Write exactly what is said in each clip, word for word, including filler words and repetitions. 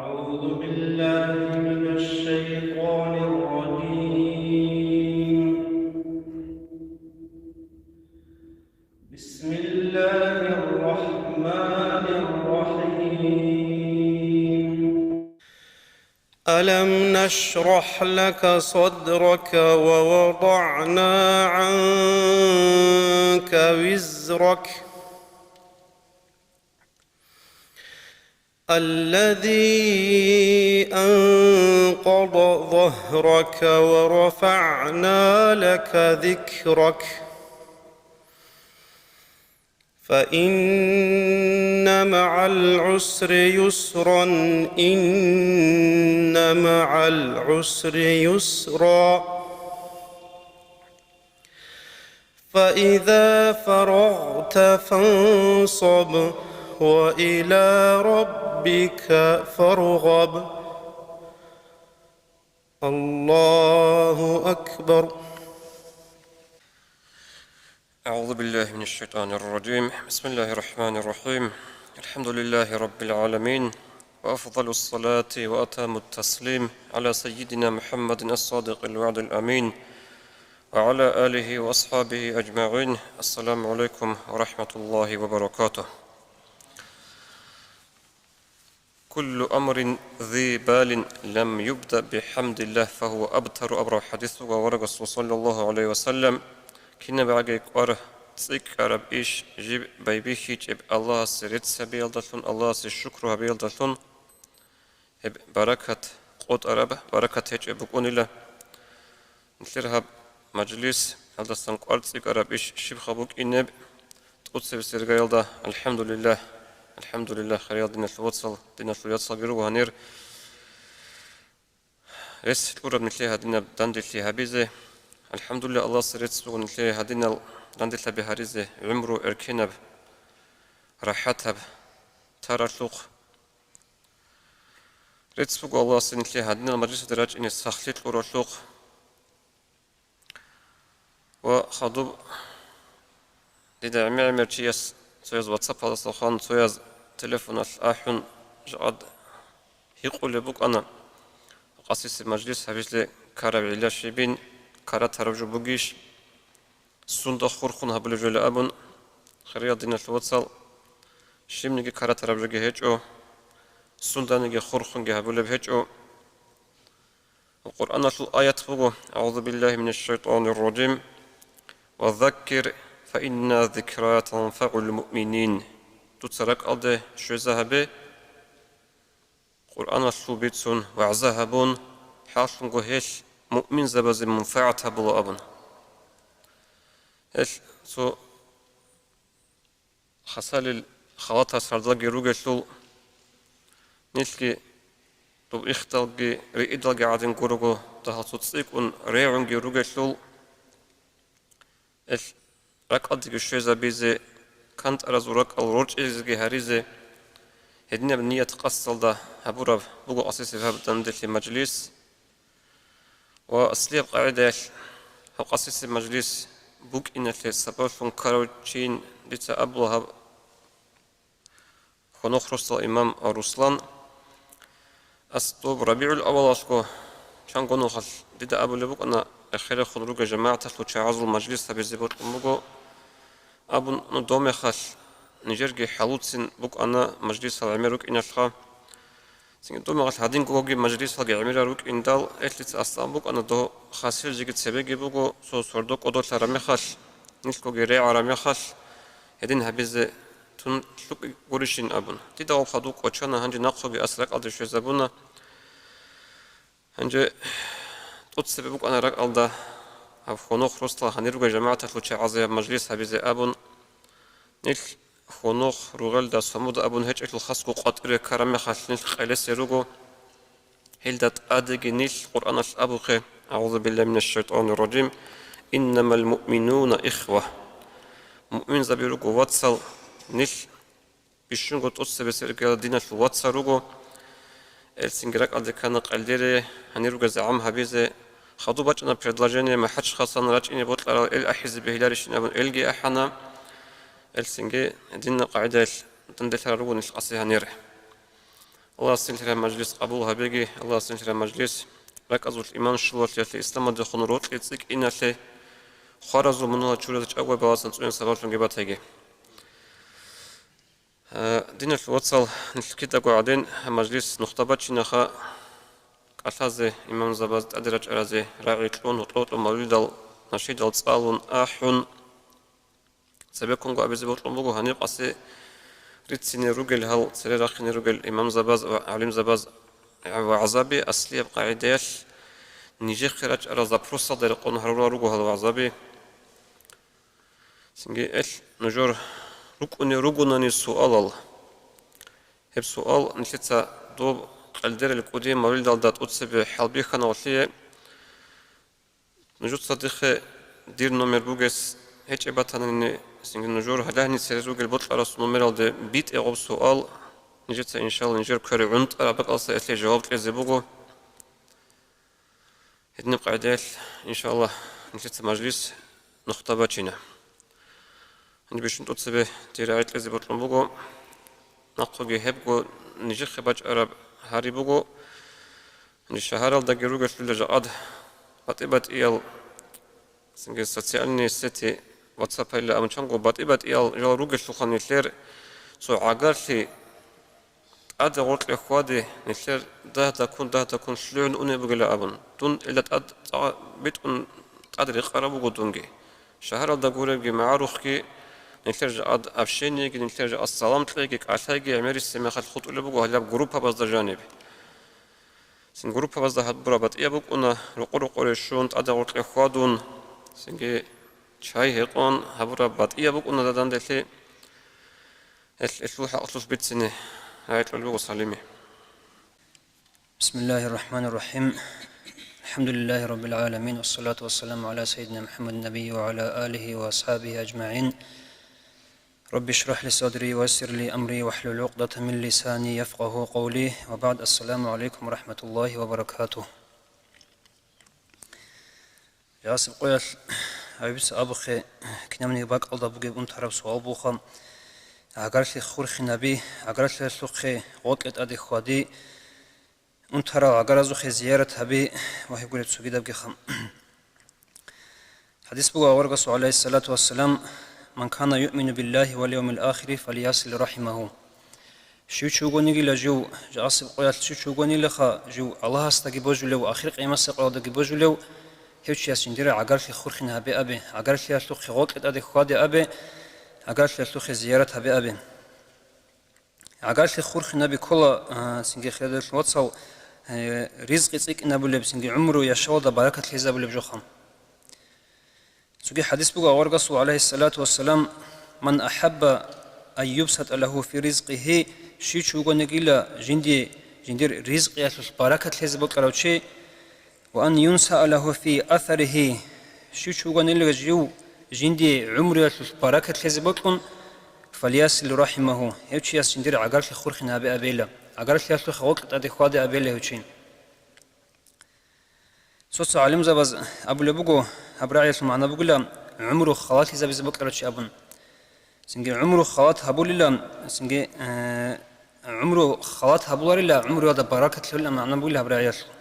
أعوذ بالله من الشيطان الرجيم. بسم الله الرحمن الرحيم. ألم نشرح لك صدرك ووضعنا عنك وزرك الذي أنقض ظهرك ورفعنا لك ذكرك فإن مع العسر يسرا إن مع العسر يسرا فإذا فرغت فانصب وإلى ربك فارغب. الله أكبر. أعوذ بالله من الشيطان الرجيم. بسم الله الرحمن الرحيم. الحمد لله رب العالمين. وأفضل الصلاة وأتم التسليم على سيدنا محمد الصادق الوعد الأمين وعلى آله وأصحابه أجمعين. السلام عليكم ورحمة الله وبركاته. كل أمر ذي بال لم يبدأ بحمد الله فهو أبتر абураб хӀадис буго аварагасул, саллаллагьу гӀалайгьи ва саллам, кинаб гӀаги кӀвар цӀикӀкӀараб иш жиб байбихьичӀеб Аллагьасе рецц гьабиялдалъун, Аллагьасе шукру гьабиялдалъун, гьеб баракат къотӀараб, баракат гьечӀеб букӀунила. Нилъер гьаб мажлис, гьалдасан кӀвар цӀикӀкӀараб иш щибха букӀинеб, тӀоцебесеб иргаялда, алхӀамдулиллагь, алхӀамдулиллагь, хириял диналъул вацал, диналъул яцалги руго гьанир. Рес кьураб нилъее гьадинаб данделъи гьабизе. АлхӀамдулиллагь, Аллагьасе рецц буго нилъее гьадинал данделъаби гьаризе, гӀумру эркенаб, рахӀатаб таралъухъ. Рецц буго Аллагьасе нилъее гьадинал мажлисалде рачӀине сахлъи кьуралъухъ. Ва хадуб дида гӀемер-гӀемер чияс, цояз WhatsApp-алдаса хъван, цояз телефоналъ ахӀун, жакъад гьикъулеб букӀана, къасиси мажлис гьабизе ккараб гӀилла щибин, ккара тараб жо бугищ, сунда хурхун гьабулеб жо абун, хириял диналъул вацал, щибниги ккара тараб жоги гьечӀо, сунданиги хурхунги гьабулеб гьечӀо. Къуръаналъул аят буго: «أعوذ بالله من الشيطان الرجيم. وذكر فإن الذكرى تنفع المؤمنين». Дуца ракӀалде щвеза гьабе, Къуръаналъул бицун, вагӀза гьабун, хӀакълъунго гьелъ муъминзабазе мунфагӀат гьабула абун. Гьелъ цо хасалил халатал сардалги ругелъул, нилъги доб ихдалги риидалги гӀадин гурого, дагьал цо цӀикӀкӀун регӀунги ругелъул, гьелъ ракӀалдеги щвезабизе, кантӀаразул ракӀал рорчӀизеги гьаризе, гьединаб ният-къасдалда гьабураб буго къасиси гьаб данделъи мажлис. Ва аслияб къагӀидаялъ гьаб къасиси мажлис букӀиналъе сабаблъун ккарав чийин дица абула гьаб хьунухъ росдал имам Руслан. Ас доб РабигӀул-аввалалъго чанго нухалъ дида абулеб букӀана, эхирахун ругел жамагӀаталъул чагӀазул мажлис гьабизе бокьун буго абун, ну, доб мехалъ нижерги хӀалуцин букӀана мажлисал гӀемер рукӀиналъха. Цинги доб мехалъ гьадингоги мажлисалги гӀемерал рукӀиндал, гьелъица аслан букӀана доб хасил жеги цебеги буго, цо сордо кӀодолъараб мехалъ, нилъгоги регӀараб мехалъ, гьедин гьабизе тун лъукӀи гурищин абун. Дида гьаб хадуб кӀочана, гьанже нахъеги ас ракӀалде щвезабуна. Гьанже тӀоцебе букӀана ракӀалда гьаб хьунухъ росдал гьанир ругел жамагӀаталъул чагӀазе гьаб мажлис гьабизе абун. Нилъ хьунухъ ругелда, самуда абун гьечӀелъул хасго къватӀире ккараб мехалъ нилъ къелесе руго. Гьелда тӀадеги нилъ Къуръаналъ абухъе: «أعوذ بالله من الشيطان الرجيم. إنما المؤمنون إخوة». Муъминзаби руго вацал, нилъ бищунго тӀоцебесеб иргаялда диналъул вацал руго. Гьелъ цинги ракӀалде ккана къелдере, гьанир ругел загӀам гьабизе. Хадуб бачӀана предложение, МахӀачхъаласан рачӀине бокьарал эл ахӀизе бегьиларищин абун, элги ахӀана. Гьелъ цинги динна къагӀидаялъ данделъарал руго нилъ къаси гьанир. Аллагьас нилъер мажлис къабул гьабеги, Аллагьас нилъер мажлис ракӀазул иман щулалъиялъе, исламалдехун рокьи цӀикӀкӀиналъе, хваразул мунагьал чуразе чӀагоял баласан цӀуне сабаблъунги батаги. Э, диналъул вацал, нилъ кидаго гӀадин, мажлис нухда бачинаха, кӀалъазе, имамзабаз, тӀаде рачӀаразе рагӀи кьун, гьоркьо-гьоркьо мавлидал, нашидал цӀалун, ахӀун, цебеккунго абизе бокьун буго гьаниб къасе рицине ругел гьал, цере рахине ругел имамзабаз ва гӀалимзабаз вагӀзаби аслияб къагӀидаялъ нижехъе рачӀарал запросалда рекъон гьарурал руго гьал вагӀзаби. Цинги эл нужер рукӀунел ругонани суалал. Гьеб суал нилъеца доб къелдерел кӀудияб мавлидалда тӀоцебе хӀалбихьана гьалъие. Нужеца дихъе дир номер бугес гьечӀеб батанани, цинги нужер гьалагьни цере ругел бокьарасул номералде битӀе гъоб суал, нижеца, иншалла, нижер квере гӀунтӀараб бакӀалдаса гьелъие жаваб кьезе буго. Гьединаб къагӀидаялъ, иншалла, нилъеца мажлис нухда бачина. Гьаниб бищун тӀоцебе дир рагӀи кьезе бокьун буго. Нахъеги гьебго нижехъе бачӀараб гьари буго. Гьаниб шагьаралдаги ругелъул жакъад батӀи-батӀиял, цинги социальные сети, WhatsApp-айилан абун чанго батӀи-батӀиял жал ругелъулха нилъер цо гӀагарлъи тӀаде гъоркье хьваде, нилъер дагь-даккун, дагь-даккун лъугӀун унеб бугила абун, дун ила тӀад цӀа битӀун тӀад рекъараб буго дунги. Шагьаралда гуребги, магӀарухъги, нилъер жакъад общениеги, нилъер жакъад салам кьеги, кӀалъайги гӀемерисеб мехалъ хутӀулеб буго гьалаб группабазда жаниб. Цин группабазда гьабураб батӀияб букӀуна, рокъо-рокъоре щун, тӀаде гъоркье хьвадун, цинги чай гьекъон гьабураб батӀияб букӀуна данделъи. Гьелъ, гьелъул хӀакъалъулъ бицине рагӀи кьолеб буго Салиме. بسم الله الرحمن الرحيم. الحمد لله رب العالمين، والصلاة والسلام على سيدنا محمد النبي وعلى آله وأصحابه أجمعين. رب اشرح لي صدري ويسر لي أمري واحلل عقدة من لساني يفقهوا قولي. وبعد، السلام عليكم ورحمة الله وبركاته. Жагьасеб къоялъ гьабица абухъе, кинабниги бакӀалда бугеб унтараб суал буха: гӀагарлъи хурхинаби, гӀагарлъиялъухъе гъоркье тӀаде хьвади, унтарал гӀагаразухъе зиярат гьаби ва гьеб гуреб цогидабги хъам. ХӀадис буго аварагасул, гӀалайгьиссалату вассалам: «Ман кана юъмину биллагьи вал явмил ахири фальясил рахимагьу». Щив чи вугонигила жив, жагьасеб къоялъ щив чи вугонилаха жив Аллагьасдаги божулев, ахир къиямасеб къоялдаги божулев, гьев чияс жиндира гӀагарлъи хурхин гьабе абе, гӀагарлъиялъухъе гъоркье тӀаде хьваде абе, гӀагарлъиялъухъе зиярат гьабе абе. ГӀагарлъи хурхин гьаби ккола, а, цинги хириял вацал, э, ризкъи цӀикӀкӀинабулеб, цинги гӀумру яшавалда баракат лъезабулеб жоха. Цоги хӀадис буго аварагасул, гӀалайгьиссалату вассалам: «Ман ахӀабба ан юбсата лагьу фи ризкъигьи», щив чи вугонигила жинди, жиндир ризкъиялъулъ баракат лъезе бокьарав чи, «ва ан юнсаа лагьу фи асаригьи», щив чи вугонилга жив жинди гӀумруялъулъ баракат лъезе бокьун, «фальясил рахимагьу», гьев чияс жиндир гӀагарлъи хурхин гьабе абейла, гӀагарлъиялъухъе гъоркье тӀаде хьваде абейла гьев чи. Цо-цо гӀалимзабаз абулеб буго, гьаб рагӀиялъул магӀна бугила гӀумру халатлъизабизе бокьарав чи абун. Цинги гӀумру халат гьабулила, цинги, э, гӀумру халат гьабуларила, гӀумруялда баракат лъолилан магӀна бугила гьаб рагӀиялъул.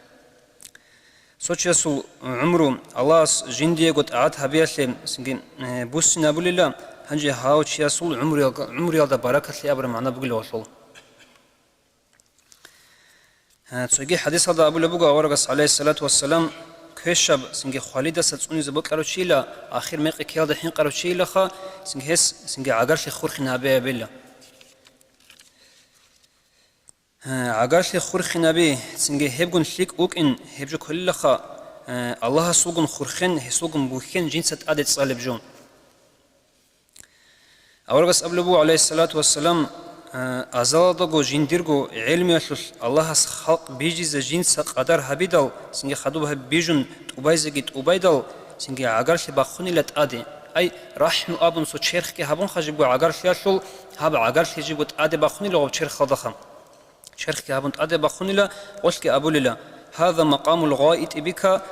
Цо чиясул гӀумру Аллагьас жиндиего тӀагӀат гьабиялъе, цинги, э, буссинабулила, гьанже гьав чиясул гӀумруялга-, гӀумруялда баракат лъе абураб магӀна бугила гьалъул. Гьа, цоги хӀадисалда абулеб буго аварагас, гӀалайгьиссалату вассалам, квешаб, цинги хвалидаса цӀунизе бокьарав чийила, ахир мекъи ккеялда хӀинкъарав чийилаха, цинги гьес, цинги гӀагарлъи хурхин гьабе абила. Гьа, гӀагарлъи хурхин гьаби, цинги гьебгун лъикӀ вукӀин, гьеб жо кколилаха, э, Аллагьасулгун хурхен, гьесулгун бухьен жинца тӀаде цӀалеб жо. Аварагас абулеб буго, гӀалайгьиссалату вассалам, а, азалалдаго жиндирго гӀелмиялъулъ Аллагьас халкъ бижизе жинца къадар гьабидал, цинги хадуб гьаб бижун тӀубайзеги тӀубайдал, цинги гӀагарлъи бахъунила тӀаде. Ай, рахӀму абун цо черхги гьабунха жибго гӀагарлъиялъул, гьаб гӀагарлъи жибго тӀаде бахъунила гъоб черхалдаха. Черхги гьабун тӀаде бахъунила, гъолъги абулила: «Гьаза макъамул гъаити бика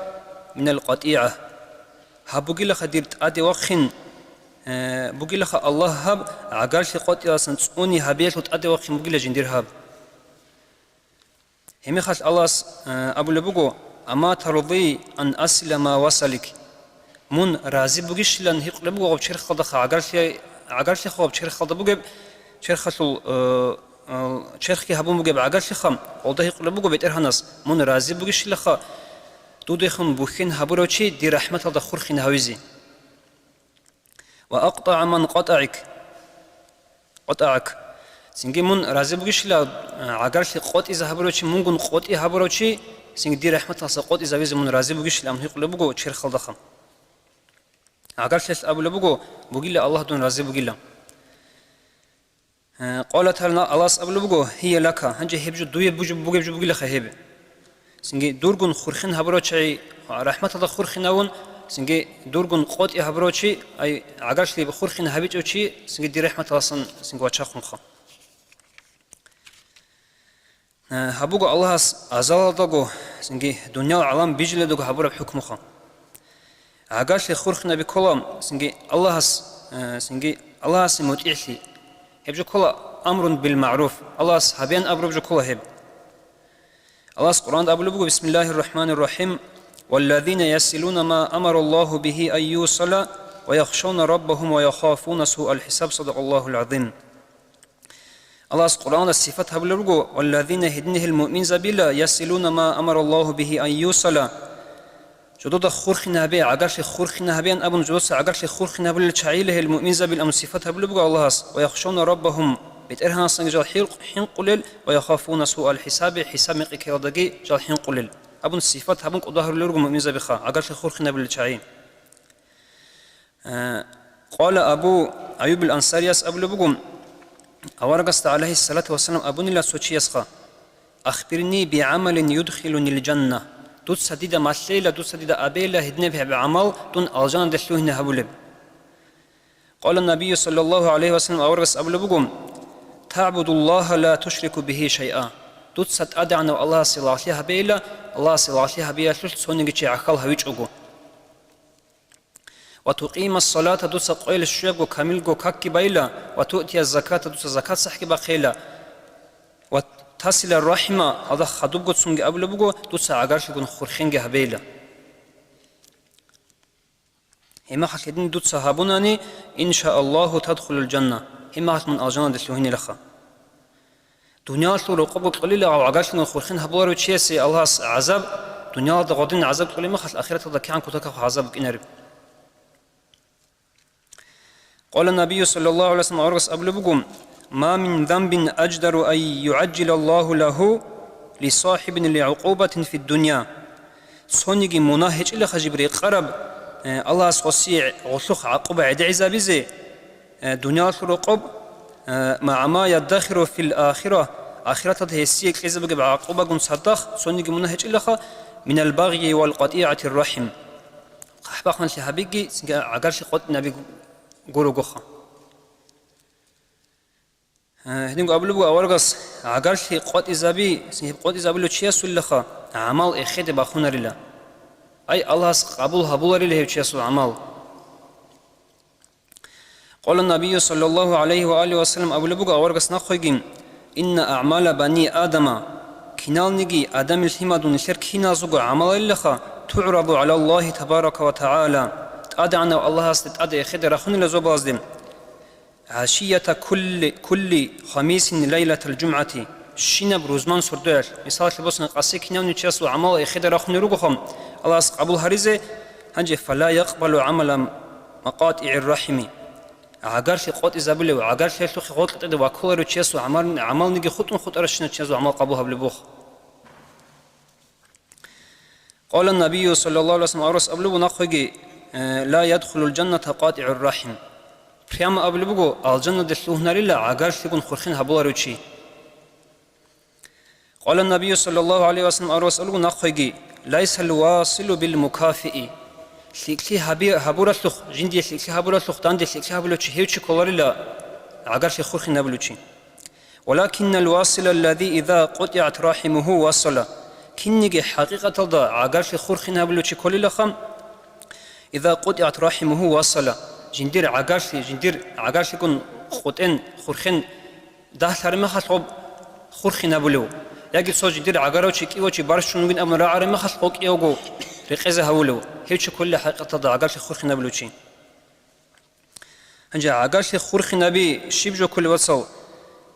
минал къатӀигӀа». Гьаб бугилаха дир тӀаде вахъин, э, бугилаха Аллагь гьаб, гӀагарлъи къотӀиялдасан цӀуни гьабиялъул тӀаде вахъин бугила жиндир гьаб. Гьебмехалъ Аллагьас, э, абулеб буго: «Ама тарди ан асила ма васалик?» Мун рази бугищилан гьикъулеб буго гъаб черхалдаха гӀагарлъи-, гӀагарлъиха гъаб черхалда бугеб, черхалъул, э, э, черхги гьабун бугеб гӀагарлъиха, гъолда гьикъулеб буго БетӀергьанас: «Мун рази бугищилаха дудехун бухьен гьабурав чи дир рахӀматалда хурхин гьавизе?» «Ва акътагӀа ман къатагӀик, къатагӀак». Цинги мун рази бугищила, э, гӀагарлъи къотӀизе гьабурав чи, мунгун къотӀи гьабурав чи, цинги дир рахӀматалдаса къотӀизавизе мун рази бугищилан гьикъулеб буго черхалдаха. ГӀагарлъиялъ абулеб буго: «Бугила, Аллагь дун рази бугила». Э, къала тагӀала, Аллагьас абулеб буго: «Гьия лака», гьанже гьеб жо дуе бугеб бугилаха гьеб. Цинги дургун хурхин гьабурав чагӀи рахӀматалда хурхинавун, цинги дургун къотӀи гьабурав чи, ай, гӀагарлъи хурхин гьабичӀев чи, цинги дир рахӀматалдасан цинги вачахъунха. Э, гьаб буго Аллагьас азалалдаго, цинги дуниял гӀалам бижилелдаго гьабураб хӀукмуха. ГӀагарлъи хурхинаби ккола, цинги Аллагьас, э, цинги Аллагьасе мутӀигӀлъи. Гьеб жо ккола амрун бил магӀруф, Аллагьас гьабеян абураб жо ккола гьеб. Аллагьас Къуръанда абулеб буго: «Бисмиллагьир рахӀманир рахӀим. Валлазина ясилуна ма амараллагьу бигьи ан юсала, ва яхшавна раббагьум ва яхафуна суал хӀисаб». Садакъаллагьул гӀазим. Аллагьас Къуръанда сифат гьабулеб буго: «Валлазина», гьединал муъминзабила, «ясилуна ма амараллагьу бигьи ан юсала». Жодода хурхин гьабе, гӀагарлъи хурхин гьабеян абун, жодоца гӀагарлъи хурхин гьабулел чагӀила гьел муъминзабил абун сифат гьабулеб буго Аллагьас: «Ва яхшавна раббагьум», БетӀергьанасанги жал хӀинкъ-, хӀинкъулел, «ва яхафуна суал хӀисаби», хӀисаб-мекъи ккеладаги жал хӀинкъулел. Абун сифат гьабун кӀодо гьарулел руго муъминзабиха, гӀагарлъи хурхин гьабулел чагӀи. Э, къала Абу Аюбил Ансарияс абулеб буго, аварагасда, гӀалайгьиссалату вассалам, абунила цо чиясха: «Ахбирни бигӀамалин юдхилунил жанна». Дуца дида малъейила, дуца дида абейила гьединаб гьеб гӀамал дун алжанаде лъугьине гьабулеб. Къала Набию, саллаллагьу гӀалайгьи вассалам, аварагас абулеб буго: «ТагӀбудуллагьа ла тушрику бигьи шайъа». Дуца ТӀадегӀанав Аллагьасе лагълъи гьабейила, Аллагьасе лагълъи гьабиялъулъ цониги чи гӀахьал гьавичӀого. «Ва тукъима салата», дуца къойил щуябго камилго какги байила, «ва туътия заката», дуца закат сахӀги бахъейила, «ва тасила рахӀима», гьалда хадубгоцунги абулеб буго, дуца гӀагарлъигун хурхенги гьабейила. Гьебмехалъ гьедин дуца гьабунани, иншааллагьу, тадхулул жанна, гьебмехалъ мун алжанаде лъугьинилаха. Дуниялалъул рокъобго кьолила гьав гӀагарлъун хурхин гьабуларев чиясе Аллагьас гӀазаб, дуниялалда гъодин гӀазаб кьолеб мехалъ, ахираталда кигӀан кутакаб гӀазаб букӀинареб. Къала Набию, саллаллагьу гӀалайгьи вассалам, аварагас абулеб буго: «Ма мин занбин аждару ан югӀажжилаллагьу лагьу лисахӀибин лигӀукъубатин фиддуния». Цониги мунагь гьечӀилаха жиб рекъараб, э, Аллагьас гъосие гъолъухъ гӀакъуба гӀедегӀизабизе, э, дуниялалъул рокъоб, э, «магӀа ма яддахиру фил ахира», ахираталда гьесие кьезе бугеб гӀакъубагун цадахъ цониги мунагь гьечӀилаха, «минал багъйи вал къатӀигӀатир рахӀим», хъахӀбахъанлъи гьабиги, цинги гӀагарлъи къотӀинаби гурогоха. Э, гьединго абулеб буго аварагас, гӀагарлъи къотӀизаби, гьеб къотӀизабулев чиясулилаха гӀамал эхеде бахунарила. Ай, Аллагьас къабул гьабуларила гьев чиясул гӀамал. Къола Набию, саллаллагьу гӀалайгьи ва алигьи ва саллам, абулеб буго аварагас нахъойги: «Инна аъмала бани Адама», киналниги Адамил лъимадун нилъер киназего гӀамалалилаха, «тугӀраду гӀалаллагьи табарака ва тагӀала», ТӀадегӀанав Аллагьасде тӀаде эхеде рахунила зобалазде. «ГӀашията кулли, кулли хамисин лайлатал жумгӀати», щинаб рузман сордоялъ, мисалалъе босана, къаси кинавни чиясул гӀамал эхеде рахунел ругоха, Аллагьас къабул гьаризе, гьанже, «фала якъбалу гӀамала макъатӀигӀир рахӀими», гӀагарлъи къотӀизабулев, гӀагарлъиялъухъе гъоркье тӀаде ваккуларев чиясул гӀамал-, гӀамалниги хутӀун хутӀаращинав чиясул гӀамал къабул гьабулеб буго. Къола Набию, саллаллагьу гӀалайгьи ва саллам, аварагас абулеб буго нахъеги, э, «Ла ядхулул жанната къатӀигӀур рахӀим». Прямо абулеб буго, алжанаде лъугьунарила гӀагарлъигун хурхин гьабуларев чи. Къола Набию, саллаллагьу гӀалайгьи ва саллам, аварагас абулеб буго нахъеги: «Лайсал василу бил мукафиъи». ЛъикӀлъи гьаби-, гьабуралъухъ, жиндие лъикӀлъи гьабуралъухъ, данде лъикӀлъи гьабулев чи гьев чи кколарила гӀагарлъи хурхин гьабулев чи. «Валакиннал васила аллази иза къутӀигӀат рахӀимуху васала». Кинниги хӀакъикъаталда гӀагарлъи хурхин гьабулев чи кколилаха, «иза къутӀигӀат рахӀимуху васала». Жиндир гӀагарлъи, жиндир гӀагарлъигун къутӀен, хурхен дагьлъараб мехалъ гъоб хурхин гьабулев. Яги цо жидер гӀагарав чи, кӀияв чи барщун вугин абун рагӀараб мехалъ, гъов кӀиявго рекъезе гьавулев, гьев чи кколила хӀакъикъаталда гӀагарлъи хурхинабулев чи. Гьанже гӀагарлъи хурхинаби щиб жо кколеб, вацал?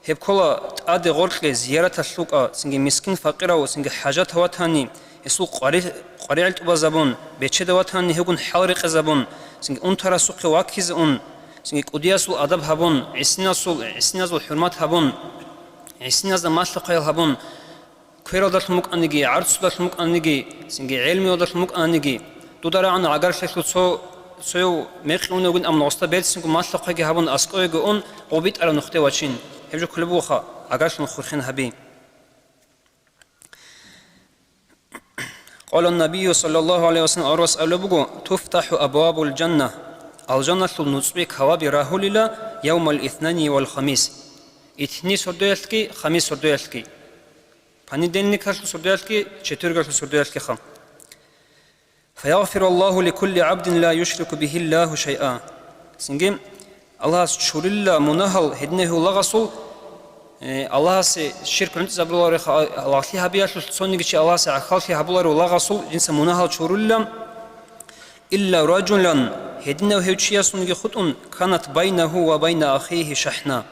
Гьеб ккола тӀаде гъоркье зияраталъ рукӀа, цинги мискин-факъирав, цинги хӀажатав ватани, гьесул къвари-, къваригӀел тӀубазабун, бечеда ватани гьевгун хӀал рекъезабун, цинги унтарасухъе ваккизе ун, цинги кӀудиясул адаб гьабун, гӀисинасул, гӀисиназул хӀурмат гьабун, гӀисиназда малъухъаял гьабун, квералдалъун букӀаниги, гӀарцудалъун букӀаниги, цинги гӀелмуялдалъун букӀаниги, дуда рагӀана гӀагарлъиялъул цо, цояв мекъи унев вугин, амма гъосда берцинго малъухъеги гьабун, аскӀовеги ун, гъов битӀараб нухде вачин. Гьеб жо кколеб бугоха, гӀагарлъун хурхин гьаби. Къала набию саллаллагьу гӀалайгьи ва саллам, аварагас абулеб буго: «Туфтаху абвабул жанна», алжаналъул нуцӀби каваби рагьулила, «явмал итнани вал хамис», итни сордоялъги, хамис сордоялъги. Понедельникалъул сордоялъги, четвергалъул сордоялъгиха. «Фаягъфиру Аллагьу ликулли гӀабдин ла юшрику бигьи Аллагьу шайъа». Цинги Аллагьас чурилла мунагьал гьединав гьев лагъасул, э, Аллагьасе ширк гӀунтӀизабулареха, лагълъи гьабиялъулъ цониги чи Аллагьасе гӀахьаллъи гьабуларев лагъасул жинца мунагьал чурилла, «илла ражулан», гьединав гьев чиясунги хутӀун, «канат байнагьу ва байна ахихи шахӀна»,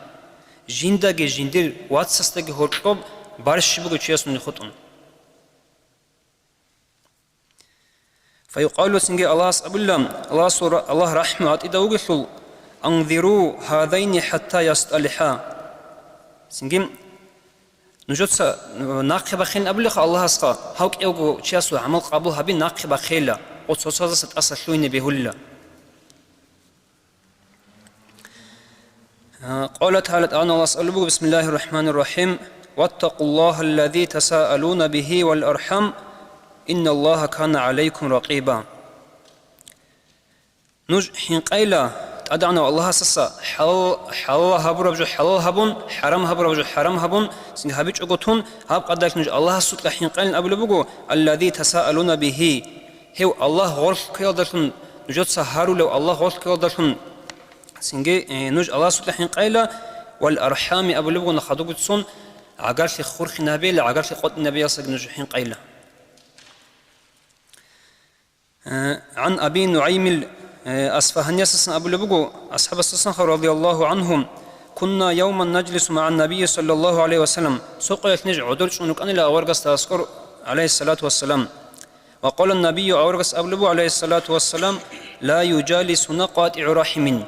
жиндаги жиндир вацасдаги гьоркьоб барщи буго чиясунги хутӀун. Фаюкъалу, цинги Аллагьас абула, Аллагьасул ра-, Аллагь рахӀму гьатӀида вугелъул: «Анзиру гьадайни хӀатта ясталихӀа». Цинги нужеца нахъе бахъин абулеха Аллагьасха, гьав кӀиявго чиясул гӀамал къабул гьаби нахъе бахъейила, ва цоцаздаса тӀаса лъугьине бегьулила. Къала тагӀала, тӀагӀана Аллагьас абулеб буго: «Бисмиллагьир рахӀманир рахӀим. Ваттакъуллагьаллази тасаалуна бигьи вал архӀам, инналлагьа кана гӀалайкум ракъиба». Нуж хӀинкъайла ТӀадегӀанав Аллагьасаса хӀалал, хӀалал гьабураб жо хӀалал гьабун, хӀарам гьабураб жо хӀарам гьабун, цинги гьабичӀого тун, гьаб къадаралъ нуж Аллагьасукьа хӀинкъайилан абулеб буго: «Аллази тасаалуна бигьи». Гьев Аллагь гъорлъ ккеялдалъун, нужеца гьарулев Аллагь гъорлъ ккеялдалъун, цинги, э, нуж Аллагьасукьа хӀинкъайла, вал архӀами абулеб буго хадуб цун, гӀагарлъи хурхин гьабейла, гӀагарлъи къотӀин гьабиялсаги нуж хӀинкъайла. Э, гӀан Аби НугӀаймил, э, Асфагьаниясасан абулеб буго, асхӀабасдасанха, радияллагьу гӀангьум: «Кунна явман нажлису магӀан набийи саллаллагьу гӀалайгьи ва саллам», цо къоялъ ниж гӀодор чӀун рукӀанила аварагасда аскӀор, гӀалайгьиссалату вассалам. Ва къала набийю, аварагас абулеб буго, гӀалайгьиссалату вассалам: «Ла южалисуна къатӀигӀу рахӀимин».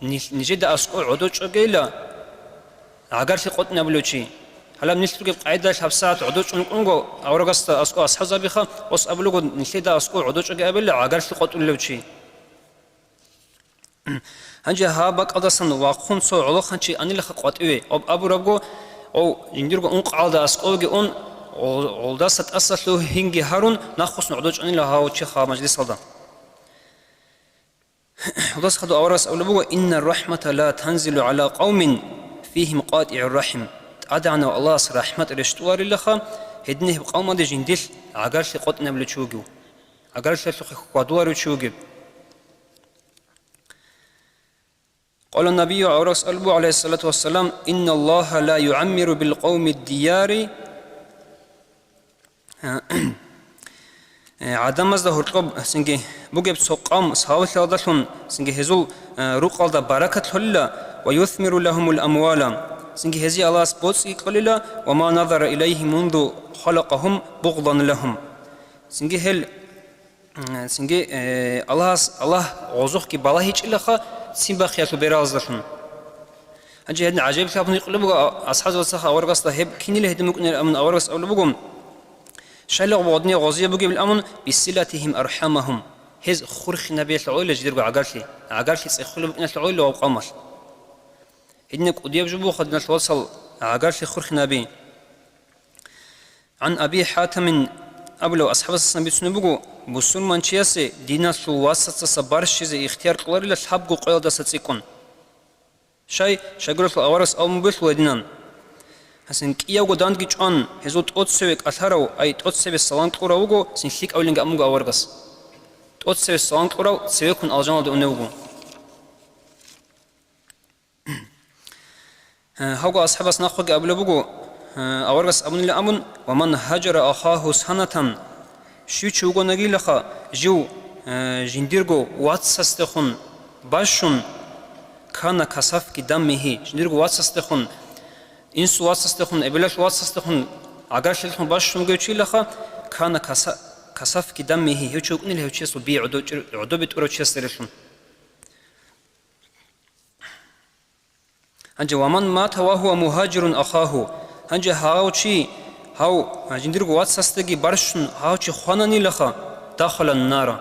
Нил-, нижеда аскӀор гӀодор чӀогейила гӀагарлъи къотӀинабулев чи. Гьалаб нилъ ругеб къагӀидалъ гьабсагӀат гӀодор чӀун рукӀунго аварагасда аскӀор асхӀабзабиха, ос абулего нилъеда аскӀор гӀодор чӀоге абила гӀагарлъи къотӀулев чи. Гьанже гьаб бакӀалдасан вахъун цо гӀолохъанчи анилаха къватӀиве, об абурабго, ов жиндирго ункъгӀалда аскӀовги ун, гъол-, гъолдаса тӀаса лъугьинги гьарун, нахъвуссун гӀодор чӀанила гьав чи ха мажлисалда. Гьелдаса хадуб аварагас абулеб буго: «Инна рахӀмата ла танзилу гӀала къавмин фигьим къатӀигӀур рахӀим». ТӀадегӀанав Аллагьас рахӀмат рещтӀуларилаха, гьедин гьеб къавмалде жиндилъ гӀагарлъи къотӀинабулев чи вугев, гӀагарлъиялъухъе хьвадуларев чи вугев. Къала набийю, аварагас абулеб буго, гӀалайгьиссалату вассалам: «Инналлагьа ла югӀаммиру бил къавми дияри». Э, гӀадамазда гьоркьоб цинги бугеб цо къавм савлъиялдалъун цинги гьезул, э, рукъалда баракат лъолила, ва юсмиру лагьумул амвала, цинги гьезие Аллагьас боцӀи кьолила, ва ма назара илайгьи мунзу халакъагьум бугъдан лагьум. Цинги гьел, м, цинги, э, Аллагьас, Аллагь гъозухъги балагьичӀилаха цин бахъиялъул бералаздалъун. Гьанже гьедин гӀажаиблъи абун гьикъулеб буго, а-, асхӀабзабацаха аварагасда гьеб кинила гьедин букӀунеб абун аварагас абулеб буго, щайлагъ гъодиние гъозие бугебил абун, «Бисилатигьим архӀамагьум», гьез хурхинабиялъе гӀолила жидерго гӀагарлъи, гӀагарлъи цӀехолеб букӀиналъе гӀолила гьав къавмалъ. Гьединаб кӀудияб жо буго, диналъул вацал, гӀагарлъи хурхинаби. ГӀан Аби ХӀатамин абулев асхӀабасдасан бицунеб буго, бусурманчиясе диналъул васасдаса барщизе ихтияр кьоларила лъабго къоялдаса цӀикӀкӀун. Щай, щайгурелъул аварагас абун бугелъул гьединан. Гьасин кӀиявго дандги чӀван, гьезул тӀоцеве кӀалъарав, ай тӀоцебе салам кьурав вуго, син лъикӀавилинги абун буго аварагас. ТӀоцеве салам кьурав цевеккун алжаналде унев вуго. Гьавго асхӀабас нахъеги абулеб буго, Э, аварагас абунила абун: «Ва ман гьажара ахаху санатан», щив чи вугонагилаха, жив, э, жиндирго вацасдехун бащун, «кана касафки даммигьи», жиндирго вацасдехун, инсул вацасдехун, эбелалъул вацасдехун, гӀагарлъилъун бащун вугев чилаха, «кана каса-, касафки даммигьи», гьев чи вукӀунила гьев чиясул би гӀодо-, гӀодобе тӀурав чиясда релълъун. Гьанже: «Ва ман мата ва гьува мугьажирун ахаху». Гьанже гьав чи, гьав жиндирго вацасдаги барщун гьав чи хвананилаха, «дахалан нара»,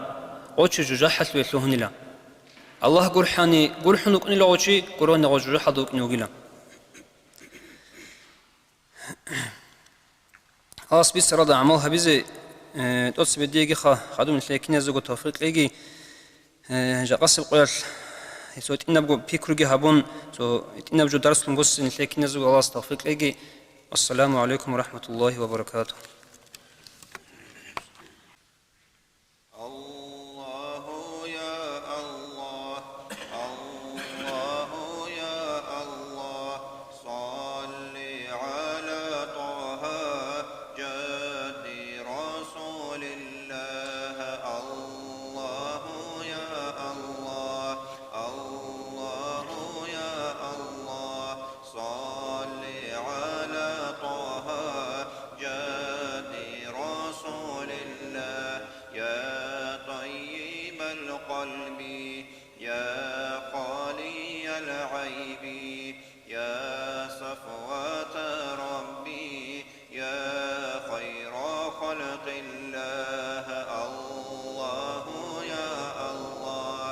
гъо чи жужахӀалъуве лъугьунила. Аллагь гурхӀани, гурхӀун вукӀунила гъо чи, гурхӀани гъо жужахӀалда вукӀине вугила. Аллагьас бицаралда гӀамал гьабизе, э, тӀоцебе диеги ха-, хадуб нилъее киназего тавфикъ кьеги, э, жакъасеб къоялъ цо тӀинабго пикруги гьабун, цо тӀинаб жо дарслъун гуссин нилъее киназего Аллагьас тавфикъ кьеги. Ассаламу гӀалайкум ва рахӀматуллагьи ва баракатугь. الله يا الله، الله يا الله، صل على طه جد رسول الله. الله يا الله، الله يا الله، صل على طه جد رسول الله. يا طيب القلب، يا خالي العيب، يا صفوة ربي، يا خير خلق الله. الله يا الله،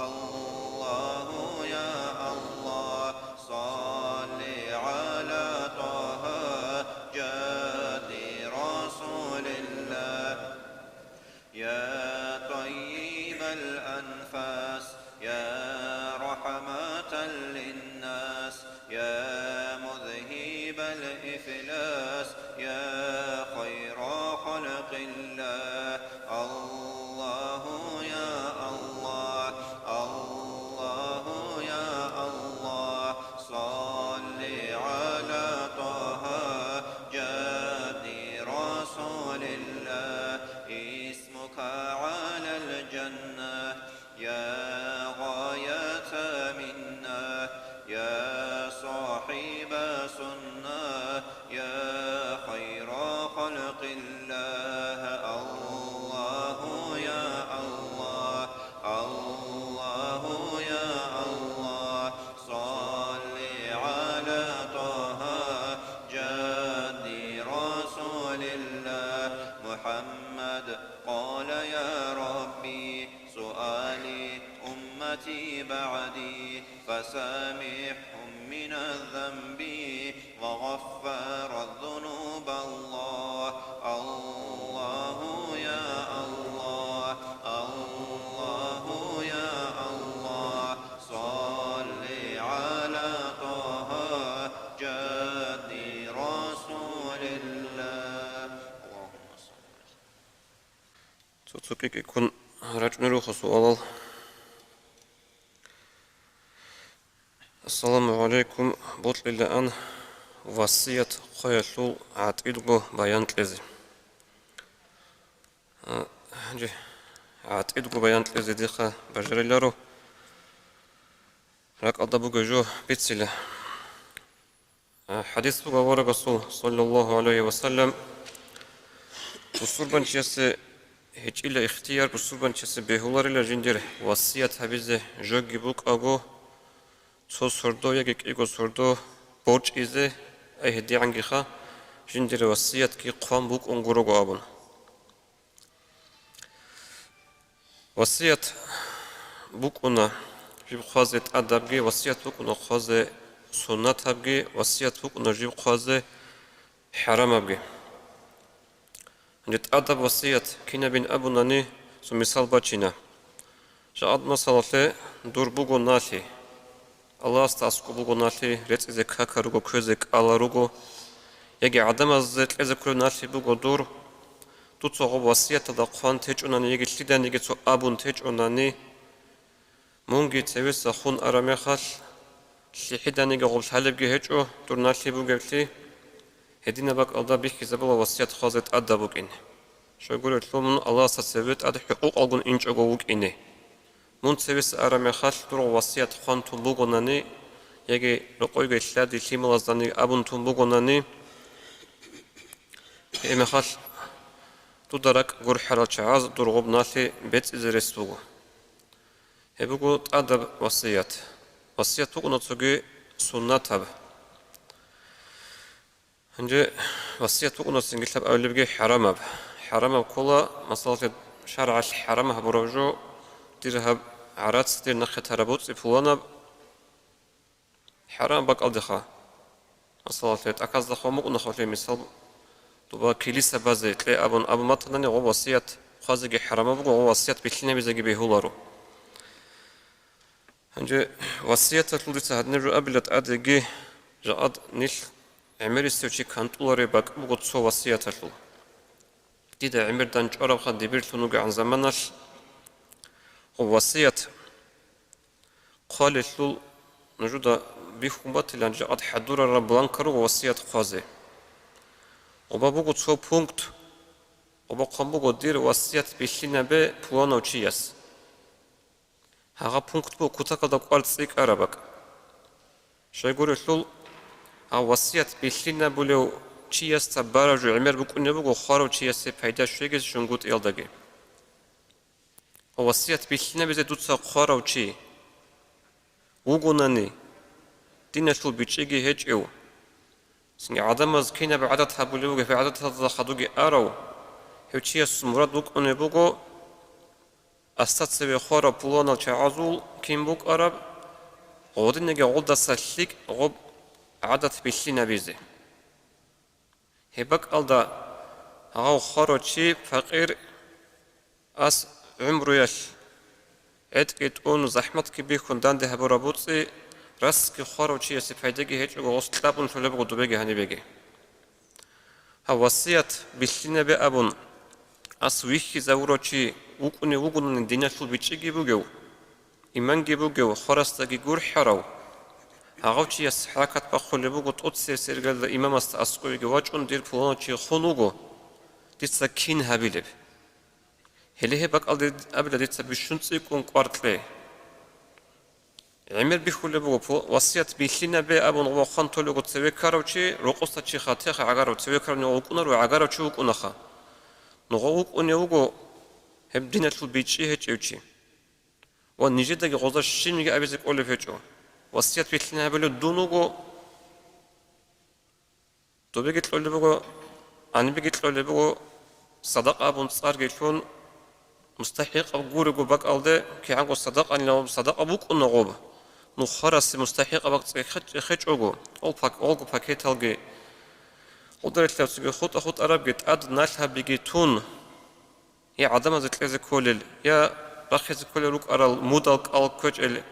الله يا الله، صل على طه جد رسول الله. يا طيب الأنفاس، يا رحمة للناس، يا مذهب الإفلاس، يا خير خلق الله. الله يا الله، الله يا الله، صل على طه جد رسول الله. اسمك على الجنة، يا غاية منا، يا صاحب سنة، يا خير خلق الله. الله يا الله، الله يا الله، صل على طه جد رسول الله محمد. قال يا ربي سؤالي أمتي بعدي، فسامحهم من الذنب وغفر الذنوب الله. الله يا الله، الله يا الله، صل على طه جد رسول الله. اللهم صل. Цо-цо кӀи-кӀиккун рачӀунел руго суалал. Ассаламу гӀалайкум, бокьилаан васият хъваялъул гӀатӀидго баян кьезе. А, гьанже гӀатӀидго баян кьезе диха бажариларо. РакӀалда бугеб жо бицила. ХӀадис буго аварагасул, саллаллагьу гӀалайгьи ва саллам, бусурбанчиясе гьечӀила ихтияр, бусурбанчиясе бегьуларила жиндир васият гьабизе, жоги букӀаго, цо сордо яги кӀиго сордо борчӀизе, ай гьедигӀангиха жиндир васиятги хъван букӀун гурого абун. Васият букӀуна жиб хъвазе тӀадабги, васият букӀуна хъвазе суннатабги, васият букӀуна жиб хъвазе хӀарамабги. Гьанже тӀадаб васият кинабин абунани, цо мисал бачина. Жакъад масалалъе, дур буго налъи. Аллагьасда аскӀоб буго налъи, рецӀизе кака руго, кквезе кӀала руго. Яги гӀадамазда кьезе кколеб налъи буго дур. Дуца гъоб васияталда хъван течӀунани яги лъиданиги цо абун течӀунани, мунги цевеса хун араб мехалъ, лъихӀиданиги гъоб лъалебги гьечӀо дур налъи бугеблъи. Гьединаб бакӀалда бихьизабула васият хъвазе тӀадаб букӀин. Щайгурелъул мун Аллагьасда цеве тӀад хӀукъукъалгун инчӀого вукӀине. Мун цевеса араб мехалъ дурго васият хъван тун бугонани, яги рокъойги лъади лъималаздани абун тун бугонани, гьеб мехалъ дуда ракӀ гурхӀарал чагӀаз дур гъоб налъи бецӀизе рес буго. Гьеб буго тӀадаб васият. Васият букӀуна цоги суннатаб. Гьанже васият букӀуна цинги лъаб абилебги хӀарамаб. ХӀарамаб ккола, масалалъе, шаргӀалъ хӀарам гьабураб жо, дир гьаб гӀарац, дир нахъе тарабуцӀи пуланаб хӀарам бакӀалдеха. Масалалъе, тӀаказда хъван букӀуна хъалъе, мисал, дуба килиса базе кье абун абун батанани, гъоб васият хъвазеги хӀарамаб буго, гъоб васият билълъинабизеги бегьуларо. Гьанже васияталъул дица гьадинаб жо абила тӀадеги, жакъад нилъ гӀемерисев чи кантӀулареб бакӀ буго цо васияталъул. Дида гӀемер дандчӀварабха дибирлъун вугегӀан заманалъ, гъоб васият хъвалелъул нужуда бихьун батилан жакъад хӀадурараб бланка руго васият хъвазе. Гъоба буго цо пункт, гъоба хъван буго дир васият билълъинабе пуланав чияс. Гьагъа пункт буго кутакалда кӀвар цӀикӀкӀараб бакӀ. Щайгурелъул, гьав васият билълъинабулев чиясда бараб жо гӀемер букӀунеб буго хварав чиясе пайда щвеги жунгутӀиялдаги. Ва васият билълъинабизе дуца хварав чи вугонани, диналъул бичӀчӀиги гьечӀев, цинги гӀадамаз кинаб гӀадат гьабулеб буго, гьеб гӀадаталда хадуги арав, гьев чиясул мурад букӀунеб буго, асда цеве хварав пуланал чагӀазул кин букӀараб, гъодинеги гъолдаса лъикӀ гъоб гӀадат билълъинабизе. Гьеб бакӀалда гьав хварав чи пакъир, ас гӀумруялъ гӀетӀги тӀун, захӀматги бихьун данде гьабураб буцӀи, расги хварав чиясе пайдаги гьечӀого гъос кьабун лъолеб буго добеги гьанибеги. Гьав васият билълъинабе абун, ас вихьизавурав чи вукӀунев вугонани диналъул бичӀчӀиги бугев, иманги бугев, хварасдаги гурхӀарав, гьагъав чияс хӀаракат бахъулеб буго тӀоцебесеб иргалда имамасда аскӀовеги вачӀун дир пуланав чи хун вуго, дица кин гьабилеб? Гьеле гьеб бакӀалде абила дица бищун цӀикӀкӀун кӀвар кье. ГӀемер бихьулеб буго, пу-, васият билълъинабе абун гъова хъван толего цеве ккарав чи, рокъоста чи хатеха гӀагарав цеве ккарав нугъа вукӀунаро, гӀагарав чи вукӀунаха. Нугъа вукӀунев вуго гьеб диналъул бичӀчӀи гьечӀев чи. Ва нижедаги гъоза щибниги абизе кӀолеб гьечӀо. Васият билълъинабулев дун вуго, добеги кьолеб буго, гьанибеги кьолеб буго, садакъа абун цӀарги лъун, мустахӀикъаб гурего бакӀалде, кигӀанго садакъанилан садакъа букӀуна гъоб, нухарасе мустахӀикъаб бакӀ цӀехе-, цӀехечӀого, ол пак-, олго пакеталги, гъодарилъавцинги хутӀа-хутӀарабги тӀад налъабиги тун, гьей гӀадамазе кьезе кколел, я рахъизе кколел рукӀарал мудал кӀал кквечӀел,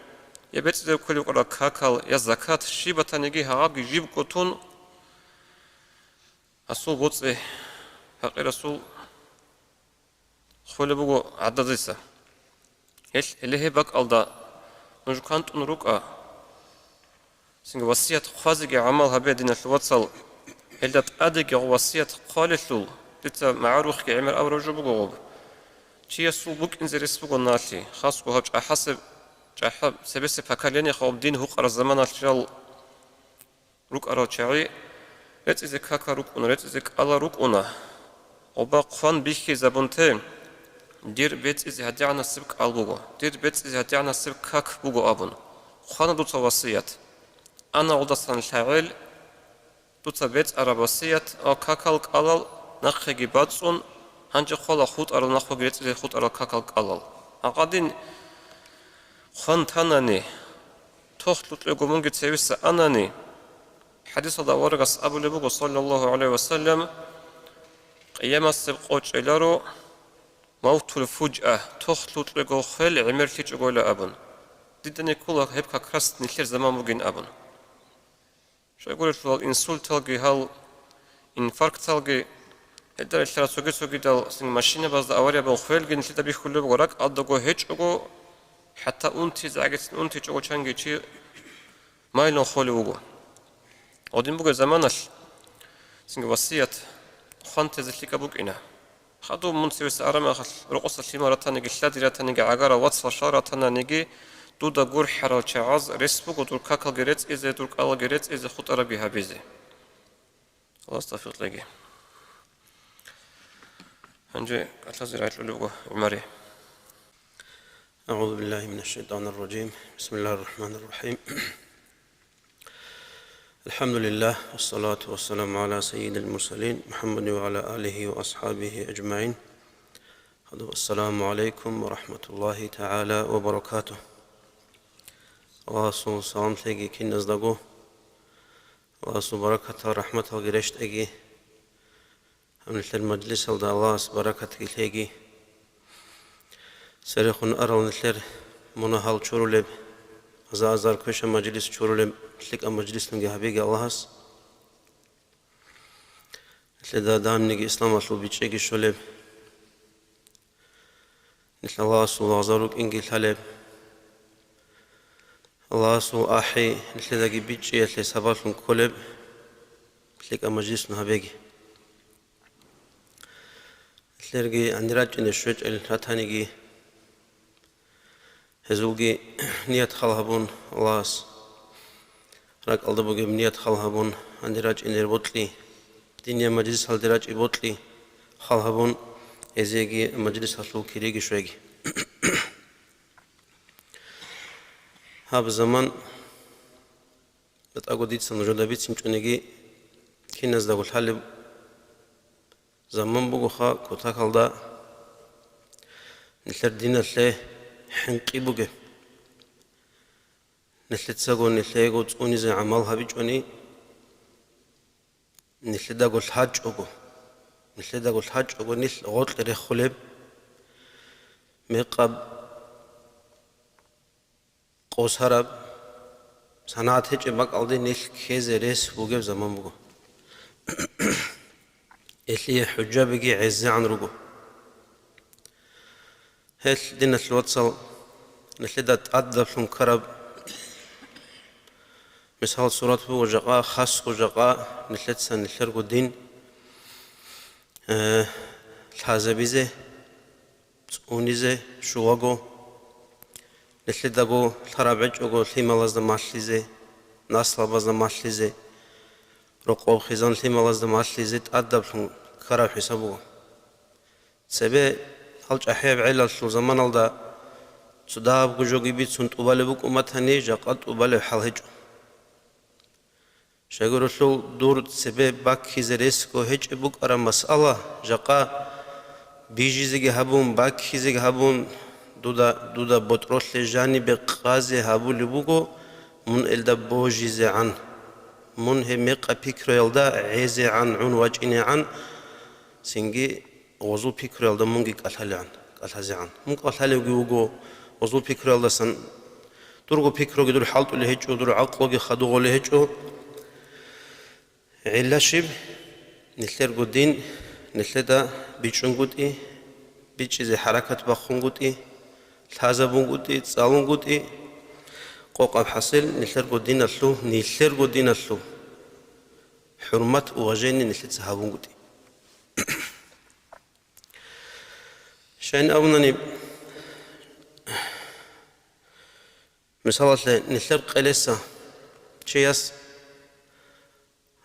я бецӀизе кколел рукӀарал какал, я закат, щиб батаниги гьагъабги жибго тун, асул боцӀи, пакъирасул хвелеб буго гӀададиса. Гьелъ гьеле гьеб бакӀалда нуж кантӀун рукӀа. Цинги васият хъвазеги гӀамал гьабе, диналъул вацал, гьелда тӀадеги гъо васият хъвалелъул, дица магӀарухъги гӀемер абураб жо буго гъоб. Чиясул букӀинзе рес буго налъи, хасго гьаб чӀахӀасеб, чӀахӀаб, цебесеб поколениеха гъоб дин гьукъараб заманалъ жал рукӀарал чагӀи, рецӀизе кака рукӀуна, рецӀизе кӀала рукӀуна. Гъоба хъван бихьизабунте, дир бецӀизе гьадигӀанасеб кӀал буго, дир бецӀизе гьадигӀанасеб как буго абун, хъвана дуца васият. Ана гъолдасан лъагӀел, дуца бецӀараб васият ва какал кӀалал нахъеги бацӀцӀун, гьанже хъвала хутӀарал нахъеги рецӀизе хутӀарал какал кӀалал. Гьакъадин хъван танани, тохлъукьего мунги цевеса анани, хӀадисалда аварагас абулеб буго, саллаллагьу гӀалайгьи ва саллам, къиямасеб къо чӀеларо, мавтул фужа, тохлъукьего хвел гӀемерлъичӀогойила абун. Дидани ккола гьеб как раз нилъер заман бугин абун. Щайгурелъул инсульталги гьал, инфаркталги, гьелда релълъарал цоги-цогидал машинабазда авариябал хвелги нилъеда бихьулеб буго, ракӀалдаго гьечӀого, хӀатта унтизе гӀагицин унтичӀого чанги чи майилан холев вуго. Гъодин бугеб заманалъ Цинги васият хъван тезе лъикӀаб букӀина. Хадуб мун цевеса арамахалъ рокъоса лъимал ратаниги, лъади ратаниги, гӀагарал вацал шал ратананиги, дуда гурхӀарал чагӀаз рес буго дур какалги рецӀизе, дур кӀалалги рецӀизе, хутӀарабги гьабизе. Аллагьас тавфикъ кьеги. Гьанже кӀалъазе рагӀулеб буго ГӀумари. أعوذ بالله من الشيطان الرجيم. بسم الله الرحمن الرحيم. الحمد لله، والصلاة والسلام على سيد المرسلين محمد وعلى آله وأصحابه أجمعين. السلام عليكم ورحمة الله تعالى وبركاته. Аллагьасул салам лъеги киназдаго. Аллагьасул баракатал, рахӀматалги рещтӀеги. Гьанилъер мажлисалда Аллагьас баракатги лъеги. Церехун арал нилъер мунагьал чурулеб, аза-азар квеша мажлис чурулеб, лъикӀаб мажлисунги гьабиги Аллагьас. Нилъеда данниги исламалъул бичӀчӀиги щолеб. Нилъ Аллагьасул лагъзал рукӀинги лъалеб. Аллагьасул ахӀи нилъедаги бичӀчӀиялъе сабаблъун кколеб лъикӀаб мажлисун гьабеги. Нилъерги гьанир рачӀине щвечӀел ратаниги, гьезулги ният хал гьабун, Аллагьас ракӀалда бугеб ният хал гьабун, гьанир рачӀинер бокьи, диниял мажлисалде рачӀи бокьи хал гьабун, гьезиеги мажлисалъул кириги щвеги. Гьаб заман батӀаго дица нужеда бицинчӀониги, киназдаго лъалеб заман бугоха, кутакалда нилъер диналъе хӀинкъи бугеб. Нилъецаго нилъего цӀунизе гӀамал гьабичӀони, нилъедаго лъачӀого, нилъедаго лъачӀого нилъ гъоркье рехулеб, мекъаб къосараб, санагӀат гьечӀеб бакӀалде нилъ ккезе рес бугеб заман буго. Гьелъие хӀужабиги гӀезегӀан руго. Гьелъ, диналъ вацал, нилъеда тӀадаблъун ккараб мисал-сурат буго жакъа, хасго жакъа нилъеца нилъерго дин, э, лъазабизе, цӀунизе щулаго, нилъедаго лъараб гьечӀого лъималазда малъизе, наслабазда малъизе, рокъоб хъизан лъималазда малъизе тӀадаблъун ккараб хӀисаб буго. Цебе гьал чӀахӀияб гӀелалъул заманалда цо дагьабго жоги бицун тӀубалеб букӀун батани, жакъа тӀубалеб хӀал гьечӀо. Щайгурелъул дур цебе баккизе ресго гьечӀеб букӀараб масъала, жакъа бижизеги гьабун, баккизеги гьабун, дуда, дуда ботӀролъе жанибе къазе гьабулеб буго, мун элда божизегӀан, мун гьеб мекъа пикруялда гӀезегӀан гӀун вачӀинегӀан, цинги гъозул пикруялда мунги кӀалъалегӀан, кӀалъазегӀан. Мун кӀалъалевги вуго гъозул пикруялдасан, дурго пикруги дур хӀалтӀулей гьечӀо, дур гӀакълуги хадугъулей гьечӀо. ГӀилла щиб? Нилъерго дин нилъеда бичӀчӀунгутӀи, бичӀчӀизе хӀаракат бахъунгутӀи, лъазабунгутӀи, цӀалунгутӀи, къокъаб хӀасил нилъерго диналъул, нилъерго диналъул хӀурмат, уважение нилъеца гьабунгутӀи. Щайин абунани, мисалалъе, нилъер къелеса чияс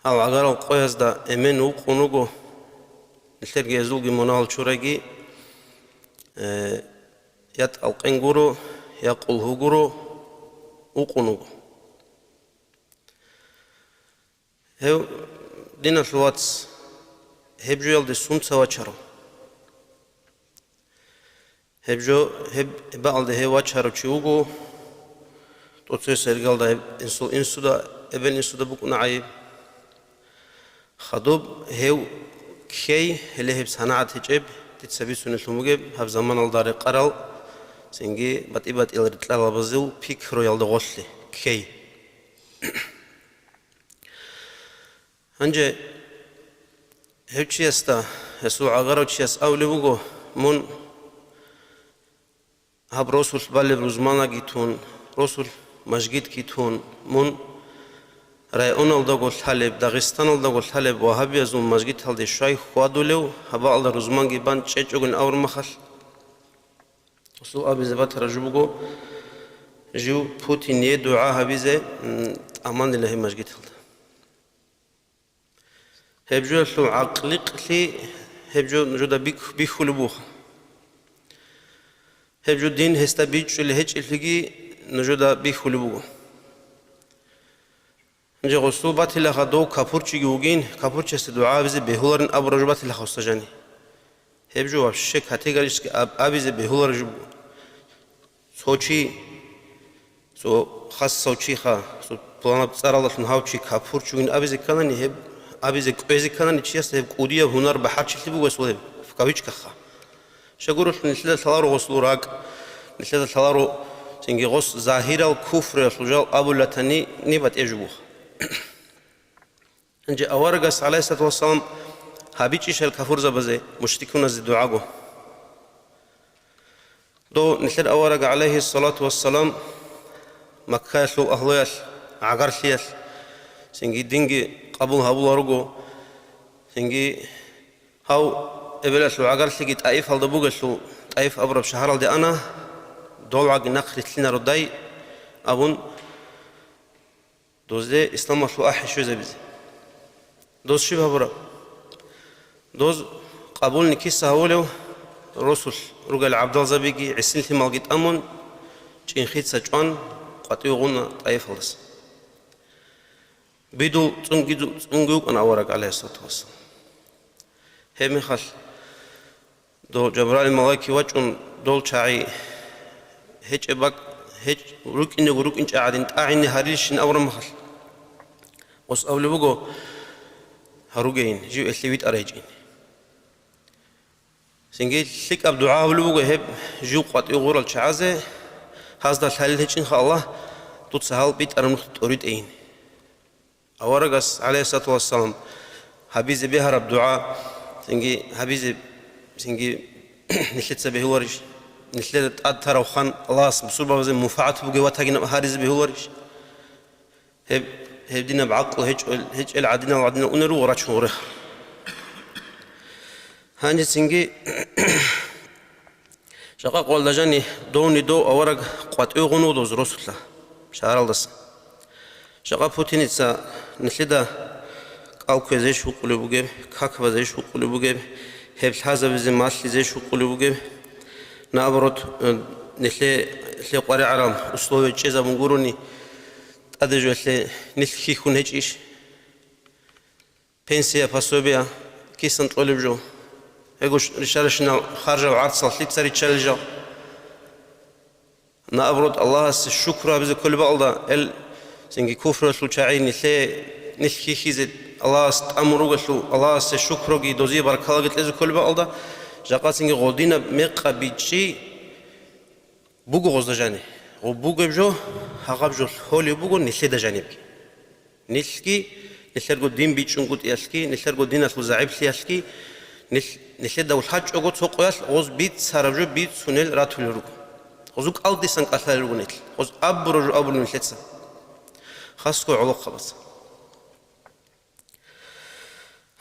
гьал гӀагарал къоязда эмен вукъун вуго, нилъерги гьезулги мунагьал чурайги, э, я тӀалкъен гуро, я къулгьу гуро, вукъун вуго. Гьев, диналъул вац, гьеб жоялде сунца вачаро? Гьеб жо, гьеб бакӀалде гьев вачарав чи вуго, тӀоцевесеб иргалда гьеб инсул инсуда, эбел инсуда букӀуна гӀайиб. Хадуб гьев ккей, гьеле гьеб санагӀат гьечӀеб, дица бицунеллъун бугеб, гьаб заманалда рекъарал, цинги батӀи-батӀиял рикьалабазул пикруялда гъолъи ккей. Гьанже гьев чиясда, гьесул гӀагарав чияс абулеб буго, мун гьаб росулъ балеб рузманаги тун, росулъ мажгитги тун, мун районалдаго лъалеб, Дагъистаналдаго лъалеб вагьабиязул мажгиталде щвай хьвадулев, гьабаалда рузманги бан чӀечӀогин авурмахалъ, гъосул абизе батараб жо буго, жив Путине дугӀа гьабизе, м, тӀаманила гьеб мажгиталда. Гьеб жоялъул гӀакъликълъи гьеб жо нужеда бик-, бихьулеб буго. Гьеб жо дин гьесда бичӀчӀулеб гьечӀеблъиги нужеда бихьулеб буго. Гьанже гъосул батилаха дов капурчиги вугин, капурчиясе дугӀа абизе бегьуларин абураб жо батилаха гъосда жани. Гьеб жо вообще категорически аб-, абизе бегьулареб жо буго. Цо чи, цо хасав чиха, цо пуланаб цӀаралдалъун гьав чи капурчи вугин абизе кканани, гьеб абизе кӀвезе кканани чиясда, гьеб кӀудияб гьунар бахӀарчилъи буго гьесул гьеб, в кавычках. Щай гурелъул нилъеда лъаларо гъосул ракӀ, нилъеда лъаларо цинги гъос загьирал куфруялъул жал абулатани ниб батӀеб жо буго. Гьанже аварагас, гӀалайгьиссалату вассалам, гьабичӀищал кафурзабазе, мушрикуназе дугӀаго? Дов нилъер авараг, гӀалайгьиссалату вассалам, Маккаялъул агьлуялъ, гӀагарлъиялъ, цинги динги къабул гьабуларуго, цинги гьав эбелалъул гӀагарлъиги ТӀаифалда бугелъул, ТӀаиф абураб шагьаралде ана, долгӀаги нахъ рилълъинаро дай абун, дозде исламалъул ахӀи щвезабизе. Доз щиб гьабураб? Доз къабулни киса гьавулев, росулъ ругел гӀабдалзабиги гӀисин лъималги тӀамун, чӀинхъица чӀван, къватӀив гъуна ТӀаифалдаса. Бидул цӀунги-, цӀунги вукӀана авараг, гӀалайгьиссалату вассалам. Гьеб мехалъ дов Жабраил малайки вачӀун, дол чагӀи гьечӀеб бакӀ-, гьечӀ-, рукӀинего рукӀинчӀа гӀадин тӀагӀине гьарилищин абураб мехалъ, гъос абулеб буго: «Гьаругейин, жив элъи витӀарайчӀин». Цинги лъикӀаб дугӀа гьабулеб буго гьеб жив къватӀив гъурал чагӀазе: «Гьазда лъалел гьечӀинха, Аллагь, дуца гьал битӀараб нух тӀоритӀейин». Аварагас, гӀалайгьиссалату вассалам, гьабизе бегьараб дугӀа, цинги гьабизе, цинги нилъеца бегьуларищ? Нилъеда тӀад тарав хан Аллагьас бусурбабазе мунфагӀат бугев ватагинаб гьаризе бегьуларищ? Гьеб, гьеб динаб гӀакълу гьечӀел, гьечӀел гӀадинал гӀадинал унел руго рачун гъуреха. Гьанже цинги жакъа къоялда жани довни дов авараг къватӀив гъун вуго доз росулъа, шагьаралдаса. Жакъа Путиница нилъеда кӀал кквезе иш вукъулеб бугеб, как базе иш вукъулеб бугеб, гьеб лъазабизе малъизе иш вукъулеб бугеб, наоборот, э, нилъе, нилъе къваригӀараб условия чӀезабун гурони, тӀаде жо нилъ хьихьун гьечӀищ? Пенсия, пособие кисан кьолеб жо? Гьего ш-, рищарищинал харжал гӀарцал лъица риччалел жал? Наоборот, Аллагьасе шукру гьабизе кколеб бакӀалда, эл цинги куфруялъул чагӀи нилъе, нилъ хьихьизе Аллагьас тӀамун ругелъул, Аллагьасе шукруги дозие баркалаги кьезе кколеб бакӀалда, жакъа цинги гъодинаб мекъаб бичӀчӀи буго гъозда жани. Гъоб бугеб жо, гьагъаб жо лъолеб буго нилъеда жанибги. Нилъги, нилъерго дин бичӀчӀунгутӀиялъги, нилъерго диналъул загӀиплъиялъги, нилъ-, нилъеда лъачӀого цо къоялъ гъоз бицараб жо бицунел ратулел руго. Гъозул кӀалдисан кӀалъалел руго нилъ. Гъоз абураб жо абулеб нилъеца. Хасго гӀолохъабаца.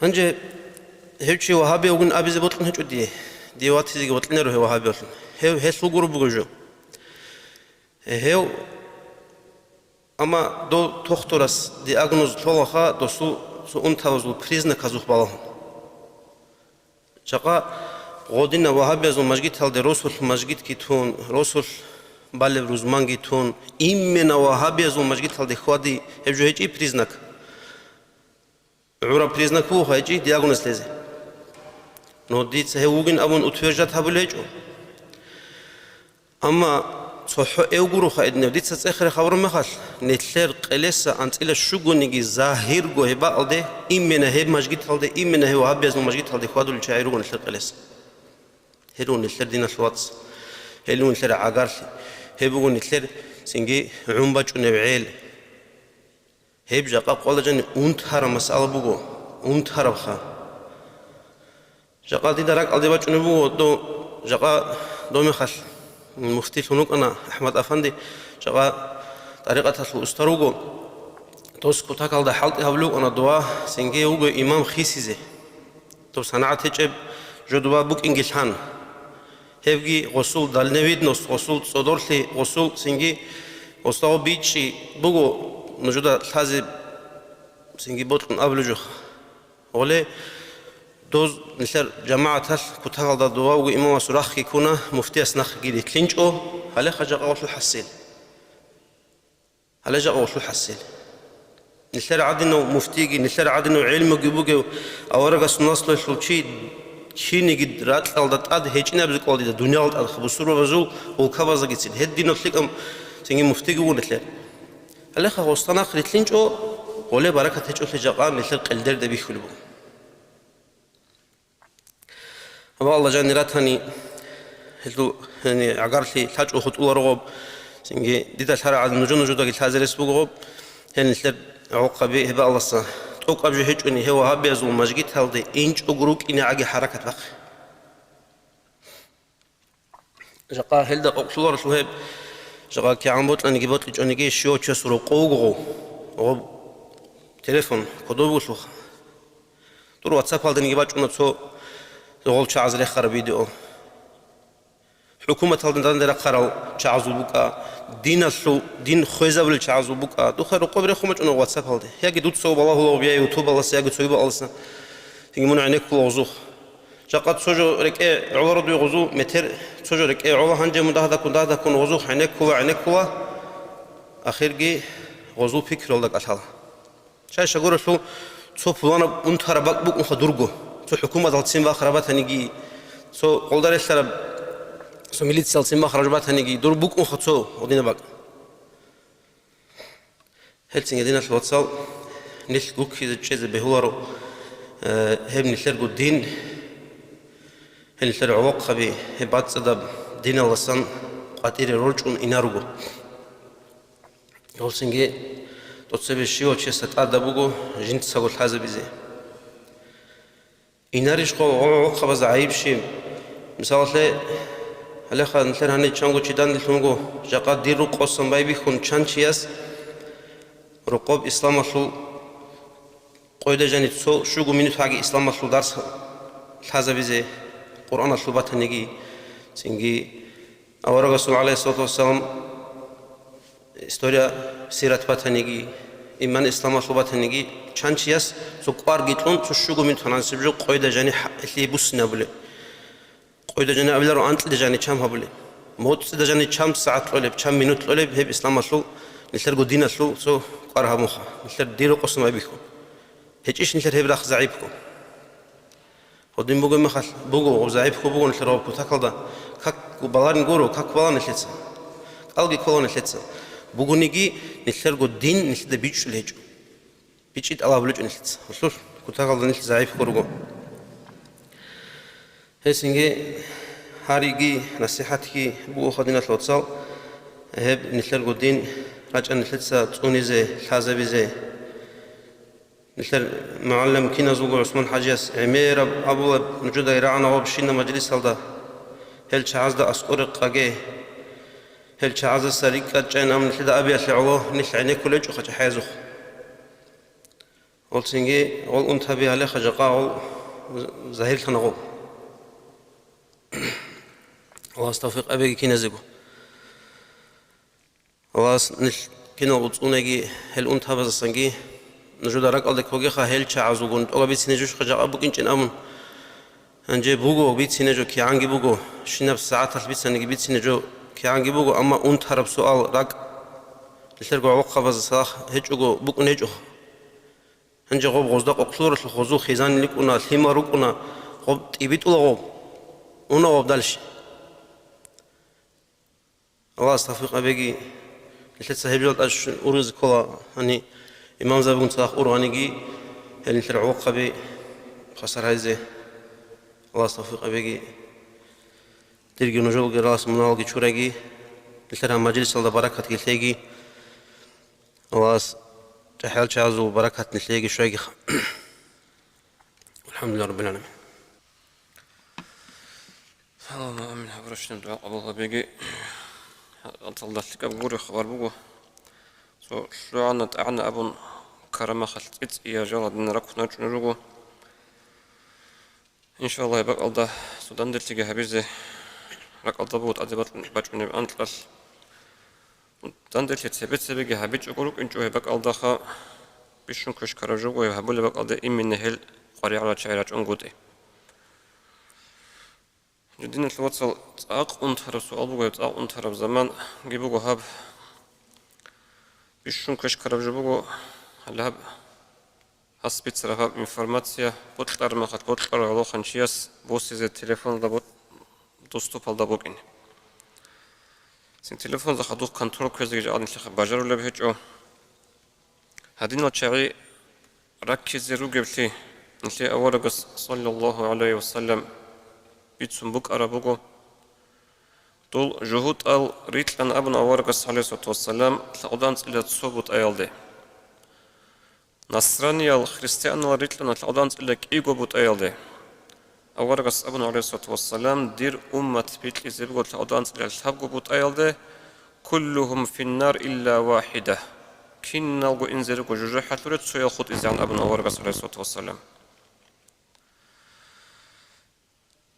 Гьанже гьев чи вагьабияв вугин абизе бокьун гьечӀо дие. Дие ватизеги бокьинаро гьев вагьабиявлъун. Гьев гьелъул гуро буго жо. Гьев, амма дов тухтурас диагноз лъолаха досул цо унтабазул признаказухъ балагьун. Жакъа гъодина вагьабиязул мажгиталде росулъ мажгитги тун, росулъ балеб рузманги тун, именно вагьабиязул мажгиталде хьвади, гьеб жо гьечӀи признак? ГӀураб признак буго гьечӀи диагноз лъезе. Но дица гьев вугин абун утверждать гьабулеб гьечӀо. Амма цохӀо эв гуроха гьединав, дица цӀехере хабураб мехалъ, нилъер къелеса анцӀила щугониги загьирго гьеб бакӀалде, именно гьеб мажгиталде, именно гьев вагьабиязул мажгиталде хьвадулел чагӀи руго нилъер къелеса. Гьел руго нилъер диналъул вацал, гьел руго нилъер гӀагарлъи, гьеб буго нилъер цинги гӀун бачӀунеб гӀел. Гьеб жакъа къоялда жани унтараб масъала буго, унтарабха. Жакъа дида ракӀалде бачӀунеб буго, дов, жакъа дов мехалъ муфтилъун вукӀана АхӀмад Афанди, жакъа тӀарикъаталъул устар вуго, Дос кутакалда хӀалтӀи гьабулев вукӀана дова, цинги вуго имам хисизе. Доб санагӀат гьечӀеб жо дова букӀинги лъан. Гьебги гъосул дальновидность, гъосул цӀодорлъи, гъосул цинги гъосда гъо бичӀчӀи буго нужуда лъазе цинги бокьун абулеб жоха. Гъоле доз нилъер жамагӀаталъ кутакалда дова вуго имамасул рахъги ккуна, муфтияс нахъги рилълъинчӀо, гьале хъа жакъа гъолъул хӀасил. Гьале жакъа гъолъул хӀасил. Нилъер гӀадинав муфтиги, нилъер гӀадинав гӀелмуги бугев аварагасул наслуялъул чи киниги ракьалда тӀад гьечӀинаб рикӀкӀалдида, дуниялда тӀад бусурбабазул улкабазагицин. Гьединав лъикӀав цинги муфтиги вуго нилъер. Гьале хъа гъосда нахъ рилълъинчӀо, гъоле баракат гьечӀолъи жакъа нилъер къелдерде бихьулеб буго. Ва Аллагь жани ратани, гьелъул, яни, гӀагарлъи лъачӀо хутӀуларо гъоб, цинги дида лъарагӀаз нужу-нужудаги лъазе рес буго гъоб, гьел нилъер гӀолохъаби гьеб Аллагьса тӀокӀаб жо гьечӀони гьев вагьабиязул мажгиталде инчӀого рукӀине гӀаги хӀаракат бахъе. Жакъа гьелда къокълъуларелъул гьеб, жакъа кигӀан бокьаниги бокьичӀониги щивав чиясул рокъов вуго гъов. Гъоб телефон кодов вугелъулха. Дур WhatsApp-алданиги бачӀуна цо гъол чагӀаз рехараб видео. ХӀукуматалда данде рахъарал чагӀазул букӀа, диналъул, дин хвезабулел чагӀазул букӀа. Духъе рокъоб рехун бачӀуна WhatsApp-алде. Яги дуца балагьула гъоб, я YouTube-аласа, яги цоги бакӀаласа. Цинги мун гӀенеккула гъозухъ. Жакъа цо жо рекӀе гӀоларо дуе гъозу, метер цо жо рекӀе гӀола, гьанже мун дагь-дагьккун, дагь-дагьккун гъозухъ гӀенеккула, гӀенеккула, ахирги гъозул пикруялда кӀалъала. Щай щагуралъул цо пуланаб унтараб бакӀ букӀунха дурго, цо хӀукуматалцин вахараб батаниги, цо къолда релълъараб, цо милициялцин вахараб батаниги, дур букӀунха цо гьадинаб бакӀ. Гьелцин, гьединал вацал, нилъ гуккизе чӀезе бегьуларо, э, гьеб нилъерго дин, гьеб нилъер гӀолохъаби, гьеб бацӀцӀадаб диналдасан къватӀире рорчӀун инаруго. Гьелцинги тӀоцебе щивав чиясда тӀадаб буго жинцаго лъазабизе. Инарищ гъо-, гъо-, гъохъабазда гӀайиб щиб? Мисалалъе, гьалеха нилъер гьанив чанго чи данделъунго, жакъа дир рукъосан байбихьун чан чияс рокъоб исламалъул къойда жани цо щуго минут гьаги исламалъул дарс лъазабизе, Къуръаналъул батаниги, цинги аварагасул, гӀалайгьиссалату вассалам, история, сират батаниги, иман исламалъул батаниги, чан чияс цо кӀварги кьун, цо щуго минут гьанасеб жо къойда жани хӀа-, гьелъие буссинабулеб. Къойда жани абиларо анкьида жани чам гьабулеб. МоцӀида жани чам сагӀат кьолеб, чам минут кьолеб, гьеб исламалъул, нилъерго диналъул цо кӀвар гьабунха, нилъер дир рокъосан байбихьун. ГьечӀищ нилъер гьеб рахъ загӀипго? Гьадин бугеб мехалъ, буго, гъоб загӀипго буго нилъер гъоб кутакалда, как баларин гуро, как балан нилъеца. КӀалги кколан нилъеца. Бугониги, нилъерго дин нилъеда бичӀчӀулей гьечӀо. БичӀчӀи тӀалабулей гьечӀо нилъеца. Гьелъул кутакалда нилъ загӀипго руго. Гьесинги гьариги, насихӀатги буго, гьадинал вацал, гьеб нилъерго дин рачӀа нилъеца цӀунизе, лъазабизе. Нилъер мугӀалим киназулго ГӀусман ХӀажияс гӀемераб абулеб, нужеда рагӀана гъоб щинаб мажлисалда, гьел чагӀазда аскӀоре къаге, гьел чагӀаздаса рикӀкӀад чӀайин, амма нилъеда абиялъе гӀоло нилъ гӀенеккулел гьечӀо хъачӀахӀезухъ. Гьолцинги гъол унтаби гьалеха жакъа гъол загьирлъана гъол. Аллагьас тавфикъ абеги киназего. Аллагьас нилъ киналго цӀунеги, гьел унтабазасанги, нужеда ракӀалде ккогеха гьел чагӀазулгун тӀоба бицине жушха жакъа букӀинчӀин абун. Гьанже буго бицине жо кигӀанги буго, щинаб сагӀаталъ бицаниги бицине жо кигӀанги буго, амма унтараб суал, ракӀ, нилъерго гӀолохъабазда салах гьечӀого букӀун гьечӀо. Гьанже гъоб гъозда къокълъуларелъул гъозул хизан рикӀкӀуна, лъимал рукӀуна, гъоб тӀибитӀула гъоб, уна гъоб далщи. Аллагьас тавфикъ абеги, нилъеца гьеб жал тӀад щун ургъизе ккола, гьани, имамзабигун цадахъ ургъаниги, гьел нилъер гӀолохъаби хвасар гьайзе. Аллагьас тавфикъ абеги, дирги нужелги Аллагьас муналги чураги, нилъер гьаб мажлисалда баракатги лъеги, Аллагьас чӀахӀиял чагӀазул баракат нилъеги щвайгиха. АлхӀамдулиллагьи раббил гӀаламин. Аллагьумма амин. Гьабурабщинаб дугӀа къабул гьабеги. ГьатӀалда лъикӀаб гури хабар буго. Цо лъугӀана-тӀагӀана абун, ккараб мехалъ цӀи-цӀияб жал гьадин раккун рачӀунел руго. Иншаллагь, бакӀалда цо данделъиги гьабизе ракӀалда буго тӀаде бачӀунеб анкьалъ. Данделъи цебе-цебеги гьабичӀого рукӀинчӀо гьеб бакӀалдаха, бищун квеш ккараб жо буго гьеб гьабулеб бакӀалде именно гьел къваригӀарал чагӀи рачӀунгутӀи. Диналъул вацал, цӀакъ унтараб суал буго гьеб, цӀакъ унтараб заманги буго гьаб. Бищун квеш ккараб жо буго гьалаб гьас бицараб гьаб информация бокьараб мехалъ, бокьарав гӀолохъанчияс босизе телефоналда бо-, доступалда букӀине. Цин телефонда хадуб контроль кквезеги жагӀад нилъехъе бажарулеб гьечӀо. Гьадинал чагӀи раккизе ругеблъи нилъее аварагас, саллаллагьу гӀалайгьи вассалам, бицун букӀараб буго. Дол жугьутӀал рикьана абун аварагас, гӀалайгьиссалату вассалам, лъабкъоялда анцӀила цо бутӀаялде. Насраниял, христианал рикьана лъабкъоялда анцӀила кӀиго бутӀаялде. Аварагас абуна, гӀалайгьиссалату вассалам, дир уммат бикьизе буго лъабкъоялда анцӀила лъабго бутӀаялде, «Куллугьум финнар илла вахида». Киналго инзе руго жужахӀалъуре, цоял хутӀизегӀан абуна аварагас, гӀалайгьиссалату вассалам.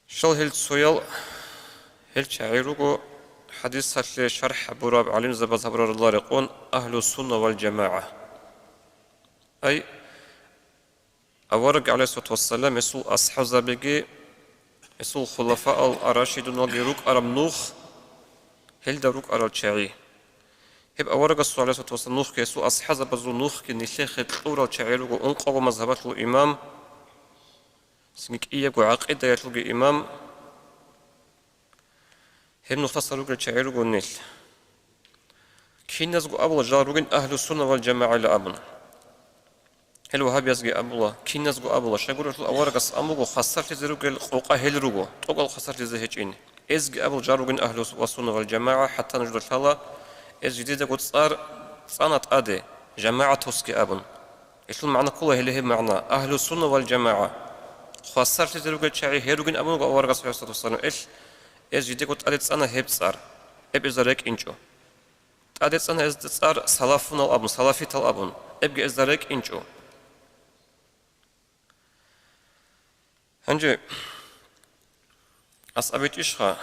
Щал гьел цоял, гьел чагӀи руго хӀадисалъе шархӀ гьабураб гӀалимзабаз гьабуралда рекъон агьлу сунна вал жамагӀа. Ай, авараг, гӀалайгьиссалату вассалам, гьесул асхӀабзабиги, гьесул хулафаал ар-рашидуналги рукӀараб нух, гьелда рукӀарал чагӀи. Гьеб аварагасул, гӀалайгьиссалату вассалам, нухги, гьесул асхӀабзабазул нухги нилъехъе кьурал чагӀи руго ункъого мазгьабалъул имам, цинги кӀиябго гӀакъидаялъулги имам. Гьеб нухдасан ругел чагӀи руго нилъ. Киназго абула жал ругин агьлу сунна вал жамагӀила абун. Гьел вагьабиязги абула, киназго абула, щайгурелъул аварагас абун буго, хвасарлъизе ругел къокъа гьел руго, тӀокӀал хвасарлъизе гьечӀин. Эзги абул жал ругин агьлу ва сунна вал жамагӀа, хӀатта нужда лъала, эз жидедаго цӀар цӀана тӀаде, жамагӀатусги абун. Гьелъул магӀна ккола гьеле гьеб магӀна, агьлу сунна вал жамагӀа. Хвасарлъизе ругел чагӀи гьел ругин абун буго аварагас, гӀалайгьиссалату вассалам, эл, эз жидедаго тӀаде цӀана гьеб цӀар, эб эзда рекӀинчӀо. ТӀаде цӀана эзда цӀар салафунал абун, салафитал абун, эбги эзда рекӀинчӀо. Гьанже ас абичӀищха,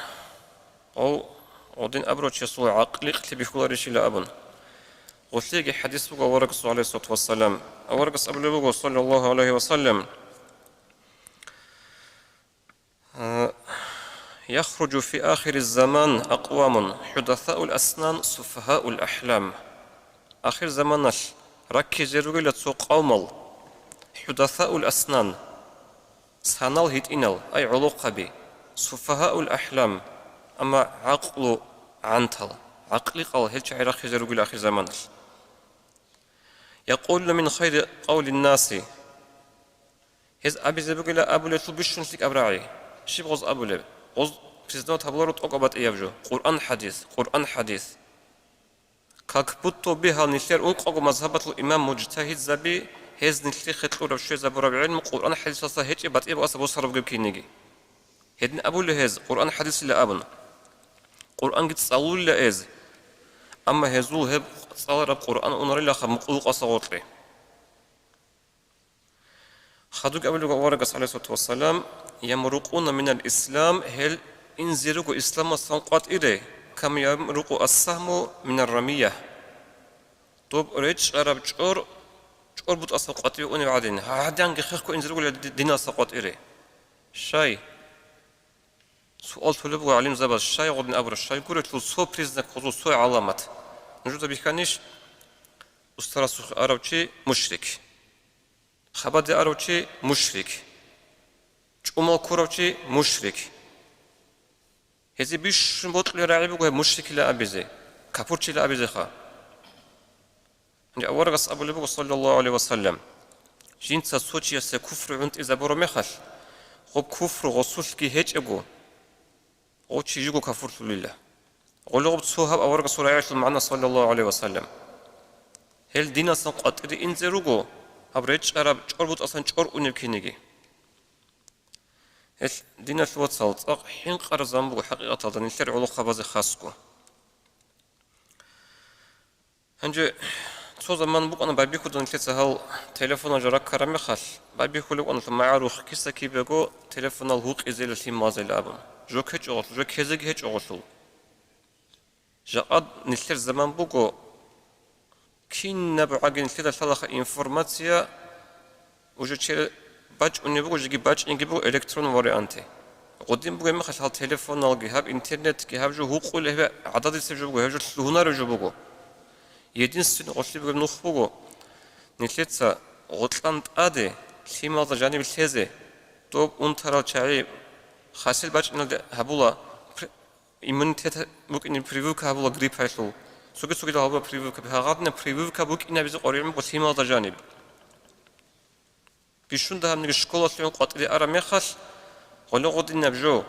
гъов гъодин абурав чиясул гӀакъликълъи бихьуларищила абун. Гъолъиеги хӀадис буго аварагасул, гӀалайгьиссалату вассалам. Аварагас абулеб буго, саллаллагьу гӀалайгьи вассалам, «Яхруджу фи ахири заман акъвамун, хӀудасаул аснан, суфагьаул ахӀлам». Ахир заманалъ раккизе ругила цо къавмал, хӀудасаул аснан, санал гьитӀинал, ай гӀолохъаби, суфагьаул ахӀлам, амма гӀакълу гӀантал, гӀакъликъал гьел чагӀи рахъизе ругила ахир заманалъ. Якъулу мин хайри къавлин наси. Гьез абизе бугила абулелъул бищун лъикӀаб рагӀи. Щиб гъоз абулеб? Гъоз признавать гьабуларо тӀокӀаб батӀияб жо. Къуръан хӀадис, Къуръан хӀадис. Как будто бы гьал нилъер ункъого мазгьабалъул имам мужтагьидзаби, гьез нилъехъе кьураб щвезабураб гӀилму Къуръан хӀадисалъа гьечӀеб батӀияб аса босарабги киниги. Гьедин абулеб гьез, Къуръан хӀадисила абун. Къуръанги цӀалулила эз. Амма гьезул гьеб цӀалараб Къуръан унарилаха мукъулукъаса гъоркье. Хадубги абулеб аварагас, гӀалайгьиссалату вассалам, «Ямрукъуна минал ислам», гьел инзе руго исламалдасан къватӀире, «кама ямрукъу ассагьму минар рамия». Доб речӀчӀараб чӀор, чӀор бутӀаса къватӀиве унеб гӀадин, гьадинги хехго инзе ругила ди-, диналдаса къватӀире. Щай? Суал толеб буго гӀалимзабаз, щай гъодин абура, щайгурелъул цо признак, гъозул цо гӀаламат. Нужеда бихьанищ? Устарасухъе арав чи мушрик. Хабаде арав чи мушрик. ЧӀумал ккурав чи мушрик. Гьезие бищун бокьулеб рагӀи буго гьеб мушрикила абизе, капурчила абизеха. Гьанже аварагас абулеб буго, саллаллагьу гӀалайгьи ва саллам, жинца цо чиясе куфру гӀунтӀизабураб мехалъ, гъоб куфру гъосулъги гьечӀого, гъов чи живго капурлъулила. Гъоле гъоб цо гьаб аварагасул рагӀиялъул магӀна, саллаллагьу гӀалайгьи ва саллам. Гьел диналдасан къватӀире инзе руго, гьаб речӀчӀараб чӀор бутӀасан чӀор унеб киниги. Гьел, диналъул вацал, цӀакъ хӀинкъараб заман буго хӀакъикъаталда нилъер гӀолохъабазе хасго. Гьанже Цо заман букӀана байбихьуда нилъеца гьал телефонал жо раккараб мехалъ, байбихьулеб букӀана магӀарухъ киса-кибего телефонал гьукъизейила лъималазейила абун. Жо ккечӀогъолъул, жо ккезеги гьечӀогъолъул. Жакъа нилъер заман буго, кинаб гӀаги нилъеда лъалаха информация, уже чер бачӀунеб буго, жеги бачӀинеги буго электронный варианте. Гъудин бугеб мехалъ гьал телефоналги, гьаб интернетги, гьаб жо гьукъулеб, гьеб гӀададисеб жо буго, гьеб жо лъугьунареб жо буго. Единственный къолъи бугеб нух буго, нилъеца гъоркьан тӀаде лъималазда жаниб лъезе, доб унтарал чагӀи хасил бачӀиналде гьабула, пр-, иммунитет букӀине прививка гьабула гриппалъул. Цоги-цогидал гьабула прививка. Гьагъадинаб прививка букӀинабизе къваригӀун буго лъималазда жаниб. Бищун дагьабниги школалъугӀин къватӀире араб мехалъ, гъоло гъудинаб жо.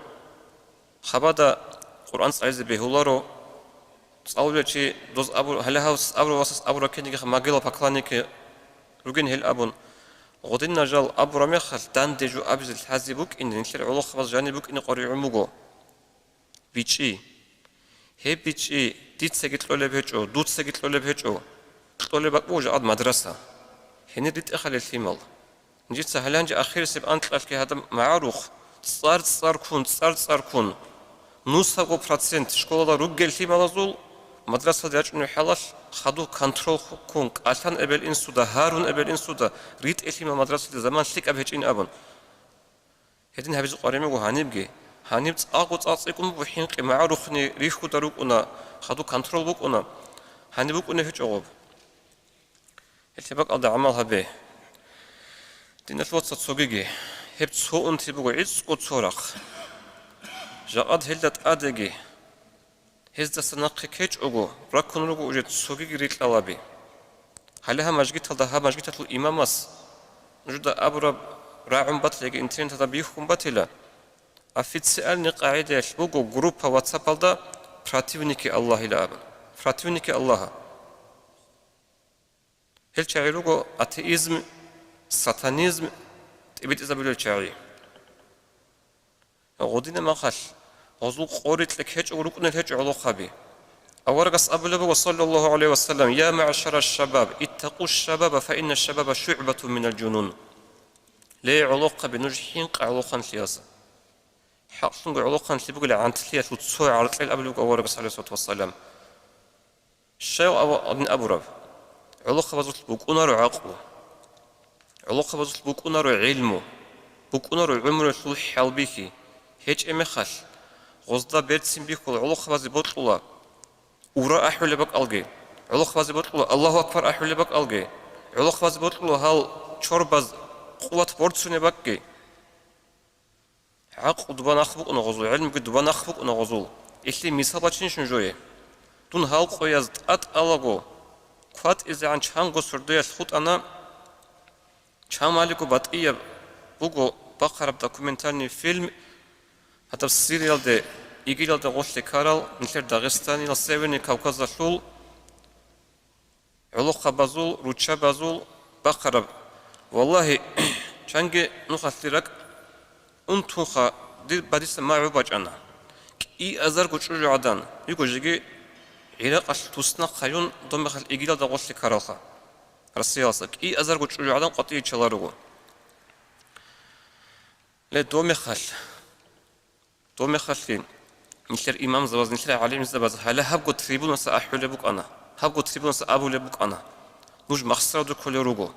Хабада Къуръан цӀализе бегьуларо. ЦӀалулев чи доз абур-, гьале гьав абурав васас абураб ккенигиха, могила поклонники ругин гьел абун. Гъудинаб жал абураб мехалъ, данде жо абизе лъазе букӀине, нилъер гӀолохъабаз жаниб букӀине къваригӀун буго. БичӀчӀи. Гьеб бичӀчӀи дицаги кьолеб гьечӀо, дуцаги кьолеб гьечӀо. Кьолеб бакӀ буго жакъад мадраса. Гьенир ритӀехъали лъимал. Нижеца гьаланже ахирисеб анкьалъги гьадаб магӀарухъ цӀар-цӀар ккун, цӀар-цӀар ккун. Нусабго процент школалда ругел лъималазул мадрасалде рачӀунеб хӀалалъ хадуб контроль ккун, кӀалъан эбел-инсуда, гьарун эбел-инсуда, ритӀе лъимал мадрасалде, заман лъикӀаб гьечӀин абун. Гьедин гьабизе къваригӀун буго гьанибги. Гьаниб цӀакъго цӀакъ цӀикӀкӀун буго хӀинкъи, магӀарухъни рихьуда рукӀуна, хадуб контроль букӀуна. Гьаниб букӀунеб гьечӀо гъоб. Гьелъие бакӀалда гӀамал гьабе. Диналъул вацал, цогиги, гьеб цо унти буго, гӀицӀго цо рахъ. Жакъад гьелда тӀадеги. Гьездаса нахъе ккечӀого, раккун руго уже цогиги рикьалаби. Гьале гьаб мажгиталда, гьаб мажгиталъул имамас нужеда абураб рагӀун батила яги интернеталда бихьун батила, официальный къагӀидаялъ буго группа WhatsApp-алда «Противники Аллаха» ила абун. «Противники Аллаха». Гьел чагӀи руго атеизм, сатанизм тӀибитӀизабулел чагӀи. Гъудина махалъ, гъозул къорикье ккечӀого рукӀунел гьечӀо гӀолохъаби. Аварагас абулеб буго, саллаллагьу гӀалайгьи ва саллам: «Я маъшара шабаб, иттакъу шабаба, фа инна шабаба шугӀбатун минал жунун». Ле, гӀолохъаби, нуж хӀинкъа гӀолохъанлъиялса. ХӀакълъунго гӀолохъанлъи бугила гӀантлъиялъул цо гӀаркьел абулеб буго аварагас, гӀалайгьиссалату вассалам. Щай гьадин абураб? ГӀолохъабазулъ букӀунаро гӀакълу. ГӀолохъабазулъ букӀунаро гӀилму. БукӀунаро гӀумруялъул хӀалбихьи. ГьечӀеб мехалъ, гъозда берцин бихьула, гӀолохъабазе бокьула ура ахӀулеб бакӀалги. ГӀолохъабазе бокьула Аллагьу акбар ахӀулеб бакӀалги. ГӀолохъабазе бокьула гьал чорбаз къуват борцунеб бакӀги. ГӀакълу дуба нахъ букӀуна гъозул, гӀилмуги дуба нахъ букӀуна гъозул. Илъи мисал бачинищун жое? Дун гьал къояз тӀатӀалаго кватӀизегӀан чанго сордоялъ хутӀана, чамалиго батӀияб буго бахъараб документальный фильм, гьадаб Сириялде, ИГИЛалда гъорлъе ккарал, нилъер Дагъистаниял, Северный Кавказалъул гӀолохъабазул, руччабазул бахъараб. Валлагьи, чанги нухалъе ракӀ унтунха, дир бадиса магӀу бачӀана. КӀиазарго чӀужугӀадан, йиго жеги ГӀиракъалъ туснахъ гьаюн, доб мехалъ ИГИЛалда гъорлъе ккаралха. Россиялъа кӀиазарго чӀужугӀадан къватӀире чӀоларуго. Ле, доб мехалъ. Доб мехалъги нилъер имамзабаз, нилъер гӀалимзабаз гьале гьабго трибунаса ахӀулеб букӀана, гьабго трибунаса абулеб букӀана: «Нуж махсараду кколел руго.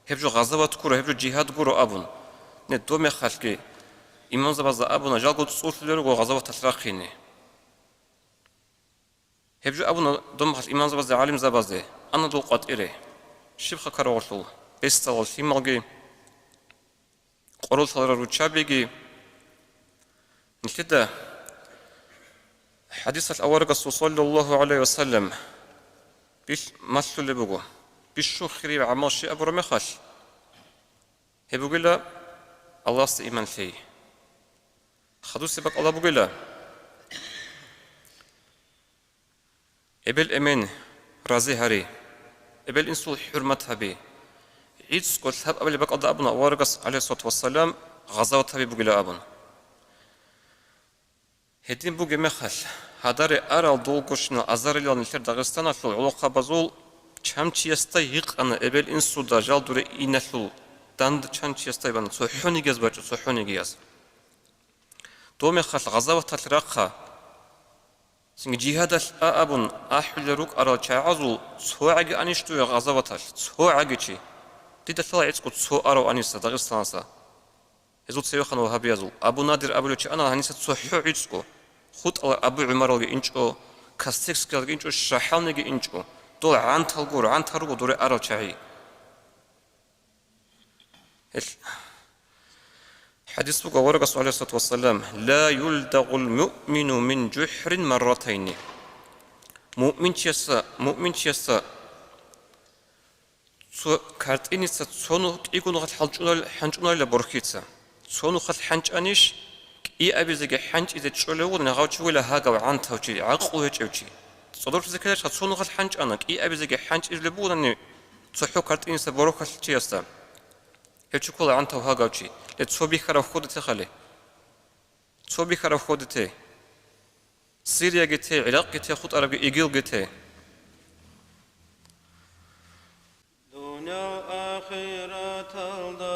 Гьеб жо гъазават гуро, гьеб жо жигьад гуро», — абун. Не, доб мехалъги имамзабазда абуна, жалго цӀулъулел руго гъазаваталъ рахъине. Гьеб жо абуна доб мехалъ имамзабазде, гӀалимзабазде, ана дол къватӀире. Щибха ккараб гъорлъул? Бесдалал лъималги, къоролъаларал руччабиги. Нилъеда хӀадисалъ аварагасул, саллаллагьу гӀалайгьи ва саллам, бихь малъулеб буго, бищун хирияб гӀамал щиб абураб мехалъ, гьеб бугила Аллагьасда иман лъей. Хадусеб бакӀалда бугила, эбел-эмен рази гьари, эбел-инсул хӀурмат гьаби. ГӀицӀго лъабабилеб бакӀалда абуна аварагас, гӀалайгьиссалату вассалам, гъазават гьаби бугила абун. Гьедин бугеб мехалъ, гьадаре арал долгощинал азарилал нилъер Дагъистаналъул гӀолохъабазул Чанчиясда гьикъана эбел-инсуда жал дуре иналъул, данде чанчиясда гьабана, цохӀонигияз бачӀо, цохӀонигияз. Дов мехалъ гъазаваталъ рахъа, цинги жигьадалъ а абун ахӀулел рукӀарал чагӀазул цогӀаги анищ дуе гъазаваталъ, цогӀаги чи. Дида лъала гӀицӀго цо арав аниса Дагъистаналъа. Гьезул цевехъан вагьабиязул. Абу Надир абулев чи ана гьаниса цохӀо гӀицӀго. ХутӀал Абу ГӀумаралги инчӀо, Костекскиялги инчӀо, ШахӀалниги инчӀо. Дол гӀантал гуро, гӀантал руго дуре арал чагӀи. Гьел хӀадис буго аварагас, гӀалайгьиссалату вассалам: «Ла юлдагъул муъмину мин жухӀрин марратайни». Муъминчияса, муъминчияса цо картӀиница цо нух кӀиго нухалъ хӀанчӀунарил-, хӀанчӀунарила борхьица. Цо нухалъ хӀанчӀанищ, кӀиабизеги хӀанчӀизе чӀолев вугони гъав чи вугила гьагав гӀантав чи, гӀакълу гьечӀев чи. ЦӀодорлъизе ккеларищха цо нухалъ хӀанчӀана, кӀиабизеги хӀанчӀизулеб бугони цохӀо картӀиниса борхьалъ чиясда. Гьев чи ккола гӀантав гьагав чи. Гьев цо бихьараб хьоде техали. Цо бихьараб хьоде те. Сирияги те, ГӀиракъги те, хутӀарабги ИГИЛги те. Дуниял ахираталда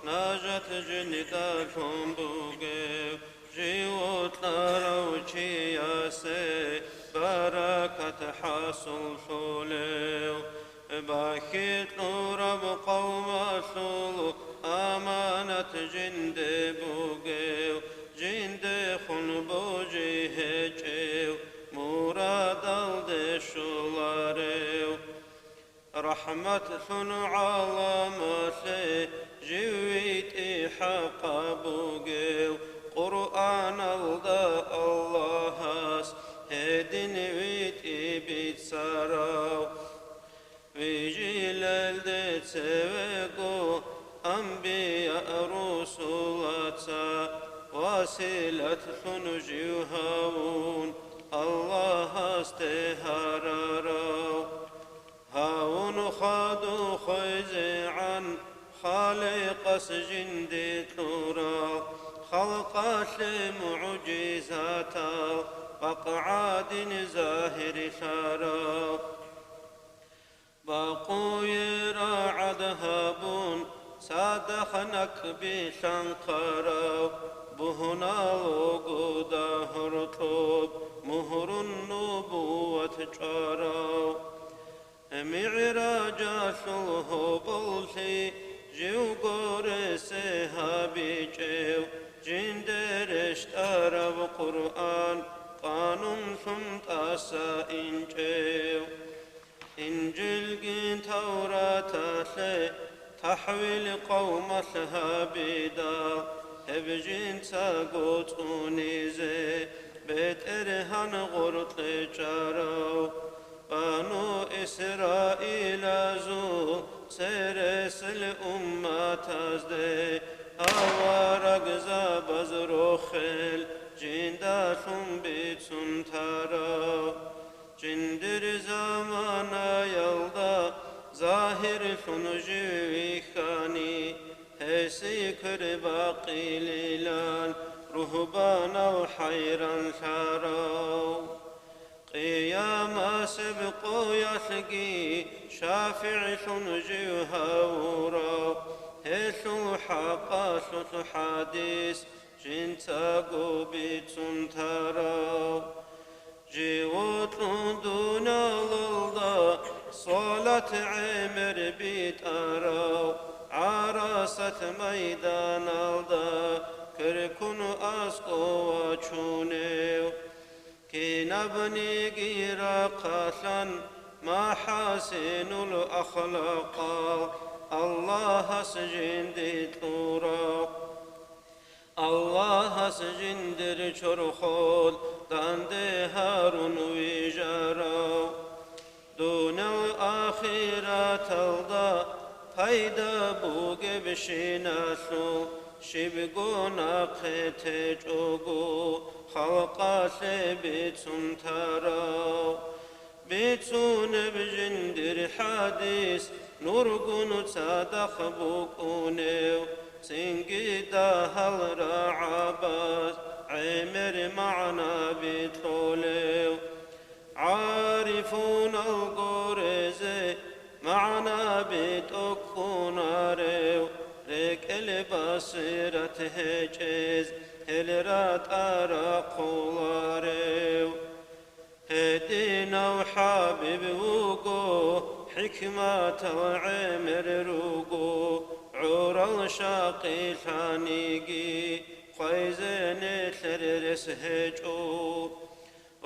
нажат жиндалъун бугев, живот кьарав чиясе баракат хӀасуллъулев. Бахьи кьураб къавмалъул аманат жинде бугев, жиндехун божи гьечӀев, мурадалде щоларев. РахӀматлъун гӀаламалъе жив витӀи хӀакъаб бугев, Къуръаналда Аллагьас гьедин витӀи бицарав. Вижилелде цевего анбия-русулаца василатлъун жив гьавун Аллагьасде гьарарав. Гьавун хадуб хвезегӀан Халикъас жинде кьурав, халкъалъе мугӀжизатал бакъ гӀадин загьирлъарав. Бакъуе рагӀад гьабун, цадахъ накӀкӀби лъанхъарав, бугьуналого дагьор кьоб, мугьрун нубуват чӀварав. МигӀражалъул гьоболлъи живго ресе гьабичӀев, жинде рещтӀараб Къуръан къанунлъун тӀаса инчӀев. Инжилгин Тавраталъе тахӀвил къавмалъ гьабидал, гьеб жинцаго цӀунизе БетӀергьан гъоркье чӀарав, Бану Исраилазул цересел умматазде аварагзабаз рохел жиндалъун бицун тарав. Жиндир заманаялда загьирлъун жив вихьани, гьесие квер бакъилилан ругьбанал хӀайранлъарав. Къиямасеб къоялъги шафигӀлъун жив гьавурав, гьелъул хӀакъалъулъ хӀадис жинцаго бицун тарав. Животлъун дуниялалда салат гӀемер битӀарав, ГӀарасат майданалда кверкун аскӀов вачунев. Кинабниги рахъалъан махӀасинуль ахлакъал Аллагьас жинде кьурав. Аллагьас жиндир чорхол данде гьарун вижарав, дуниял ахираталда пайда бугебщиналъул щибго нахъе течӀого халкъалъе бицун тарав. Бицунеб жиндир хӀадис нургун цадахъ букӀунев, цинги дагьал рагӀабаз гӀемер магӀнаби кьолев. ГӀарифунал горезе рев, рекӀел басират гьечӀез гьел ратӀа рахъуларев. Гьединав ХӀабиб вуго, хӀикматал гӀемер руго, гӀурал щакъилъаниги хъвайзе нилъер рес гьечӀо.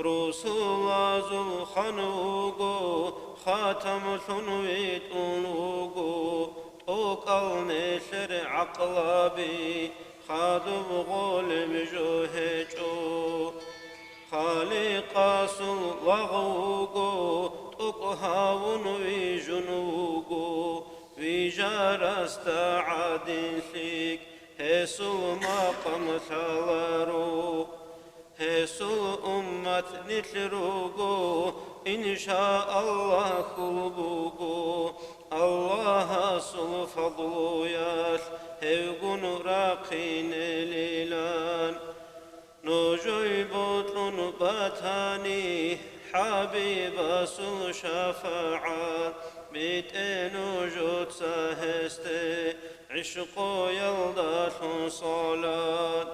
Русулазул хан вуго, хатамлъун витӀун вуго, тӀокӀал нилъер гӀакълаби, хадуб гъолеб жо гьечӀо. Халикъасул лагъ вуго, тӀокӀ гьавун вижун вуго, вижарасда гӀадин лъикӀ гьесул макъам лъаларо. Гьесул уммат нилъ руго, иншааллагь, хьул буго, Аллагьасул фадлуялъ гьевгун рахъинелилан. Нужее бокьун батани ХӀабибасул шафагӀат, битӀе нужеца гьесде гӀишкъуялдалъун салат.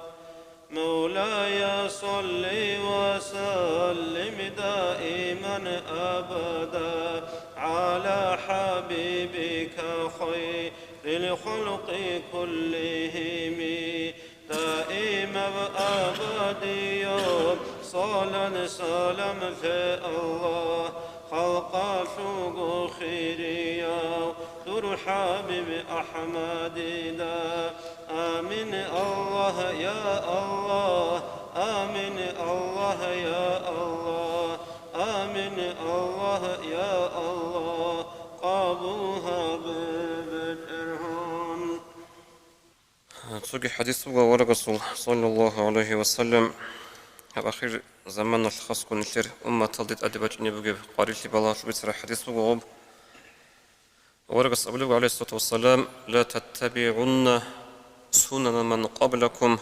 مولاي صل وسلم دائما أبدا على حبيبك خير الخلق كلهم. Даимаб абадияв салам-салам лъе Аллагь, халкъалъулго хирияв дур ХӀабиб АхӀмадида. Амин, Аллагь, я Аллагь, амин, Аллагь, я Аллагь, амин, Аллагь, я Аллагь, къабул гьабе, БетӀергьан. Цоги хӀадис буго аварагасул, саллаллагьу гӀалайгьи ва саллам, гьаб ахир заманалъ хасго нилъер умматалде тӀаде бачӀине бугеб къварилъи балагьалъуб бицараб хӀадис буго гьаб. Аварагас абулеб, гӀалайгьиссалату вассалам: «Ла таттабигӀунна сунана ман къаблакум»,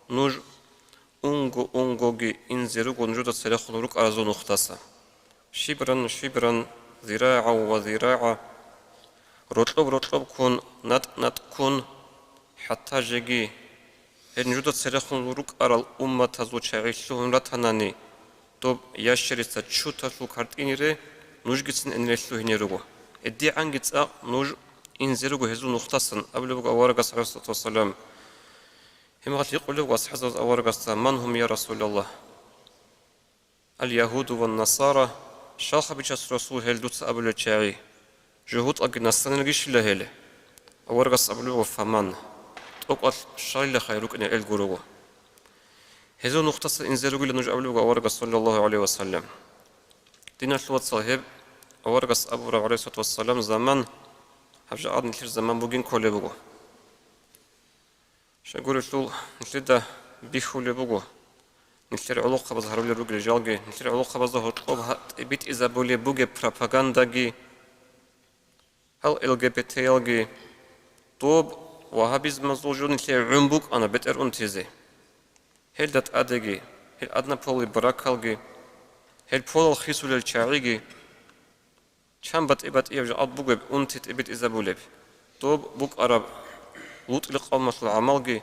нуж унго-унгоги инзе руго нужеда церехун рукӀаразул нухдаса. Шибран-шибран, зирагӀа ва зирагӀа, рокьоб-рокьобккун, натӀ-натӀккун, хӀатта жеги гьел нужеда церехун рукӀарал умматазул чагӀи лъугьун ратанани, доб ящерица чуталъул картӀинире нужгицин гьенире лъугьине руго. ГӀедегӀанги цӀакъ нуж инзе руго гьезул нухдасан, абулеб буго аварагас, гӀалайгьиссалату вассалам. Гьеб мехалъ гьикъулеб буго асхӀабзабаз аварагасда: «Ман гьум, я Расулаллагь?» «Аль-ягьуду ван-насара», щалха, Бичасул Расул, гьел дуца абулел чагӀи, жугьутӀалги настанилги щила гьел? Аварагас абулеб буго: «Фаман», тӀокӀалъ щалилахъай рукӀине гьел гурого. Гьезул нухдаса инзе ругила нуж абулеб буго аварагас, саллаллагьу гӀалайгьи ва саллам. Диналъул вацал, гьеб аварагас абураб, гӀалайгьиссалату вассалам, заман гьаб жакъа нилъер заман бугин кколеб буго. Щайгурелъул нилъеда бихьулеб буго, нилъер гӀолохъабаз гьарулел ругел жалги, нилъер гӀолохъабазда гьоркьоб гьа-, тӀибитӀизабулеб бугеб пропагандаги, гьал Л Г Б Т-ялги, доб вагьабизмазул жо нилъее гӀун букӀана бетӀер унтизе. Гьелда тӀадеги, гьел однополый бракалги, гьел полал хисулел чагӀиги, чан батӀи-батӀияб жакъа бугеб унти тӀибитӀизабулеб, доб букӀараб ЛутӀил къавмалъул гӀамалги.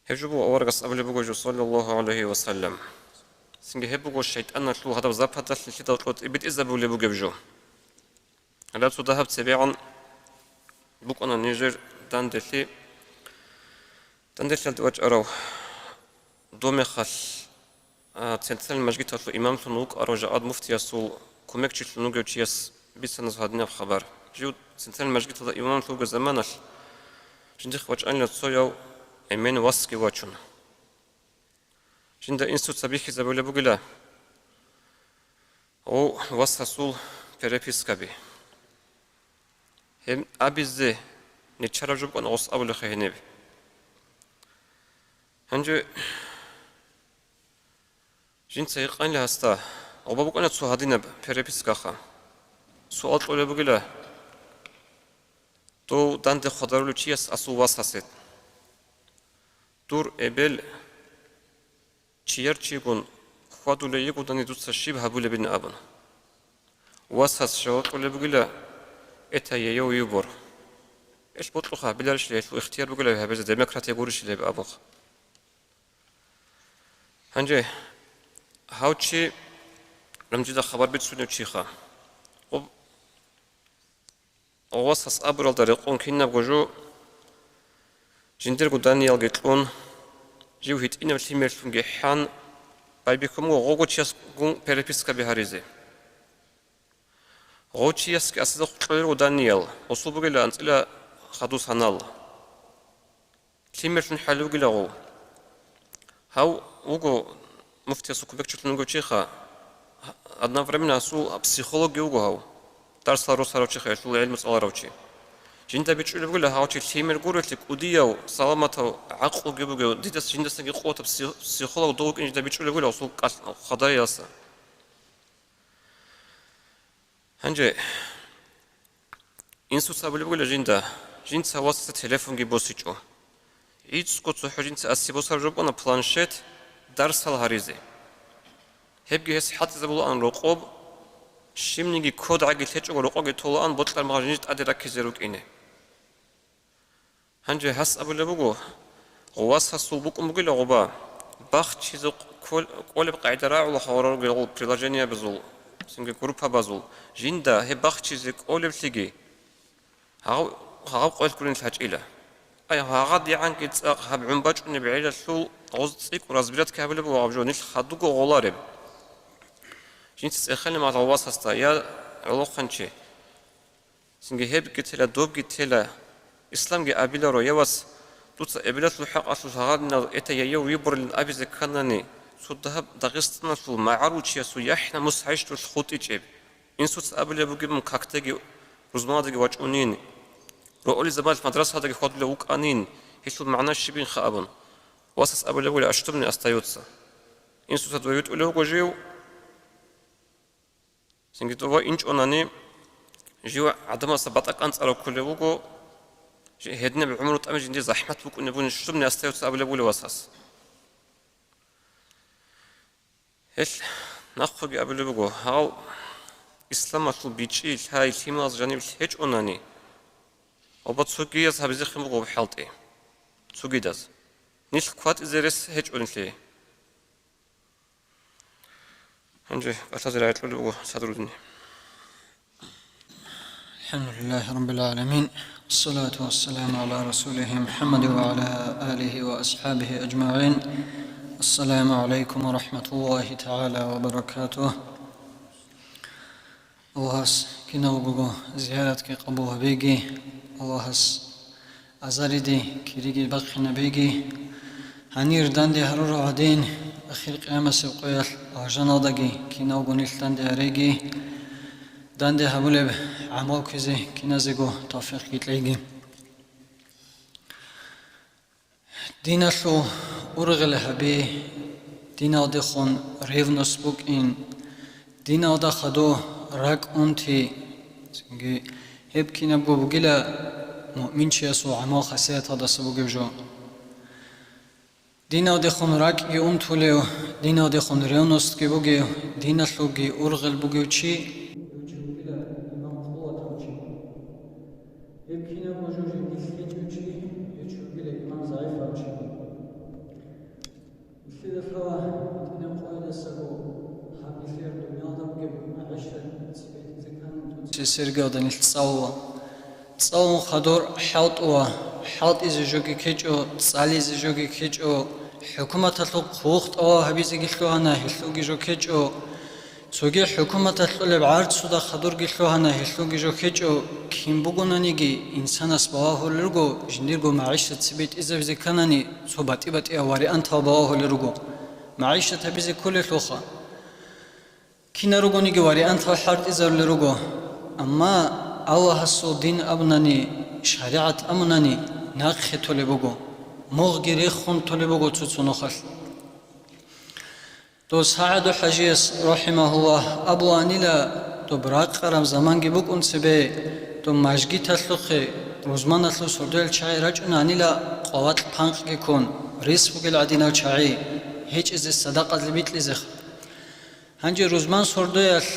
Гьеб жо буго аварагас абулеб буго жо, саллаллагьу гӀалайгьи ва саллам. Цинги гьеб буго шайтӀаналъул гьадаб западалъ нилъеда кьо тӀибитӀизабулеб бугеб жо. Гьале цо дагьаб цебегӀан букӀана нижер данделъи. Данделъиялде вачӀарав домехалъ, а, центральный мажгиталъул имамлъун вукӀарав жакъад муфтиясул кумекчилъун вугев чияс бицана гьадинаб хабар. Жив центральный мажгиталда имамлъун вугеб заманалъ жиндихъ вачӀанила цояв эмен васги вачун. Жинда инсуца бихьизабулеб бугила гьев васасул перепискаби. Гьеб абизе нечараб жо букӀана гъос абулехъе гьениб. Гьанже жинца гьикъанила гьасда, гъоба букӀана цо гьадинаб перепискаха. Суал кьолеб бугила дов данде хвадарулев чияс асул васасе: «Дур эбел чияр чигун хьвадулей йигодани дуца щиб гьабулебин?» – абун. Васас жаваб кьолеб бугила: Это её выбор. Ил бокьухъа гьабиларищ гьелъул ихтияр бугилаби гьабизе, демократия гурищ гьеб абухъ. Гьанже гьав чи, гьанжеда хабар бицунев чиха. Гъуб-, гъувасас абуралда рекъон кинабго жо жиндирго даниялги кьун, жив гьитӀинаб лъимерлъунги хӀан, байбихьун гъого чиясгун перепискаби гьаризе. Гъов чиясги асида хутӀулел руго даниял, гъусул бугила анцӀила хадус гьанал. Лъимерлъун хӀалев вугила гъов. Гьав вуго муфтиясул кумекчилъун вугев чиха, одновременно асул психологги вуго гьав, дарсал росарав чиха, гьелъул гӀилму цӀаларав чи. Жинда бичӀчӀулеб бугила гьав чи лъимер гурелъи, кӀудияв, саламатав, гӀакълуги бугев, дидаса жиндасаги къуватаб пси-, психолог дов вукӀин жинда бичӀчӀулеб бугила гъусул кӀал-, хъадаялъа. Гьанже инсуца абулеб бугила жинда, жинца васасда телефонги босичӀо. ГӀицӀго цохӀо жинца асе босараб жо букӀана планшет, дарсал гьаризе. Гьебги гьес хӀалтӀизабулаан рокъоб, щибниги кодгӀаги лъечӀого рокъоги толаан бокьараб магъа жинда тӀаде раккизе рукӀине. Гьанже гьас абулеб буго, гъувасасул букӀун бугила гъуба, бахчизе ккол-, кӀолеб къагӀида рагӀула гьаварал ругел приложениябазул, цинги группабазул, жинда гьеб бахчизе кӀолеблъиги, гьагъав, гьагъаб къоялъ гурин лъачӀила. Ай, гьагъадигӀанги цӀакъ гьаб гӀун бачӀунеб гӀелалъул гъоз цӀикӀкӀун разбиратки гьабулеб буго гьаб жо, нилъ хадуго гъолареб. Жинца цӀеханин магъ гъувасасда, я гӀолохъанчи. Цинги гьебги тела, добги тела, исламги абиларо, я вас, дуца эбелалъул хӀакъалъулъ гьагъадинал это её выборлъин абизе кканани, цо дагьаб Дагъистаналъул магӀарул чиясул яхӀ-намус гьайщ дулъ хутӀичӀеб? Инсуца абулеб бугеб мун, какдеги, рузмаладеги вачӀунин, рогьулизабалъ мадрасадаги хьвадулев вукӀанин, гьелъул магӀна щибинха абун. Васас абулеб бугила, а что мне остаётся? Инсуца дове витӀулев вуго жив. Цинги дова инчӀонани, жив гӀадамасда батӀа кӀанцӀарав кколев вуго, жи-, гьединаб гӀумру тӀаме жиндир захӀмат букӀунеб буни, что мне остаётся абулеб бугила васас. Гьелъ нахъеги абулеб буго, гьал исламалъул бичӀчӀи лъай лъималаз жаниб лъечӀонани, оба цогияз гьабизехъин буго хӀалтӀи, цогидаз. Нилъ кватӀизе рес гьечӀо нилъее. Гьанже кӀалъазе рагӀи кьолеб буго садрудни. الحمد لله رب العالمين. والصلاة والسلام على رسوله محمد وعلى آله وأصحابه أجمعين. السلام عليكم ورحمة الله تعالى وبركاته. Аллагьас киналгого зияратги къабул гьабеги, Аллагьас азариде кириги бахъинабеги, гьанир данде гьарурав гӀадин, ахир къиямасеб къоялъ алжаналдаги киналго нилъ данде гьареги, данде гьабулеб гӀамал ккезе киназего тавфикъги кьеги. Диналъул ургъел гьаби, диналдехун ревность букӀин, диналда хадур ракӀ унти, цинги гьеб кинабго бугила муъминчиясул гӀамал-хасияталдаса бугеб жо. Диналдехун ракӀги унтулев, диналдехун ревностьги бугев, диналъулги ургъел бугев чи, гьев чи вугила иман къуватав чи. Гьеб кинабго жо жиндилъ гьечӀев чи, гьев чи вугила иман загӀипав чи. Нилъеда лъала гьитӀинаб къоялдасаго гьаб нилъер дуниялда бугеб магӀишат цебетӀизе ккани тун сергиялда нилъ цӀалула. ЦӀалун хадур хӀалтӀула, хӀалтӀизе жоги ккечӀо, цӀализе жоги ккечӀо, хӀукуматалъул хъух тӀалаб гьабизеги лъугьана, гьелъулги жо ккечӀо. Цоги хӀукуматалъ кьолеб гӀарцуда хадурги лъугьана, гьелъулги жо ккечӀо, кин бугонаниги, инсанас балагьулел руго, жиндирго магӀишат цебетӀизабизе кканани, цо батӀи-батӀиял вариантал балагьулел руго. МагӀишат гьабизе кколелъулха. Кина ругониги вариантал хӀалтӀизарулел руго. Амма Аллагьасул дин абунани, шаригӀат абунани, нахъе толеб буго, мугъги рехун толеб буго цо-цо нухалъ. Дос СагӀаду-хӀажияс, рахӀимагьуллагь, абулаанила, доб ракъараб заманги букӀун цебе, доб мажгиталъухъе рузманалъул сордоял чагӀи рачӀунаанила къвакь панкъги ккун, рес бугел гӀадинал чагӀи, гьечӀезе садакъазе бикьизеха. Гьанже рузман сордоялъ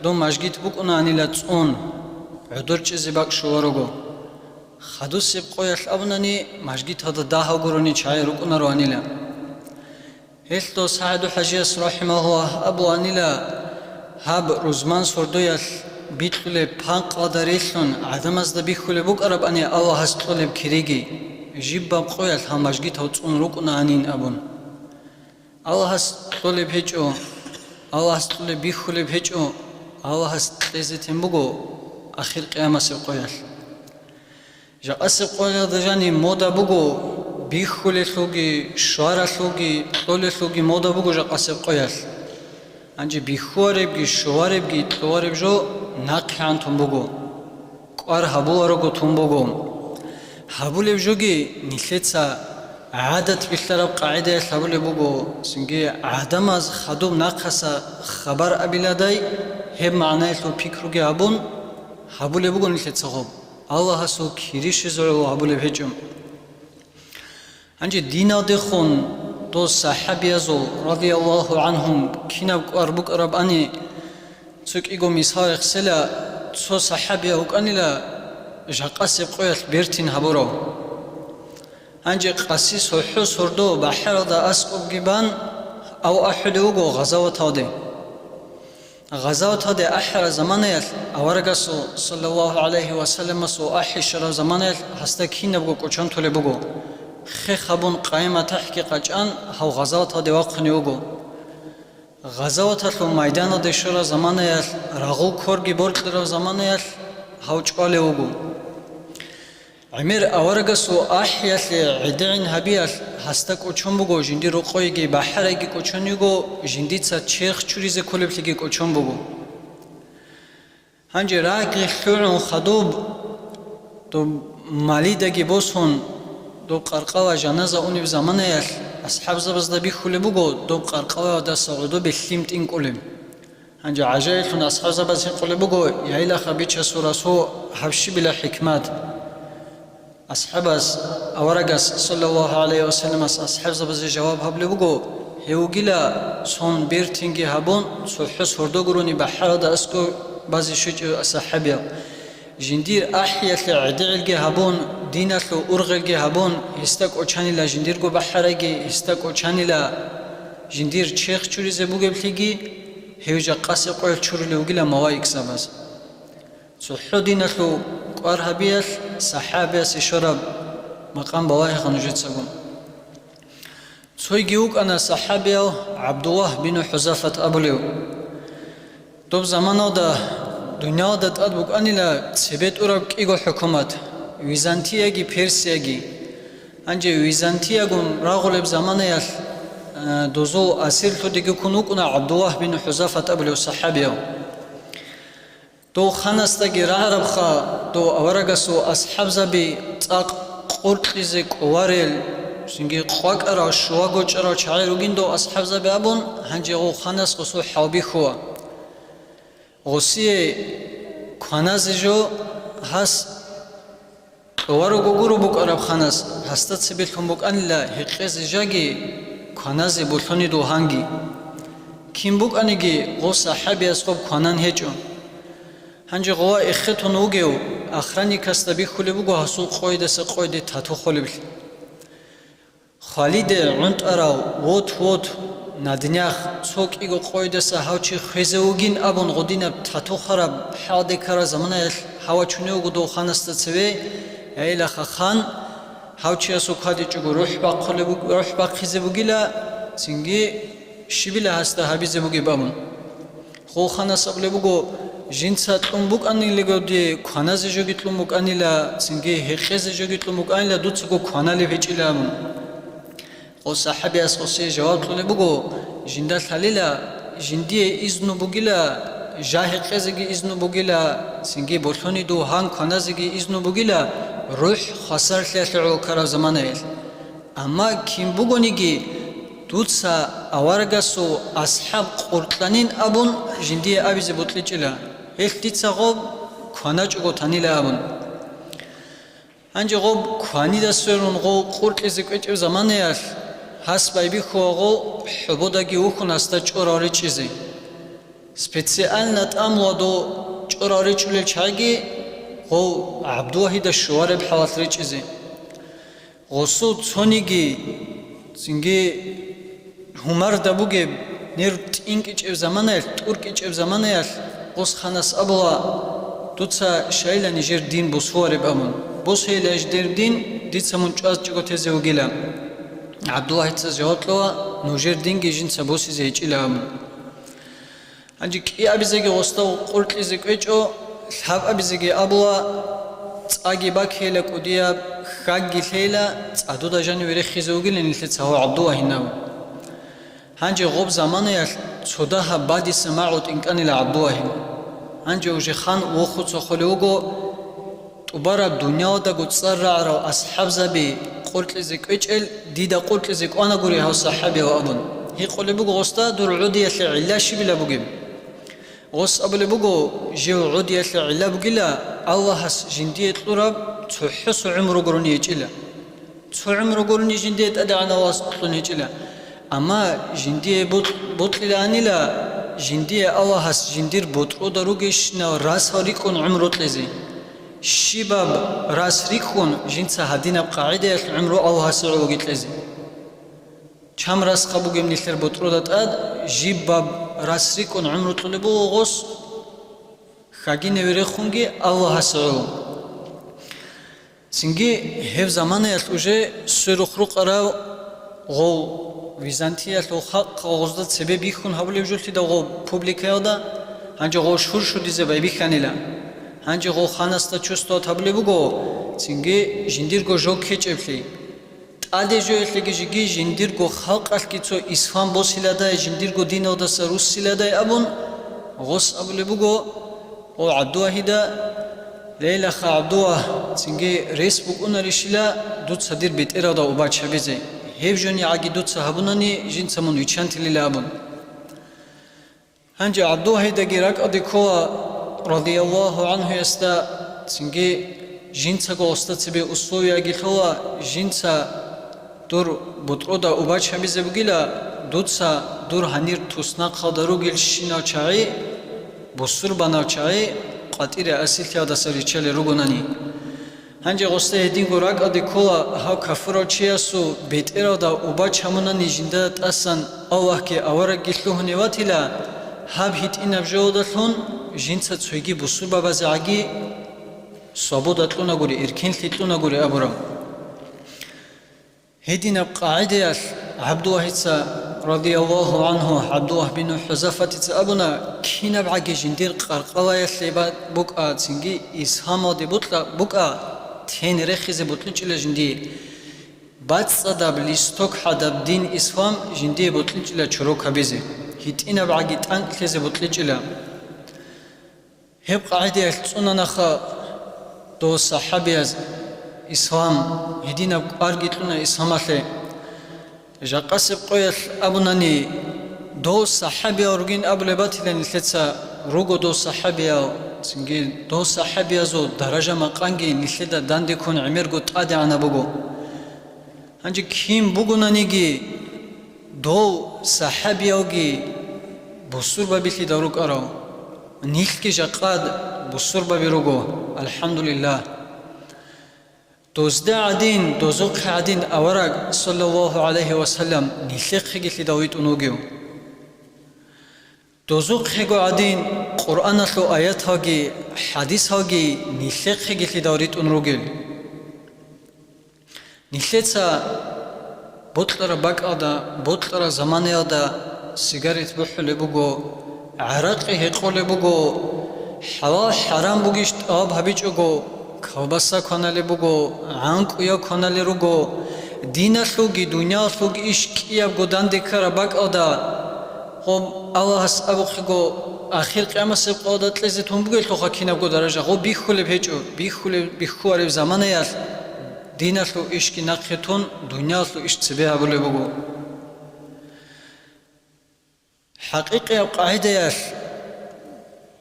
доб мажгит букӀунаанила цӀун, гӀодор чӀезе бакӀ щоларого. Хадусеб къоялъ абунани, мажгиталда дагьав гурони чагӀи рукӀунароанила. Гьелъ дос СагӀду-хӀажияс рахӀимагьуллагь абуанила, гьаб рузман сордоялъ бикьулеб панкъалда релълъун гӀадамазда бихьулеб букӀарабани Аллагьас кьолеб кириги, жибаб къоялъ гьал мажгитал цӀун рукӀунаанин абун. Аллагьас кьолеб гьечӀо, Аллагьас кьолеб бихьулеб гьечӀо, Аллагьас кьезе тен буго ахир къиямасеб къоялъ. Жакъасеб къоялда жаниб мода буго, бихьулелъулги, щваралъулги, кьолелъулги мода буго жакъасеб къоялъ. Гьанже бихьуаребги, щваребги, кьолареб жо нахъегӀан тун буго. КӀвар гьабуларого тун буго. Гьабулеб жоги нилъеца гӀадат билълъараб къагӀидаялъ гьабулеб буго, цинги гӀадамаз хадуб нахъаса хабар абиладай, гьеб магӀнаялъул пикруги гьабун, гьабулеб буго нилъеца гъоб. Аллагьасул кири щвезе гӀоло гьабулеб гьечӀо. Гьанже диналдехун дос сахӀабиязул, радияллагьу гӀангьум, кинаб кӀвар букӀарабани, цо кӀиго мисал рехсела, цо сахӀабияв вукӀанила жакъасеб къоялъ бертин гьабурав. Гьанже къаси сохӀо сордо бахӀаралда аскӀобги бан, ав ахӀулев вуго гъазаваталде. Гъазаваталде ахӀараб заманаялъ аварагасул, саллаллагьу гӀалайгьи ва салламасул, ахӀи щвараб заманаялъ гьасда кинабго кӀочон толеб буго. Хех гьабун, къайи-матахӀги къачӀан, гьав гъазаваталде вахъунев вуго. Гъазаваталъул майданалде щвараб заманаялъ, рагъул корги боркьараб заманаялъ гьав чӀвалев вуго. ГӀемер аварагасул ахӀиялъе гӀедегӀин гьабиялъ гьасда кӀочон буго, жиндир рокъойги бахӀарайги кӀочон йиго, жиндица черх чуризе кколеблъиги кӀочон буго. Гьанже рагги лъугӀун хадуб, доб малидаги босун, доб къаркъала жаназа унеб заманаялъ асхӀабзабазда бихьулеб буго, доб къаркъаладаса гӀодобе лъим тӀинкӀулеб. Гьанже гӀажаиблъун асхӀабзабаз гьикъулеб буго, яилаха бичасул расул, гьаб щибила хӀикмат? АсхӀабас, аварагас, саллаллагьу гӀалайгьи ва салламас, асхӀабзабазе жаваб гьабулеб буго, гьев вугила, цон бертинги гьабун, цохӀо сордо гурони бахӀаралда аскӀоб базе щвечӀев сахӀабияв. Жиндир ахӀиялъе гӀедегӀилги гьабун, диналъул ургъелги гьабун, гьесда кӀочанила жиндирго бахӀарайги, гьесда кӀочанила жиндир черх чуризе бугеблъиги, гьев жакъасеб къоялъ чурулев вугила малаикзабаз. ЦохӀо диналъул кӀвар гьабиялъ сахӀабиясе щвараб макъам балагьеха нужецаго. Цойги вукӀана сахӀабияв ГӀабдуллагь бину ХӀузафат абулев. Доб заманалда дуниялда тӀад букӀанила цебетӀураб кӀиго хӀукумат, Византияги Персияги. Гьанже Византиягун рагъулеб заманаялъ, э, дозул асирлъудеги ккун вукӀуна ГӀабдуллагь бин ХӀузафат абулев сахӀабияв. Дов ханасдаги рагӀарабха, дов аварагасул асхӀабзаби цӀакъ къуркьизе кӀоларел, цинги къвакӀарал, щуго чӀарал чагӀи ругин дов асхӀабзаби абун, гьанже гъов ханас гъосул хӀалбихьула. Гъосие кваназе жо гьас кьоварого гуро букӀараб ханас, гьасда цебе лъун букӀанила гьекъезе жаги, кваназе болъонидул гьанги. Кин букӀаниги, гъов сахӀабияс гъоб кванан гьечӀо. Гьанже гъова эхетун вугев охранникасда бихьулеб буго гьасул къойдаса къойде тату холеблъи. Хвалиде гӀунтӀарав, вот-вот, на днях цо кӀиго къойдаса гьав чи хвезе вугин абун гъудинаб тату хараб хӀалде ккараб заманаялъ гьав вачунев вуго дов ханасда цеве, яилаха хан, гьав чиясул квадичӀого рухӀ бахъулеб буг-, рухӀ бахъизе бугила, цинги щибила гьасда гьабизе бугеб абун. Хъулхъанас абулеб буго, жинца кьун букӀанилего дие, кваназе жоги кьун букӀанила, цинги гьекъезе жоги кьун букӀанила, дуцаго кваналеб гьечӀила абун. Гъо сахӀабияс гъосие жаваб кьулеб буго, жинда лъалила, жиндие изну бугила, жа гьекъезеги изну бугила, цинги болъонидул гьан кваназеги изну бугила, рухӀ хвасарлъиялъе гӀоло ккараб заманаялъ. Амма кин бугониги, дуца аварагасул асхӀаб къуркьанин абун жиндие абизе бокьичӀила, гьелъ дица гъоб кваначӀого танила абун. Гьанже гъоб кванидасверун гъов къуркьизе кӀвечӀеб заманаялъ, гьас байбихьула гъов хӀободаги вухьун гьасда чӀорал речӀчӀизе. Специально тӀамула дов чӀорал речӀчӀулел чагӀиги, гъов ГӀабдуллагьида щвараб хӀалалъ ричӀчӀизе. Гъосул цониги, цинги гьумарда бугеб, нер тӀинкӀичӀеб заманаялъ, тӀуркӀичӀеб заманаялъ гъос ханас абула: «Дуца щайила нижер дин босуареб», – абун. «Босейила нижер дин, дица мун чӀвазчӀого тезе вугила». ГӀабдуллагьица жаваб кьола: «Нужер динги жинца босизе гьечӀила», – абун. Гьанже кӀиабизеги гъосда къуркьизе кӀвечӀо, лъабабизеги абула: «ЦӀаги бакейила кӀудияб, хьагги лъейила, цӀадуда жаниве рехизе вугилан нилъеца гьав ГӀабдуллагьин», – абун. Гьанже гъоб заманаялъ цо дагьаб бадиса магӀу тӀинкӀанила ГӀабдуллагьин. Гьанже уже хан вохуца холев вуго, тӀубараб дунялдаго цӀар рагӀарал асхӀабзаби къуркьизе кӀвечӀел, дида къуркьизе кӀванагури гьав сахӀабияв абун. Гьикъулеб буго гъосда: «Дур гӀодиялъе гӀилла щибила бугеб?» Гъос абулеб буго: «Жив гӀодиялъе гӀилла бугила, Аллагьас жиндие кьураб цохӀосо гӀумру гурони гьечӀила». Цо гӀумру гурони жиндие ТӀадегӀанав Аллагьас кьун гьечӀила. Амма жиндие бокь-, бокьилаанила, жиндие Аллагьас жиндир ботӀрода ругещинал расал рикӀкӀун гӀумру кьезе. Щибаб рас рихьун, жинца гьадинаб къагӀидаялъ гӀумру Аллагьасе гӀологи кьезе. Чам расха бугеб нилъер ботӀрода тӀад, жибаб рас рикӀкӀун гӀумру кьолеб буго гъос, хьагинаве рехунги Аллагьасе гӀоло. Цинги гьеб заманаялъ уже сверухъ рукъарав гъов Византиялъул халкъ гъозда цебе бихьун гьабулеб жо лъидал гъов публикаялда, гьанже гъов шуршудизе байбихьанила. Гьанже гъов ханасда чувствовать гьабулеб буго, цинги жиндирго жо ккечӀеблъи. ТӀаде жоялъеги жеги жиндирго халкъалъги цо ислам босиладай, жиндирго диналдаса руссиладай абун, гъос абулеб буго: «О, ГӀабдуллагьида, лейлаха, ГӀабдуллагь, цинги рес букӀунарищила дуца дир бетӀералда убачабизе? Гьеб жо нигӀаги дуца гьабунани, жинца мун виччантилила», – абун. Гьанже ГӀабдуллагьидаги ракӀалде ккола, радияллагьу гӀанхуясда, цинги жинцаго гъосда цебе условияги лъола, жинца дур бутӀрода убачабизе бугила, дуца дур гьанир туснахъалда ругелщинал чагӀи, бусурбанал чагӀи къватӀире асирлъиялдаса риччалел ругонани. Гьанже гъосда гьединго ракӀалде ккола, гьав кафурав чиясул бетӀералда убачамунани жинда тӀасан Аллагьги аварагги лъугьунев ватила, гьаб гьитӀинаб жоялдалъун жинца цойги бусурбабазегӀаги свобода кьунагури, эркинлъи кьунагури абураб. Гьединаб къагӀидаялъ ГӀабдуллагьица, радияллагьу гӀанху, ГӀабдуллагь бин ХӀузафатица абуна, кинабгӀаги жиндир къаркъалаялъе ба-, букӀа, цинги исламалде бутӀа-, букӀа, тен рехизе бутӀичӀила жиндие. БацӀцӀадаб листок гӀадаб дин ислам жиндие бутӀичӀила чурок гьабизе, гьитӀинабгӀаги тӀанкӀлъизе бутӀичӀила. Гьеб къагӀидаялъ цӀунанаха дов сахӀабияз ислам, гьединаб кӀварги кьуна исламалъе. Жакъасеб къоялъ абунани, дов сахӀабиял ругин абулеб батила нилъеца, руго дов сахӀабиял, цинги дов сахӀабиязул даража-макъамги нилъеда данде ккун гӀемерго тӀадегӀанаб буго. Гьанже кин бугонаниги, дов сахӀабиялги бусурбабилъидал рукӀарал, нилъги жакъад бусурбаби руго, алхӀамдулиллагь. Дозда гӀадин, дозухъе гӀадин авараг, саллаллагьу гӀалайгьи ва саллам, нилъехъеги лъидал витӀун вугев. Дозухъего гӀадин, Къуръаналъул аяталги, хӀадисалги нилъехъеги лъидал ритӀун ругел. Нилъеца бокьараб бакӀалда, бокьараб заманаялда сигарет бухӀулеб буго, гӀаракъи гьекъолеб буго, хӀалал-хӀарам бугищ тӀалаб гьабичӀого, колбаса кваналеб буго, гӀанкӀуял кваналел руго, диналъулги дуниялалъулги иш кӀиябго данде ккараб бакӀалда, гъоб Аллагьас абухъего, ахир къиямасеб къоялда кьезе тун бугелъулха кинабго даража, гъоб бихьулеб гьечӀо, бихьулеб, бихьуареб заманаялъ диналъул ишги нахъе тун, дуниялалъул иш цебе гьабулеб буго. ХӀакъикъияб къагӀидаялъ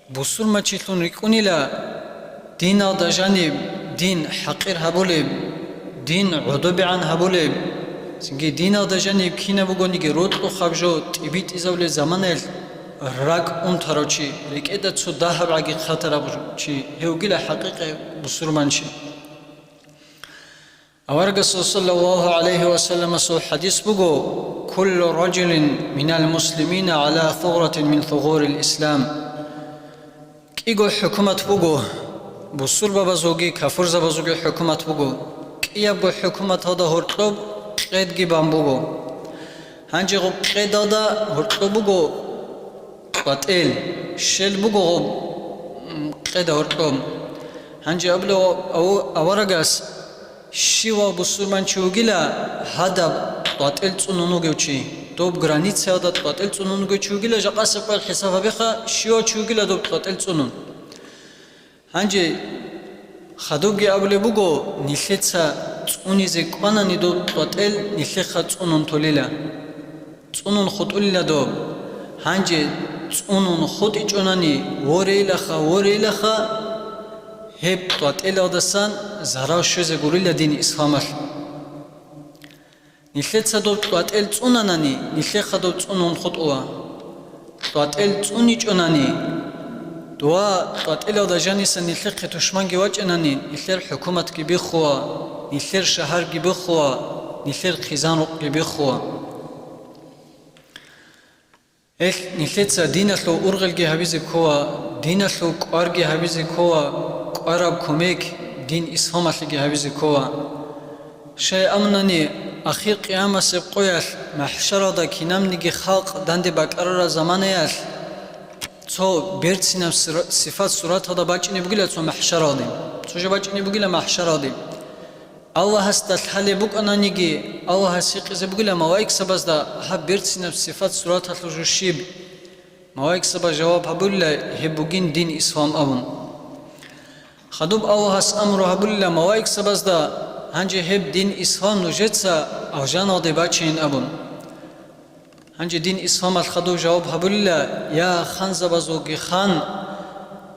бусурманчилъун рикӀкӀунила диналда жаниб дин хӀакъир гьабулеб, дин гӀодобегӀан гьабулеб, цинги диналда жаниб кинаб бугониги рокьухъаб жо тӀибитӀизабулеб заманаялъ ракӀ унтарав чи, рекӀеда цо дагьаб гӀаги хъатарав чи, гьев вугила хӀакъикъи бусурманчи. Аварагасул саллаллагьу гӀалайгьи ва салламасул хӀадис буго: «Куллу ражулин минал муслимина гӀала сугъратин мин сугъурил ислам». КӀиго хӀукумат буго, бусурбабазулги кафурзабазулги хӀукумат буго. КӀиябго хӀукуматалда гьоркьоб къедги бан буго. Гьанже гъоб къедалда гьоркьоб буго къватӀел, щел буго гъоб, м, къеда гьоркьоб. Гьанже абула ав-, аварагас, щивав бусурманчи вугила гьадаб къватӀел цӀунун вугев чи, доб границаялда къватӀел цӀунун вугев чи вугила, жакъасеб къоялъ хӀисаб гьабеха, щивав чи вугила доб къватӀел цӀунун. Гьанже хадубги абулеб буго, нилъеца цӀунизе кӀванани доб къватӀел нилъеха цӀунун толила. ЦӀунун хутӀулила доб. Гьанже цӀунун хутӀичӀонани, ворейилаха, ворейилаха, гьеб къватӀелалдасан зарал щвезе гурила дин исламалъ. Нилъеца доб къватӀел цӀунанани, нилъеха доб цӀунун хутӀула. КъватӀел цӀуничӀонани, дова къватӀелалда жаниса нилъехъе тушманги вачӀанани, нилъер хӀукуматги биххула, нилъер шагьарги биххула, нилъер хъизан-рукъги биххула. Гьелъ нилъеца диналъул ургъелги гьабизе ккола, диналъул кӀварги гьабизе ккола, кӀвараб кумек дин исламалъеги гьабизе ккола. Щай абунани, ахир къиямасеб къоялъ, махӀшаралда кинабниги халкъ данде бакӀарараб заманаялъ, цо берцинаб сира-, сифат-сураталда бачӀине бугила цо махӀшаралде. Цо жо бачӀине бугила махӀшаралде. Аллагьасда лъалеб букӀананиги, Аллагьас гьикъизе бугила малаикзабазда гьаб берцинаб сифат-сураталъул жо щиб? Малаикзаба жаваб гьабулила, гьеб бугин дин ислам абун. Хадуб Аллагьас амру гьабулила малаикзабазда, гьанже гьеб дин ислам нужеца алжаналде бачейин абун. Гьанже дин исламалъ хадув жаваб гьабулила: «Я ханзабазулги хан,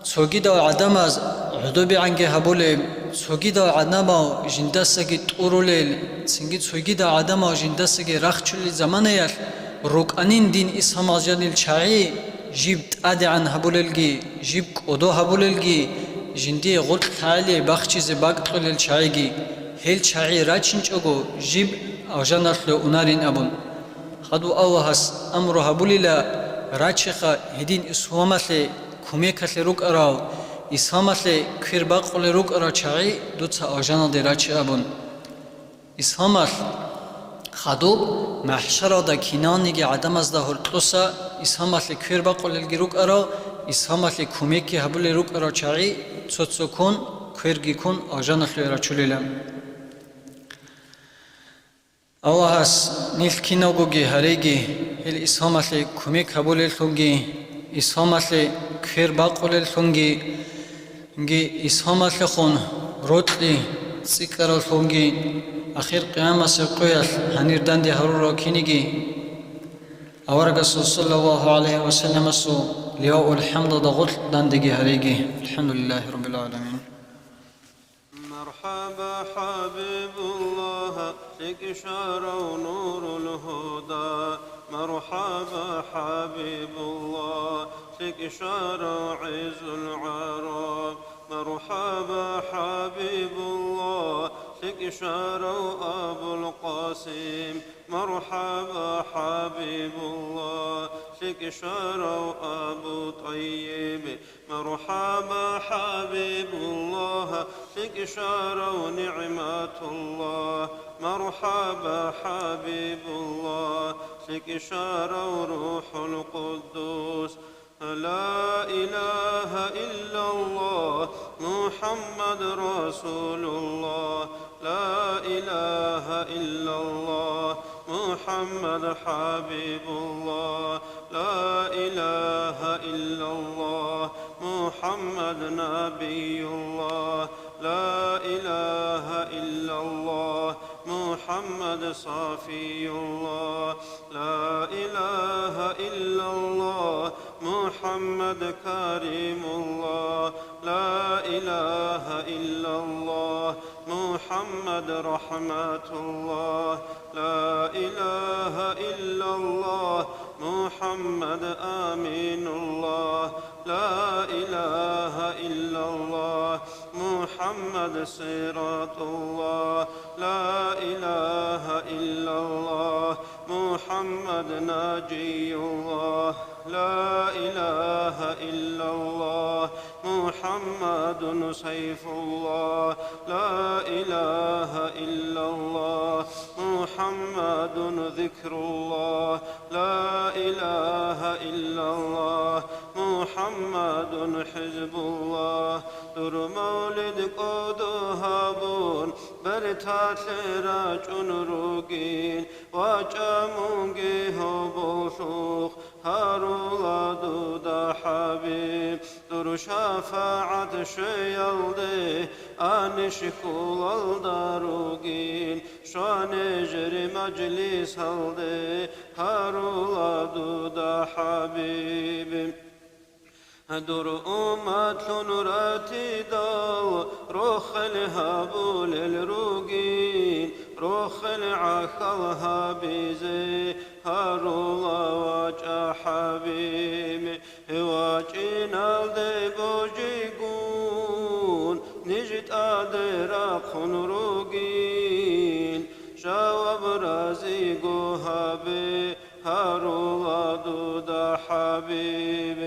цогидал гӀадамаз гӀодобегӀанги гьабулеб, цогидал гӀадамал жиндасаги тӀурулел, цинги цогидал гӀадамал жиндасаги рахчулел заманаялъ рукӀанин дин исламалъ жанил чагӀи, жиб тӀадегӀан гьабулелги, жиб кӀодо гьабулелги, жиндие гъоркь лъагӀалие бахчизе бакӀ кьолел чагӀиги, гьел чагӀи рачинчӀого жиб алжаналъуве унарин», – абун. Хадув Аллагьас амру гьабулила: «Рачеха гьедин исламалъе кумекалъе рукӀарал, исламалъе квер бакъулел рукӀарал чагӀи дуца алжаналде раче», – абун. Исламалъ хадуб махӀшаралда киналниги гӀадамазда гьоркьоса исламалъе квер бакъулелги рукӀарал, исламалъе кумекги гьабулел рукӀарал чагӀи цо-цо ккун, кверги ккун алжаналъуве рачулила. Аллагьас нилъ киналгоги гьареги, гьел исламалъе кумек гьабулеллъунги, исламалъе квер бакъулеллъунги, исламалъехун рокьи цӀикӀкӀараллъунги, ахир къиямасеб къоялъ гьанир данде гьарурал киниги, аварагасул саллаллагьу гӀалайгьи ва салламасул ливаул хӀамдалда гъоркь дандеги гьареги. АлхӀамдулиллагьи раббил гӀаламин. مرحبا حبيب الله، لك شارع نور الهدى. مرحبا حبيب الله، لك شارع عز العرب. مرحبا حبيب الله، لك شارع أبو القاسم. مرحبا حبيب الله، لك شارع أبو طيب. مرحبا حبيب الله، لك شارع نعمة الله. مرحبا حبيب الله، لك شارع روح القدس. لا إله إلا الله، محمد رسول الله. لا إله إلا الله، محمد حبيب الله. لا إله إلا الله، محمد نبي الله. لا إله إلا الله، محمد صفي الله. لا إله إلا الله، محمد كريم الله. لا إله إلا الله، محمد رحمة الله. لا إله إلا الله، محمد محمد أمين الله، لا إله إلا الله، محمد صراط الله، لا إله إلا الله، محمد نجي الله، لا إله إلا الله، محمد سيف الله، لا إله إلا الله، محمد ذكر الله، لا إله إلا الله، محمد حزب الله. Дур мавлид кӀодо гьабун, берталъе рачӀун ругин, вачӀа мунги гьоболлъухъ, гьарула дуда, хӀабиб. Дур шафагӀат щвеялде, анищ хьулалда ругин, щванежери мажлисалде, гьарула дуда, хӀабиб. Дур умматлъун ратидал рохел гьабулел ругин, рохел гӀахьал гьабизе гьарула, вачӀа, хӀабиб. ВачӀиналде божигун, ниж тӀаде рахъун ругин, жаваб разиго гьабе гьарула дуда, хӀабиб.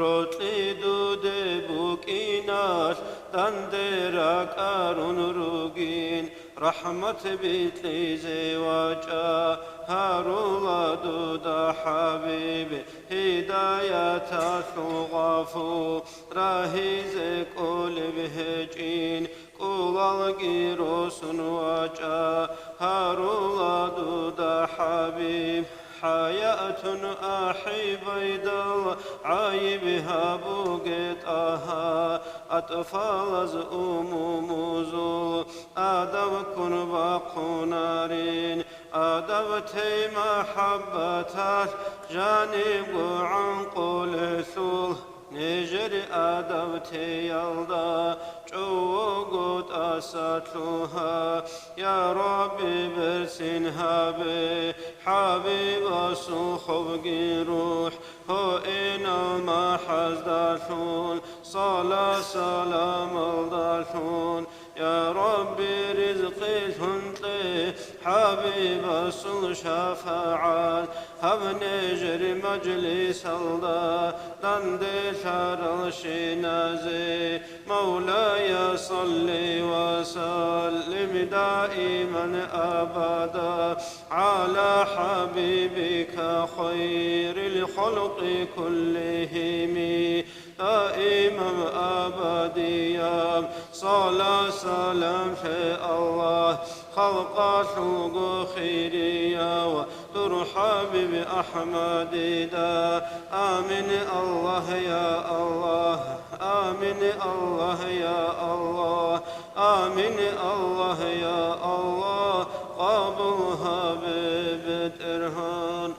Рокьи дуде букӀиналъ данде ракӀарун ругин, рахӀмат бикьизе вачӀа гьарула дуда, хӀабиб. Гьидаяталъул гъафу рагьизе кӀолеб гьечӀин, кӀулалги росун вачӀа гьарула дуда, хӀабиб. ХӀаятун ахӀи байдал гӀайиб гьабуге, ТӀагьа, атӀфалаз умумузул адаб ккун бахъунарин. Адаб тей махӀаббаталъ, жанибго гӀанкъулелъул, нижер адаб теялда чӀового тӀаса лъугьа. Я Рабби, берцин гьабе, хӀабибасул хобги рухӀ, гьоинал махӀаздалъун, сала-саламалдалъун. Я Рабби, ризкъилъун кье, хӀабибасул шафагӀат гьаб нижер мажлисалда данделъаралщиназе. مولاي صل وسلم دائما أبدا على حبيبك خير الخلق كلهم. دائما أبديا صلاة سلام لله خلق الخلق خيريا ودر حبيب أحمد دا. آمين الله يا الله، آمين الله يا الله، آمين الله يا الله. قبول هبيب ترهان.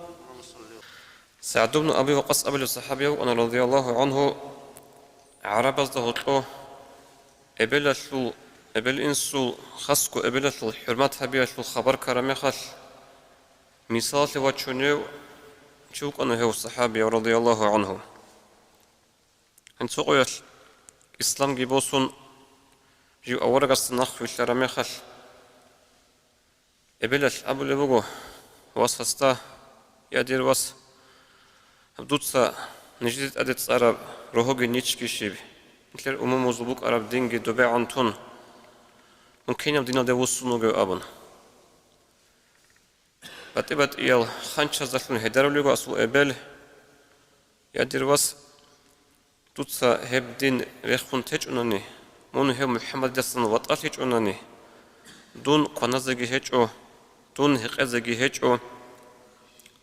СагӀд ибн Аби Вакъас абулев сахӀабияв вукӀана, радияллагьу гӀангьу, гӀарабазда гьоркьо эбелалъул, эбел-инсул, хасго эбелалъул хӀурмат гьабиялъул хабар ккараб мехалъ, мисалалъе вачунев чи вукӀана гьев сахӀабияв, радияллагьу гӀангьу. Гьанцо къоялъ исламги босун, жив аварагасда нахъ вилълъараб мехалъ, эбелалъ абулеб буго васасда: «Я, дир вас, гьаб дуца нижеде тӀаде цӀараб рогьоги ничги щиб, нилъер умумузул букӀараб динги добегӀан тун, мун кинаб диналде вуссун вугев?» — абун. БатӀи-батӀиял ханчаздалъун гьедарулего асул эбел: «Я, дир вас, дуца гьеб дин рехун течӀунани, мун гьев МухӀаммадидасан ватӀалъичӀунани, дун кваназеги гьечӀо, дун гьекъезеги гьечӀо,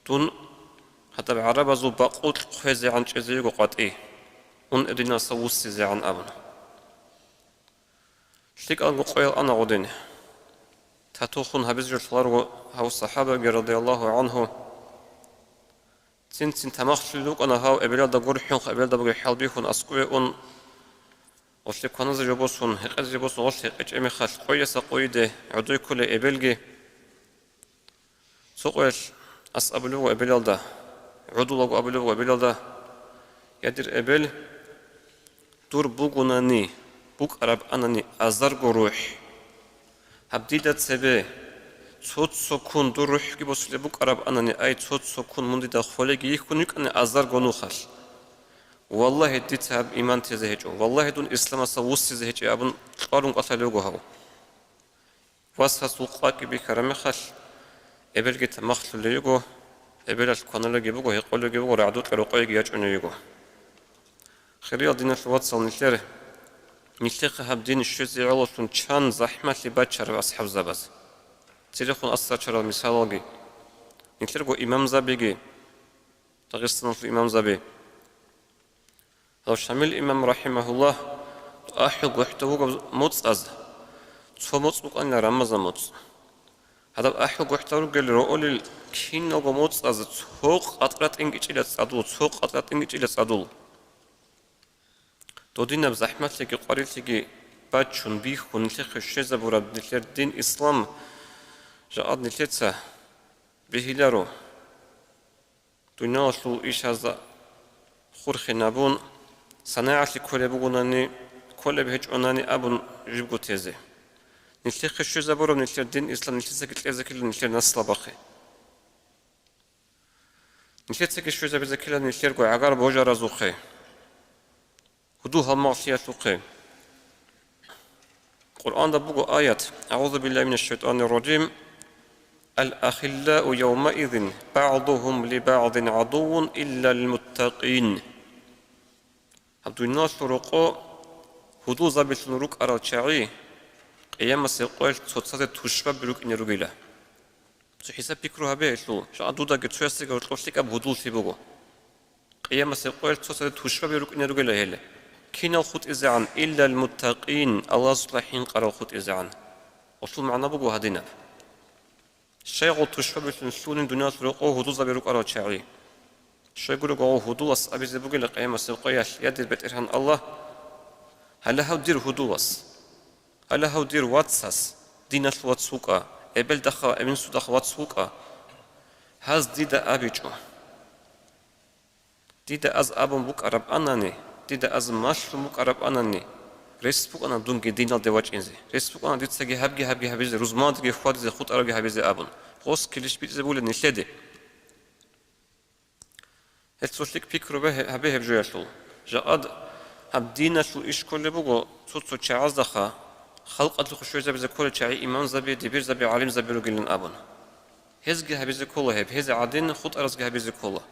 дун гьадаб гӀарабазул бакъулъ хвезегӀан чӀезего къватӀи, мун гьев диналдаса вуссизегӀан», — абун. ЛъикӀалго къоял ана гъодин. Татуллъун гьабизе жо лъаларого гьав сахӀабаги, радияллагьу гӀангьу. Цин-цин тамахлъулел рукӀана гьав, эбелалда гурхӀун, эбелалда бугеб хӀал бихьун аскӀове ун, гъолъе кваназе жо босун, гьекъезе жо босун, гъолъ гьекъечӀеб мехалъ къойиса къойиде гӀодой кколей эбелги. Цо къоялъ ас абулеб буго эбелалда: гӀодулаго абулеб буго эбелалда: «Я, дир эбел, дур бугунани, букӀараб анани азарго рухӀ, гьаб дида цебе цо-цо ккун дур рухӀги босулеб букӀараб анани, ай, цо-цо ккун мун дида холеги йихьун йикӀани азарго нухалъ, валлагьи, дица гьаб иман тезе гьечӀо, валлагьи, дун исламасда вуссизе гьечӀеб», — абун кьварун кӀалъалев вуго гьав. Васасул къвакӀи бихьараб мехалъ, эбелги тамахлъулей йиго, эбелалъ кваналеги буго, гьекъолеги буго, рагӀдукьа рокъойги ячӀуней йиго. Хириял диналъул вацал, нилъер, нилъехъе гьаб дин щвезе гӀололъун чан захӀмалъи бачараб асхӀабзабаз. Церехун асарчарал мисалалги, нилъерго имамзабиги, Дагъистаналъул имамзаби. Гьав Шамил имам, рахӀимагьуллагь, ахӀул гохӀдав вугев моцӀаз, цо моцӀ букӀанила Рамазан моцӀ. Гьадаб ахӀул гохӀдав ругел роолел киналго моцӀаз цо къатӀра тӀингичӀила цӀадул, цо къатӀра тӀингичӀила цӀадул. Додинаб захӀмалъиги къварилъиги бачун, бихьун, нилъехъе щвезабураб нилъер дин ислам, жакъад нилъеца бегьиларо. Дуниялалъул ишазда хурхинабун, санагӀалъи кколеб бугунани, кколеб гьечӀонани абун жибго тезе. Нилъехъе щвезабураб нилъер дин ислам нилъецаги кьезе ккела нилъер наслабахъе. Нилъецаги щвезабизе ккела нилъерго гӀагар божаразухъе. Гьудул-гьалмагълъиялъухъе. Къуръанда буго аят: «АгӀузу биллагьи минаш шайтанир ражим. Ал-ахиллау явмаизин багӀдугьум ли багӀдин гӀадуввун иллал муттакъин». Гьаб дуниялалъул рокъо гьудулзабилъун рукӀарал чагӀи Къиямасеб къоялъ цоцазе тушбаби рукӀине ругила. Цо хӀисаб-пикру гьабе гьелъул, жакъа дудаги цоясдаги гьоркьоб лъикӀаб гьудуллъи буго. Къиямасеб къоялъ цоцазе тушбаби рукӀине ругела гьел. Кинал хутӀизегӀан? Иллал муттакъин, Аллагьасукьа хӀинкъарал хутӀизегӀан. Гьелъул магӀна буго гьадинаб. Щайгъул тушбабилъун лъугьунин дуниялалъул рокъов гьудулзаби рукӀарал чагӀи? Щайгурелъул гьудулас абизе бугила Къиямасеб къоялъ: «Я, дир БетӀергьан Аллагь, гьале гьав дир гьудулас, гьале гьав дир вацас, диналъ вац вукӀа, эбелдахъа, эбинсудахъа вац вукӀа, гьаз дида абичӀо». Дида аз абун букӀараб анани, дида аз малъун букӀараб анани, рес букӀана дунги диналде вачӀинзе, рес букӀана дицаги гьабги-гьабги гьабизе, рузманалдеги хьвадизе, хутӀарабги гьабизе абун, гъос килищ битӀизе бугила нилъеде. Гьел цо лъикӀ пикру бе-, гьабе гьеб жоялъул. Жакъад гьаб диналъул иш кколеб буго, цо-цо чагӀаздахъа, халкъалъухъ щвезабизе кколел чагӀи имамзаби, дибирзаби, гӀалимзаби ругилан абун. Гьезги гьабизе ккола гьеб, гьез гӀадин хутӀаразги гьабизе ккола.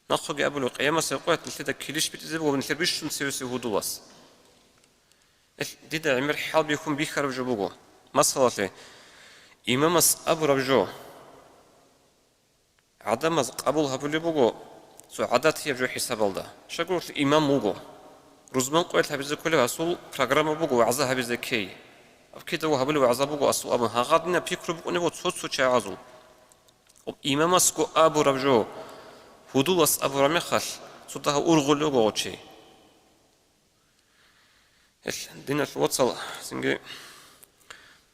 Нахъеги абулеб, Къиямасеб къоялъ нилъеда килищ битӀизе буго нилъер бищун цевесев гьудулас. Эл, дида гӀемер хӀалбихьун бихьараб жо буго. Масалалъе, имамас абураб жо гӀадамаз къабул гьабулеб буго цо гӀадатияб жо хӀисабалда. Щайгурелъул имам вуго. Рузман къоялъ гьабизе кколеб асул программа буго вагӀза гьабизе ккей. Аб кидаго гьабулеб вагӀза буго асул абун, гьагъадинаб пикру букӀунеб буго цо-цо чагӀазул. Имамасго абураб жо, гьудулас абураб мехалъ, цо дагьав ургъулев вуго гъов чи. Гьел, диналъул вацал, цинги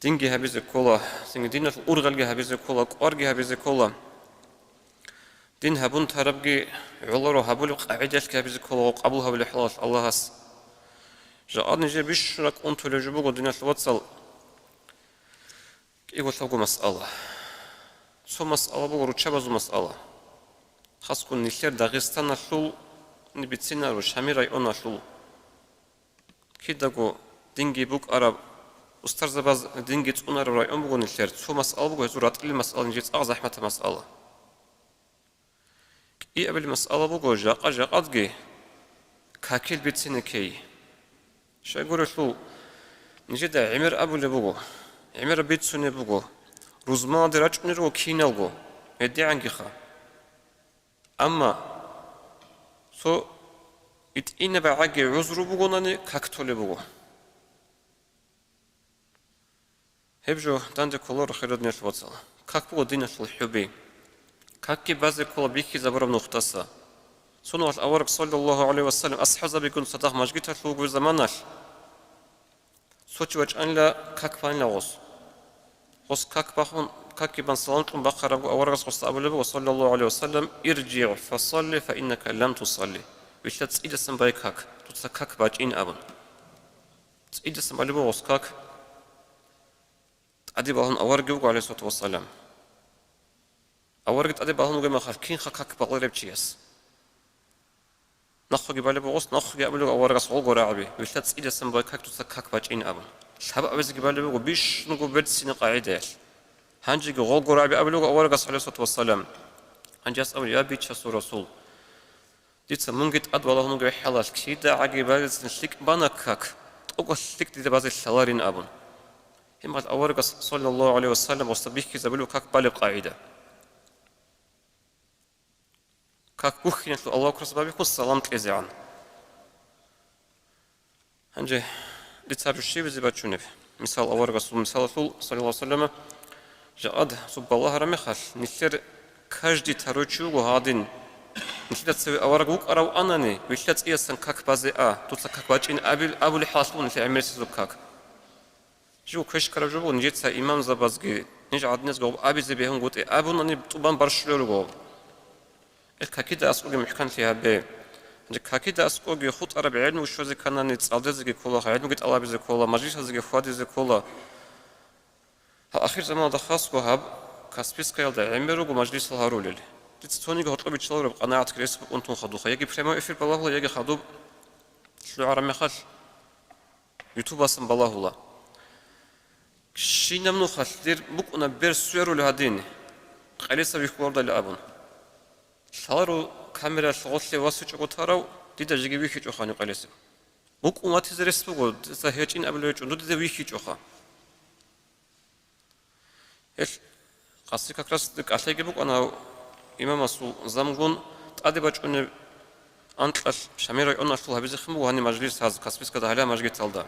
динги гьабизе ккола, цинги диналъул ургъелги гьабизе ккола, кӀварги гьабизе ккола. Дин гьабун тарабги гӀоларо, гьабулеб къагӀидалъги гьабизе ккола, къабул гьабулеб хӀалалъ Аллагьас. Жакъа нижер бищун ракӀ унтулеб жо буго, диналъул вацал. КӀиго-лъабго масъала. Цо масъала буго руччабазул масъала. Хасго нилъер Дагъистаналъул, бицинаро Шамил районалъул. Кидаго динги букӀараб, устарзабаз динги цӀунараб район буго нилъер. Цо масъала буго гьезул ратӀлил масъала, нижер цӀакъ захӀматаб масъала. КӀиабил масъала буго жакъа-жакъадги какил бицине ккей. Щайгурелъул нижеда гӀемер абулеб буго, гӀемер бицунеб буго, рузманалде рачӀунел руго киналго, гьедигӀангиха. Амма цо итӀинаб гӀаги гӀузру бугонани как толеб буго. Гьеб жо данде кколаро, хириял диналъул вацал. Как буго диналъул хӀуби. Какги базе ккола бихьизабураб нухдаса. Цо нухалъ авараг, саллаллагьу гӀалайгьи ва саллам, асхӀабзабигун цадахъ мажгиталъув вугев заманалъ, цо чи вачӀанила как бахъанила гъос. Гъос как бахъун, Какги бан салам кьун бахъарабго аварагас гъосда абулеб буго, саллаллагьу гӀалайгьи ва саллам: «ИржигӀ фасалли, фа иннака лам тусалли». Вилълъа цӀидасан бай как, дуца как бачӀин абун. ЦӀидасан балеб буго гъос как. ТӀаде балгьун аварагги вуго, гӀалайгьиссалату вассалам. Аварагги тӀаде балгьун вугеб мехалъ, кинха как балареб чияс? Нахъеги балеб буго гъос, нахъеги абулеб буго аварагас гъолго рагӀаби, вилълъа цӀидасан бай как, дуца как бачӀин абун. Лъабабазеги балеб буго бищунго берцинаб къагӀидаялъ. Гьанжеги гъолго рагӀаби абулеб буго аварагас, гӀалайгьиссалату вассалам. Гьанже гьас абуна: «Я бичасул Расул, дица мунги тӀад балагьун вугев хӀалалъ, кидагӀаги базецин лъикӀ бана как, тӀокӀалъ лъикӀ дида базе лъаларин», — абун. Гьеб мехалъ аварагас, саллаллагьу гӀалайгьи ва саллам, гъосда бихьизабулеб как балеб къагӀида. Как бухьиналъул Аллагьу акбарасда бихьун салам кьезегӀан. Гьанже дица гьаб жо щибизе бачунеб? Мисал, аварагасул мисалалъул, саллаллагьу гӀалайгьи ва саллама, жакъад суб балагьараб мехалъ, нилъер каждый второй чи вуго гьадин. Нилъеда цеве авараг вукӀарав анани, вилълъа цӀиясан как базе а, дуца как бачӀин абил, абулеб хӀалалъ буго нилъер гӀемерисезул как. Жив квешкараб жо буго, нижеца имамзабазги, ниж гӀадиназги гъоб абизе бегьунгутӀи абунани, тӀубан барщулел руго. Ил какида аскӀоги мухӀканлъи гьабе. Гьанже какида аскӀоги хутӀараб гӀелму щвезе кканани, цӀалдезеги ккола, гӀелмуги тӀалабизе ккола, мажлисазеги хьвадизе ккола. Гьал ахирзаманалда хасго гьаб Каспийскаялда гӀемер руго мажлисал гьарулел. Дица цониги гьоркьоб биччалареб къанагӀатги рес букӀун тун хадубха, яги прямой эфир балагьула, яги хадуб лъугӀараб мехалъ ютубасан балагьула. Щинаб нухалъ дир букӀуна бер суярулев гьадин, къелеса вихьулардали абун. Лъаларо камералъ гъолъе васичӀого тарав, дида жеги вихьичӀоха гьанив къелесев. БукӀун ватизе рес буго, дица гьечӀин абулев гьечӀо, дуда дида вихьичӀоха. Гьел къаси как раз кӀалъайги букӀана имамасул замгун тӀаде бачӀунеб анкьалъ Шамил районалъул гьабизехъин буго гьаниб мажлис гьаз Каспийскада гьале мажгиталда.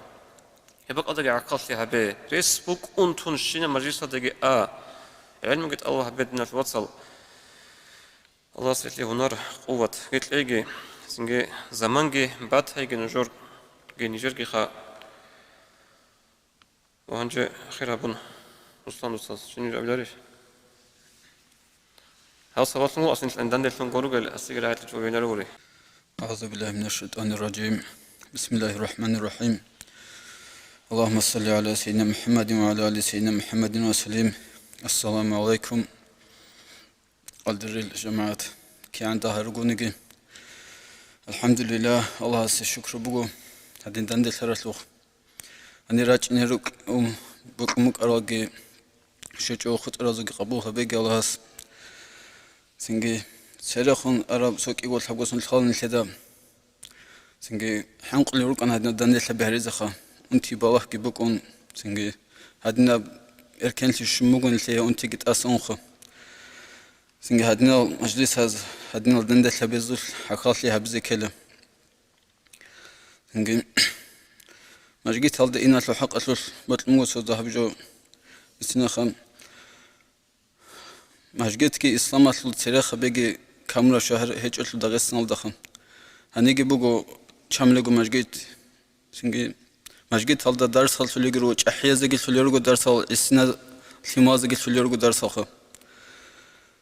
Гьеб бакӀалдаги гӀахьаллъи гьабе, рес букӀун тун щинаб мажлисалдаги а, гӀелмуги тӀалаб гьабе, диналъ вацал. Аллагьас гьелъие гьунар, къуватги кьеги, цинги заманги батайги нужерги, нижергиха. Ва гьанже хир гьабун, Руслан устаз, щинир абиларищ? Гьал сабаблъун асин данделъун гуругел асиги рагӀи чӀобинаругури. أعوذ بالله من الشيطان الرجيم. بسم الله الرحمن الرحيم. اللهم صل على سيدنا محمد وعلى آل سيدنا محمد وسلم. السلام عليكم. Къадирил жамагӀат, кигӀан дагьа ругониги, алхӀамдулиллагь, Аллагьасе шукру буго, гьадин данделъаралъухъ. Гьанир рачӀине рукӀ-, ум, букӀун букӀаралги, щвечӀого хутӀаразулги къабул гьабеги Аллагьас. Цинги церехун араб цо кӀиго лъабго сон лъала нилъеда. Цинги хӀинкъулел рукӀана гьадинал данделъаби гьаризеха, унти балагьги букӀун, цинги гьадинаб эркенлъи щун буго нилъее унтиги тӀаса унха. Цинги гьадинал мажлисаз, гьадинал данделъабазулъ гӀахьаллъи гьабизе ккела. Цинги мажгиталда иналъул хӀакъалъулъ бокьун буго цо дагьаб жо. Исинаха. Мажгитги исламалъул церехабиги камураб шагьар гьечӀолъул Дагъистаналдаха. Гьаниги буго чамлего мажгит. Цинги мажгиталда дарсал лъулел руго, чӀахӀиязеги лъулел руго дарсал, гӀисина лъималазеги лъулел руго дарсалха.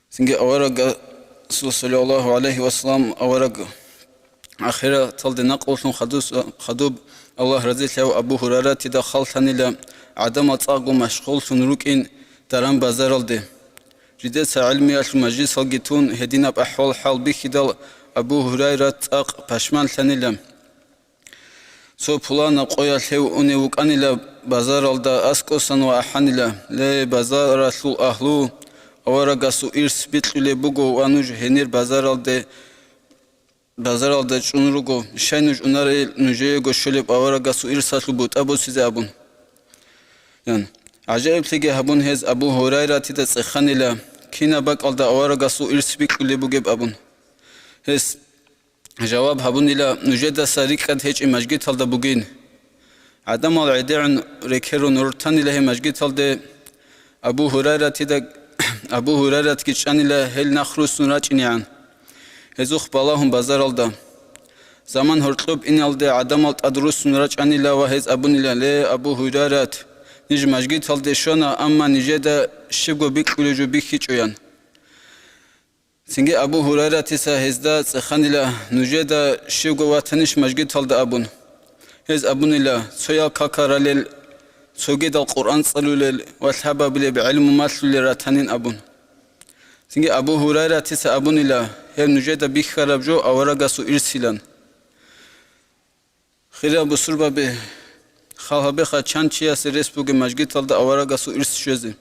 Цинги аварагасул, саллаллагьу гӀалайгьи ва саллам, авараг ахираталде накълулъун хадус-, хадуб, Аллагь разилъаяв, Абу Гьурайратида хал лъанила гӀадамал цӀакъго машгъуллъун рукӀин даран базаралде. Жидеца гӀилмиялъул мажлисалги тун, гьединаб ахӀвал-хӀал бихьидал, Абу Гьурайрат цӀакъ пашманлъанила. Цо пуланаб къоялъ гьев унев вукӀанила базаралда аскӀосан ва ахӀанила: «Ле, базаралъул агьлу, аварагасул ирс бикьулеб буго ва нуж гьенир базаралде, базаралда чӀун руго. Щай нуж унарел нужеего щолеб аварагасул ирсалъул бутӀа босизе?» — абун. Ян. ГӀажаиблъиги гьабун, гьез Абу Гьурайратида цӀеханила, кинаб бакӀалда аварагасул ирс бикьулеб бугеб абун. Гьес жаваб гьабунила: «Нужедаса рикӀкӀад гьечӀеб мажгиталда бугин». ГӀадамал гӀедегӀун рекерун рортанила гьеб мажгиталде. Абу Гьурайратида, Абу Гьурайратги чӀанила гьел нахъ руссун рачӀинегӀан. Гьезухъ балагьун базаралда. Заман гьоркьоб иналде гӀадамал тӀад руссун рачӀанила ва гьез абунила: «Ле, Абу Гьурайрат, ниж мажгиталде щвана, амма нижеда щибго бикьулев жо бихьичӀоян. Цинги Абу Гьурайратица гьезда цӀеханила, нужеда щивго ватанищ мажгиталда абун. Гьез абунила, цоял какал ралел, цогидал Къуръан цӀалулел ва лъабабилеб гӀилму малъулел ратанин абун. Цинги Абу Гьурайратица абунила, гьеб нужеда бихьараб жо аварагасул ирсилан. Хириял бусурбаби, хал гьабеха, чан чиясе рес бугеб мажгиталда аварагасул ирс щвезе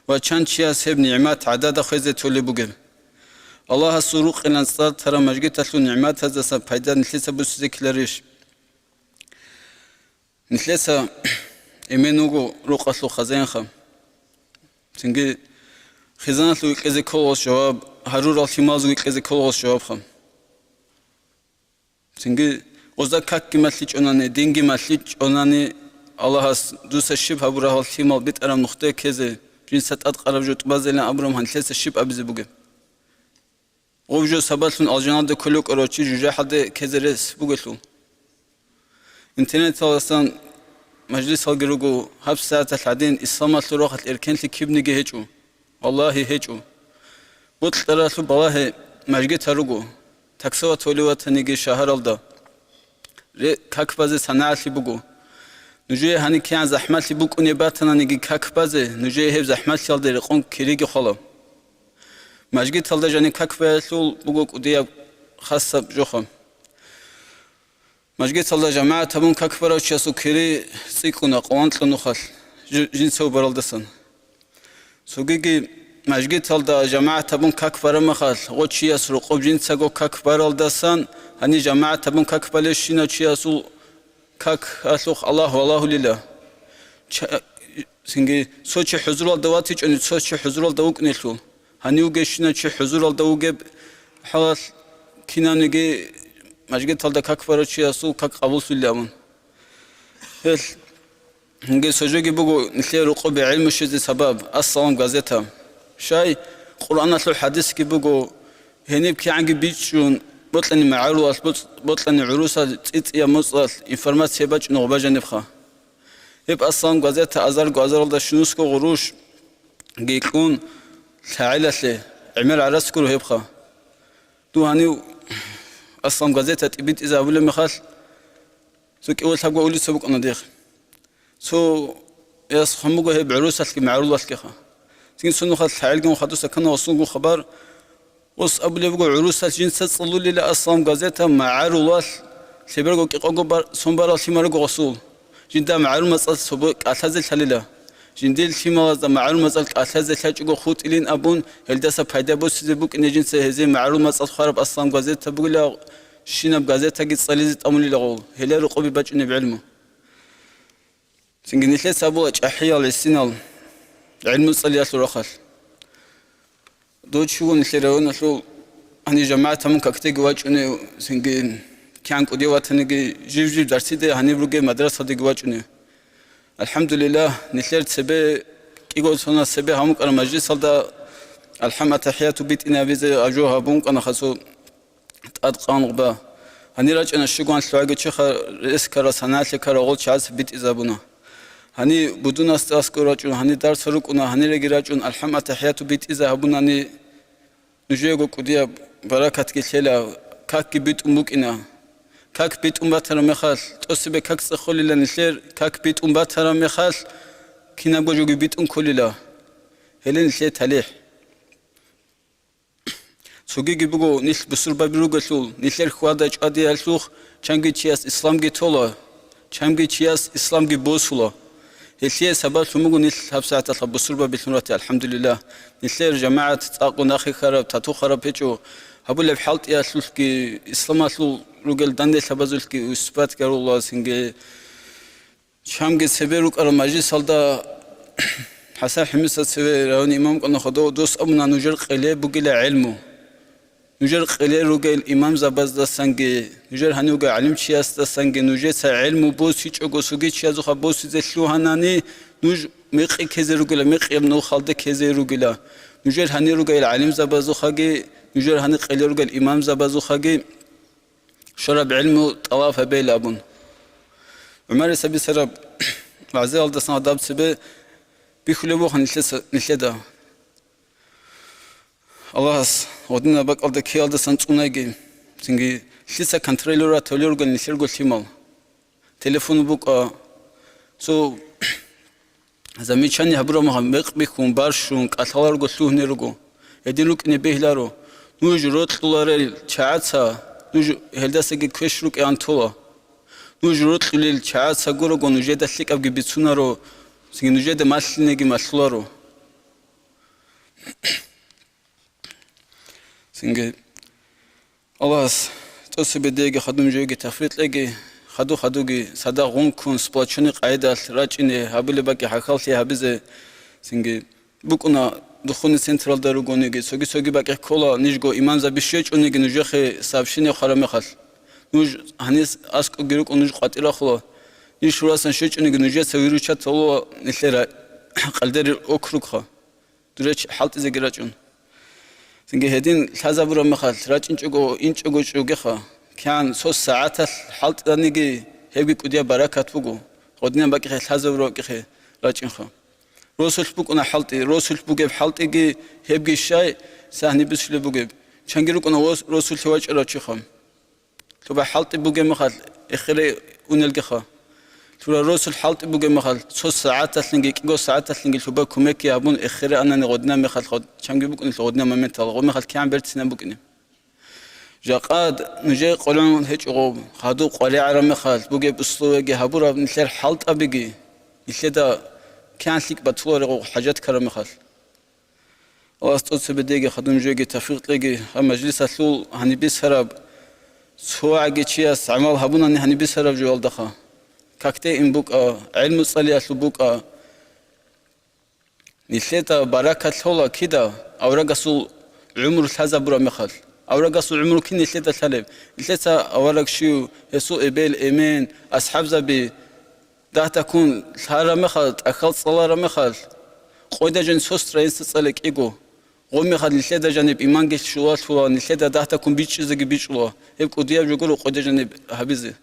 ва чан чияс гьеб нигӀмат гӀадада хвезе толеб бугеб. Аллагьасул рукъилан цӀар тараб мажгиталъул нигӀматаздаса пайда нилъеца буссизе ккеларищ? Нилъеца эмен вуго рукъалъул хазаинха. Цинги хизаналъув викьизе кколагъас жаваб, гьарурал лъималазул викьизе кколагъас жавабха. Цинги, гъозда какги малъичӀонани, динги малъичӀонани, Аллагьас, дуца щиб гьабураб гьал лъимал битӀараб нухде ккезе, жинца тӀадкъараб жо тӀубазейилан абураб гьанлъеца щиб абизе бугеб? Гъуб жо сабаблъун алжаналде кколев кӀорав чи жужахӀалде ккезе рес бугелъул. Интернеталдасан мажлисалги руго, гьаб сагӀаталъ гӀадин исламалъул рахъалъ эркенлъи кибниги гьечӀо. Валлагьи, гьечӀо. Бокьаралъуб балагье, мажгитал руго, таксовать гьолев ватаниги шагьаралда. Ре-, как базе санагӀалъи буго. Нужее гьаниб кигӀан захӀмалъи букӀунеб батананиги как базе, нужее гьеб захӀмалъиялде рекъон кириги хвала. Мажгиталда жаниб как баялъул буго кӀудияб хасаб жоха. Мажгиталда жамагӀат гьабун как барав чиясул кири цӀикӀкӀуна къванкьун нухалъ, жи-, жинца вубаралдасан. Цогиги мажгиталда жамагӀат гьабун как бараб мехалъ, гъо чияс рокъоб жинцаго как баралдасан, гьаниб жамагӀат гьабун как балебщинав чиясул как гьалъухъ Аллагь валагьулила. Ча-, цинги цо чи хӀузуралда ватичӀони, цо чи хӀузуралда вукӀунелъул. Гьанив вугевщинав чи хӀузуралда вугеб хӀалалъ кинавниги мажгиталда как барав чиясул как къабуллъулилан. Гьелъ, гьанги цо жоги буго нилъее рокъобе гӀелму щвезе сабаб, Ассалам газета. Щай, Къуръаналъул хӀадисги буго, гьениб кигӀанги бичӀчӀун, бокьани магӀарулалъ, боц-, бокьани гӀурусал цӀицӀияб моцӀалъ информация бачӀун гъоба жанибха. Гьеб Ассалам газета азарго азаралда щунусго гъурущ гекьун лъагӀелалъе, гӀемер гӀарац гуро гьебха. Дун гьанив Аслам газета тӀибитӀизе абулеб мехалъ, цо кӀиве лъабго улица букӀана дихъ. Цо яс хъван буго гьеб гӀурусалъги магӀарулалъгиха. Цинги цо нухалъ лъагӀелгун хадуса ккана гъосулгун хабар, Ос абулеб буго, гӀурусалъ жинца цӀалулила Аслам газета магӀарулалъ, лъеберго кӀикъого бар-, сон барал лъимал руго гъосул. Жинда магӀарул мацӀалъ цо бо-, кӀалъазе лъалила. Жиндир лъималазда магӀарул мацӀалъ кӀалъазе лъачӀого хутӀилин абун, гьелдаса пайда босизе букӀине жинца гьезие магӀарул мацӀалъ хвараб Аслам газета бугила, щинаб газетаги цӀализе тӀамулила гъол, гьеле рокъобе бачӀунеб гӀилму. Цинги нилъеца абула чӀахӀиял гӀисинал гӀилму цӀалиялъул рахъалъ. Дов чуго нилъер районалъул гьаниб жамагӀат гьабун какдеги вачӀунев, цинги кигӀан кӀудияв ватаниги жив-жив дарсиде гьаниб ругеб мадрасалдеги вачӀунев. АлхӀамдулиллагь, нилъер цебе кӀиго сонал цебе гьабун ккараб мажлисалда алхӀам-атахӀияту битӀинабизе ажу гьабун ккана хасу. ТӀад къан гъуба. Гьанир рачӀана щугоан лъугӀаги чиха рес ккара, санагӀалъи ккара гъол чагӀаз битӀизабуна. Гьани будунасда аскӀор рачӀун, гьани дарса рукӀуна, гьаниреги рачӀун, алхӀам-атахӀияту битӀиза гьабунани, нужеего кӀудияб баракатги лъела, какги битӀун букӀина. Как битӀун батараб мехалъ, тӀосибе как цӀехолила нилъер, как битӀун батараб мехалъ, кинабго жоги битӀун кколила. Гьеле нилъее талихӀ. Цогиги буго, нилъ бусурбаби ругелъул, нилъер хьвада-чӀвадиялъухъ чанги чияс исламги тола, чанги чияс исламги босула. Гьелъие сабаблъун буго нилъ гьабсагӀаталъа бусурбабилъун рати, алхӀамдулиллагь. Нилъер жамагӀат цӀакъго нахъе хьараб, тату хараб гьечӀо. Гьабулеб хӀалтӀиялъулъги, исламалъул ругел данделъабазулъги устпат гаруласинги. Чамги цебе рукӀараб мажлисалда ХӀасан ХӀимиса цеве район имам кӀана хадув дос абуна, нужер къеле бугила гӀелму. Нужер къеле ругел имамзабаздасанги, нужер гьанивго гӀалимчиясдасанги нужеца гӀелму босичӀого, цоги чиязухъа босизе лъугьанани, нуж мекъи ккезе ругила, мекъияб нухалде ккезе ругила. Нужер гьанир ругел гӀалимзабазухъаги, нужер гьанир къеле ругел имамзабазухъаги щвараб гӀилму тӀалаб гьабейилан абун. ГӀумарис абицараб вагӀзаялдасан гьадаб цебе бихьулеб буго нилъеца, нилъеда. Аллагьас гъодинаб бакӀалда ккеялдасан цӀунайги, цинги лъица контролировать гьабулел ругел нилъерго лъимал. Телефон букӀа, цо замечание гьабураб мехалъ мекъ бихьун, барщун, кӀалъаларго лъугьунел руго. Гьедин рукӀине бегьиларо. Нуж рокьуларел чагӀаца, нуж гьелдасаги квеш рукӀине тола. Нуж рокьулел чагӀаца гурого нужеда лъикӀабги бицунаро, цинги нужеда малъинеги малъуларо. Цинги Аллагьас тӀоцебе диеги хадуб жоеги тавфикъ кьеги, хаду-хадуги цадахъ гъункун, сплоченный къайдалъ рачӀине, гьабулеб бакӀи хӀалхьаллъи гьабизе. Цинги букӀуна духовный централда ругониги, цоги-цоги бакӀи ккола, нижго имамзаби щвечӀониги нужехъе сообщение хъвараб мехалъ. Нуж гьанис аскӀобги рукӀун нуж къватӀирахъула. Ниж хурасан щвечӀониги нужеца выручать гьабула нилъер къалдерил округха. Дуреч хӀалтӀизеги рачӀун. Цинги гьедин лъазабураб мехалъ рачӀинчӀого, инчӀого чӀогеха. КигӀан цо сагӀаталъ хӀалтӀаниги гьебги кӀудияб баракат буго, гъодинаб бакӀихъе лъазабураб бакӀихъе рачӀинха. Росулъ букӀуна хӀалтӀи, росулъ бугеб хӀалтӀиги гьебги щай сагьни бицулеб бугеб, чанги рукӀуна рос-, росулъе вачӀарав чиха. Лъуба хӀалтӀи бугеб мехалъ эхире унелгиха. Лъура росулъ хӀалтӀи бугеб мехалъ цо сагӀаталъинги кӀиго сагӀаталъинги лъуба кумекги гьабун эхире анани гъодинаб мехалъ гъод-, чанги букӀунелъул гъодинаб моментал, гъо мехалъ кигӀан берцинаб букӀине. Жакъад нужее къваригӀун гьечӀого, хадуб къваригӀараб мехалъ бугеб условияги гьабураб нилъер хӀалтӀабиги, нилъеда кигӀан лъикӀ батуларего хӀажат ккараб мехалъ. Аллагьас тӀоцебе диеги хадуб жоеги тавфикъ кьеги, гьаб мажлисалъул гьаниб бицараб, цо гӀаги чияс гӀамал гьабунани гьаниб бицараб жоялдаха. Какде ин букӀа, гӀелму цӀалиялъул букӀа. Нилъеда баракат лъола кида аварагасул гӀумру лъазабураб мехалъ. Аварагасул гӀумру кин нилъеда лъалеб? Нилъеца авараг щив, гьесул эбел, эмен, асхӀабзаби, дагьдаккун лъараб мехалъ, тӀахьал цӀалараб мехалъ, къойда жан цо страница цӀале кӀиго, гъо мехалъ нилъеда жаниб иманги щулалъула, нилъеда дагьдаккун бичӀчӀизеги бичӀчӀула, гьеб кӀудияб жо гуро къойда жаниб гьабизе.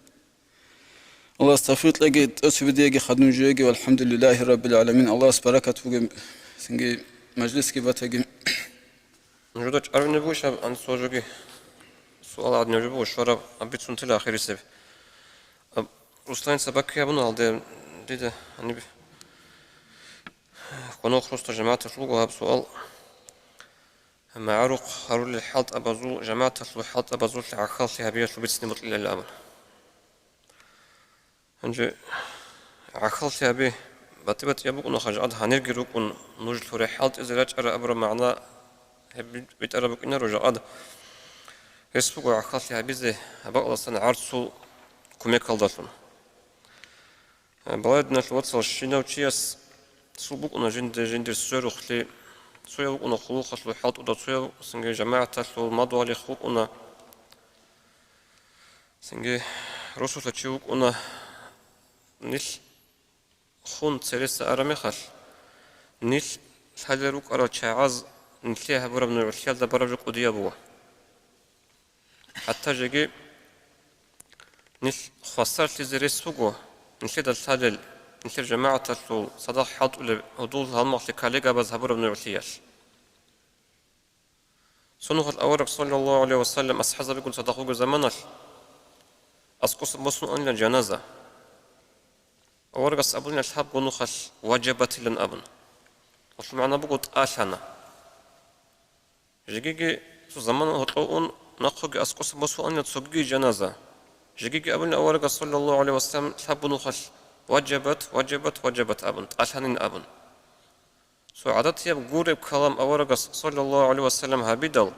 Аллагьас тавфикъ кьеги, тӀоцебе диеги хадуб жоеги, валхӀамдулиллагьи раббил гӀаламин. Аллагьас баракат бугеб, цинги мажлисги батаги. Нужеда чӀараб буго иш гьаб, анцӀ цо жоги суал гьадинаб жо буго, щвараб, абицунтила ахирисеб. Аб-, Русланица баккияб буна гьалде дида гьаниб. Гьанив хрусталъ жамагӀаталъул буго гьаб суал. МагӀарухъ гьарулел хӀалтӀабазул, жамагӀаталъул хӀалтӀабазулъ гӀахьаллъи гьабиялъул бицине бокьилан абун. Гьанже гӀахьаллъи гьаби батӀи-батӀияб букӀуна, хажат гьанирги рукӀун нуж лъуре хӀалтӀизе рачӀараб абураб магӀна гьеб битӀараб букӀинаро жакъад. Гьес буго гӀахьаллъи гьабизе гьаб бакӀалдасан гӀарцул кумекалдалъун. Балагье, диналъул вацал, щинав чиясул букӀуна жинде-жиндир сверухълъи, цояв вукӀуна хъулухъалъул хӀалтӀуда, цояв цинги жамагӀаталъул мадугьалихъ вукӀуна. Цинги росулъа чи вукӀуна, нилъ хун цереса араб мехалъ, нилъ лъалел рукӀарал чагӀаз нилъее гьабураб нугӀлъиялда бараб жо кӀудияб буго. ХӀатта жеги нилъ хвасарлъизе рес буго, нилъеда лъалел, нилъер жамагӀаталъул цадахъ хӀалтӀулеб гьудул-гьалмагълъи коллегабаз гьабураб нугӀлъиялъ. Цо нухалъ авараг, саллаллагьу гӀалайгьи ва саллам, асхӀабзабигун цадахъ вугеб заманалъ, аскӀосан босун анилан жаназа. Аварагас абунила лъабго нухалъ важабатилан абун. Гьелъул магӀна буго тӀалъана. Жегиги цо замана гьоркьов ун, нахъеги аскӀосан босун анила цогиги жаназа. Жегиги абунила аварагас, саллаллагьу гӀалайгьи ва саллам, лъабго нухалъ: «Важабат, важабат, важабат», – абун, тӀалъанин абун. Цо гӀадатияб гуреб калам аварагас, саллаллагьу гӀалайгьи ва саллам, гьабидал,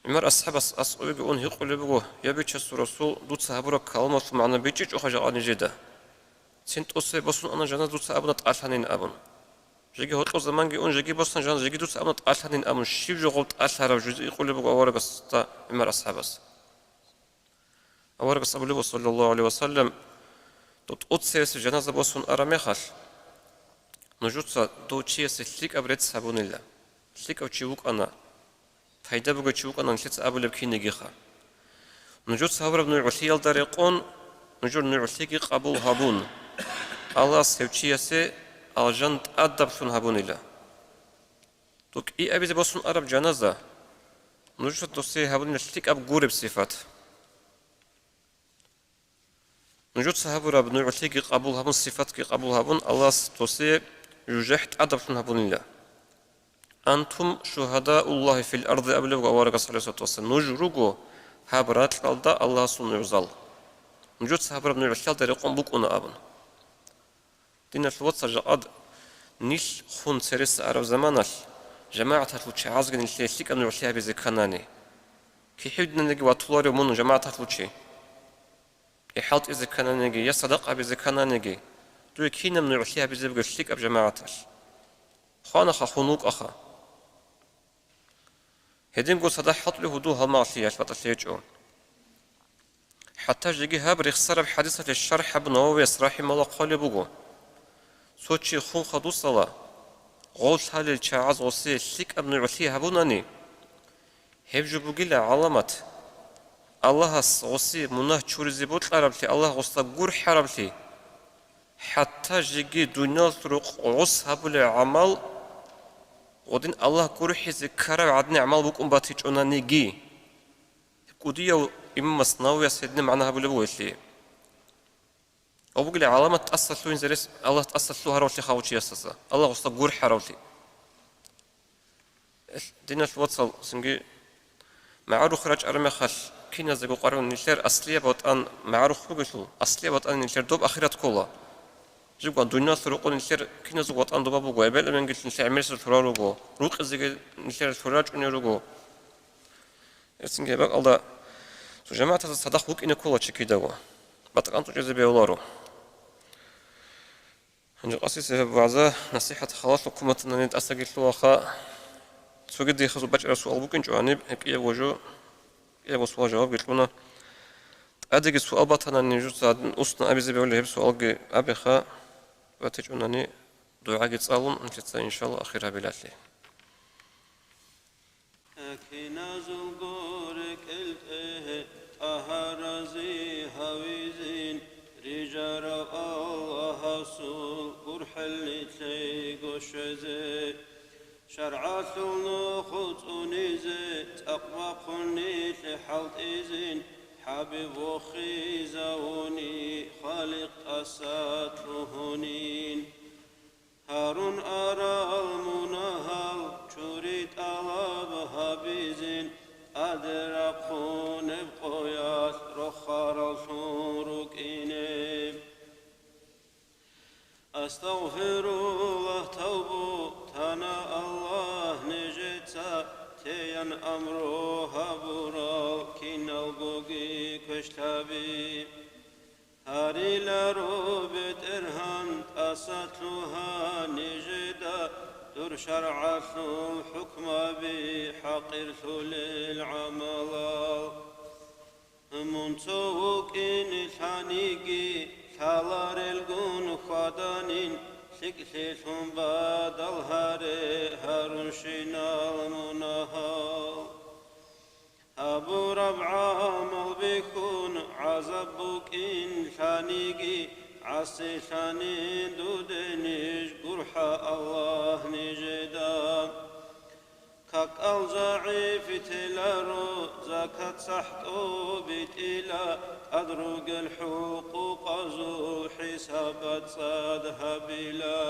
ГӀумар асхӀабас аскӀовеги ун гьикъулеб буго: «Я, Бичасул Расул, дуца гьабураб каламалъул магӀна бичӀчӀичӀоха жакъа нижеда. Цин тӀосе босун ана жаназа, дуца абуна тӀалъанин», – абун. Жеги гьоркьо заманги ун, жеги босун жаназа, жеги дуца абуна тӀалъанин абун, щиб жо гъоб тӀалъараб жо гьикъулеб буго аварагасда ГӀумар асхӀабас. Аварагас абулеб, саллаллагьу гӀалайгьи ва саллам: «Дов тӀоцеясе жаназа босун араб мехалъ, нужеца дов чиясе лъикӀаб рецц гьабунила, лъикӀав чи вукӀана, пайда бугев чи вукӀана нилъеца абулеб кинигиха. Нужеца гьабураб нугӀлъиялда рекъон, нужер нугӀлъиги къабул гьабун, Аллагьас гьев чиясе алжан тӀадаблъун гьабунила. ТӀокӀи абизе босун араб жаназа, нужеца досие гьабунила лъикӀаб гуреб сифат. Нужеца гьабураб нугӀлъиги къабул гьабун, сифатги къабул гьабун, Аллагьас досие жужахӀ тӀадаблъун гьабунила. «Антум шугьадауллагьи фил арди», абулеб буго аварагас, гӀалайгьиссалату вассалам, нуж руго гьаб ракьалда Аллагьасул нугӀзал. Нужеца гьабураб нугӀлъиялда рекъон букӀуна абун. Диналъул вацал, жакъад нилъ хун цереса араб заманалъ, жамагӀаталъул чагӀазги нилъее лъикӀаб нугӀлъи гьабизе кканани. КихӀивдинаниги ватуларев мун жамагӀаталъул чи. ИхӀалтӀизе ккананиги я садакъа гьабизе ккананиги, дуе кинаб нугӀлъи гьабизе бугеб лъикӀаб жамагӀаталъ? Хванаха, хун вукӀаха. Гьединго цадахъ хӀалтӀулев гьудул гьалмагълъиялъ батӀалъи гьечӀо. ХӀатта жеги гьаб рехсараб хӀадисалъе шархӀ гьабун Нававияс рахӀимагьуллагь хъвалеб буго: «Цо чи хун хадусала, гъов лъалел чагӀаз гъосие лъикӀаб нугӀлъи гьабунани, гьеб жо бугила гӀаламат, Аллагьас гъосие мунагь чуризе бокьараблъи, Аллагь гъосда гурхӀараблъи». ХӀатта жеги дуниялалъул рукъ гъос гьабулеб гӀамал, гъодин Аллагь гурхӀизе ккараб гӀадин гӀамал букӀун батичӀонаниги. КӀудияв имамас Нававияс гьедин магӀна гьабулеб буго гьелъие. Гьаб бугила гӀаламат тӀасалъугьинзе рес Аллагь тӀасалъугьа гьаравлъи хавучиясаса, Аллагь гъосда гурхӀаравлъи. Диналъ вацал, цинги магӀарухъ рачӀараб мехалъ, киназего къваригӀун нилъер аслияб ватӀан магӀарухъ бугелъул, аслияб ватӀан нилъер доб ахират ккола. Жибго дуниялалъул рукъун нилъер киназего ватӀан доба буго, эбел-эменги нилъер гӀемерисел лъурал руго, рукъизеги нилъер лъурал рачӀунел руго. Гьеб цинги гьеб бакӀалда цо жамагӀаталда цадахъ вукӀине ккола чи кидаго, батӀа кӀанцӀучӀезе бегьуларо. Гьанже къасиса гьеб вагӀза-насихӀат халалъухъ куматанани тӀасаги лъугьаха. Цоги дихъазул бачӀараб суал букӀинчӀо гьаниб, гьеб кӀиябго жо, кӀиябго суал жавабги кьуна. ТӀадеги суал батанани, нужеца гьадин устно абизе бегьулеб гьеб суалги абеха, батичӀонани дугӀаги цӀалун, нилъеца, иншалла, ахир гьабилалъе. Киназулго рекӀелде тӀагьарази гьавизин, рижарав Аллагьасул гурхӀел нилъего щвезе. ШаргӀалъул нухул цӀунизе, цӀакъ бахъун нилъ хӀалтӀизин, ХӀабиб вохизавуни, Халикъ тӀаса лъугьунин. Гьарун арал мунагьал чури тӀалаб гьабизин, тӀаде рахъунеб къоялъ рохараллъун рукӀине. Астагъфируллагь, тавбу тана Аллагь нижеца, теян амру гьабурал киналгоги квешлъаби. Гьариларо, БетӀергьан, тӀаса лъугьа нижеда дур шаргӀалъул хӀукмаби хӀакъирлъулел гӀамалал. Мун цо вукӀин лъаниги, лъаларелгун хьваданин, лъикӀлъилъун бадал гьаре гьарунщинал мунагьал. Гьабураб гӀамал бихьун, гӀазаб букӀин лъаниги, гӀасилъанин дуде ниж, гурхӀа Аллагь нижеда. КакӀал загӀип теларо, закат сахӀ тӀобитӀила, тӀад ругел хӀукъукъазул хӀисаб цӀад гьабила.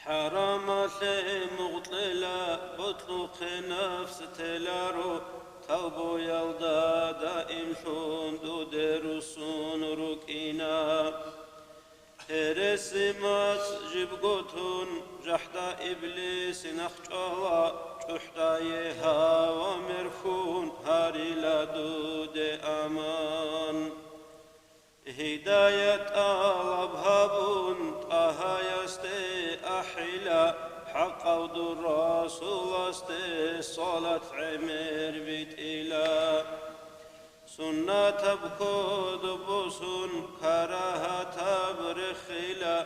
ХӀарамалъе мугъ кьела, бокьухъе нафс теларо, тавбуялда даимлъун дуде руссун рукӀина. Гьереси мацӀ жибго тун, жахӀда иблис нахъ чӀвала, чӀухӀдае гьава мерхьун гьарила дуде аман. Гьидаят тӀалаб гьабун, ТӀагьаясде ахӀила, хӀакъав дур Расуласде салат гӀемер битӀила. Суннатаб кодоб босун, карагьатаб рехила,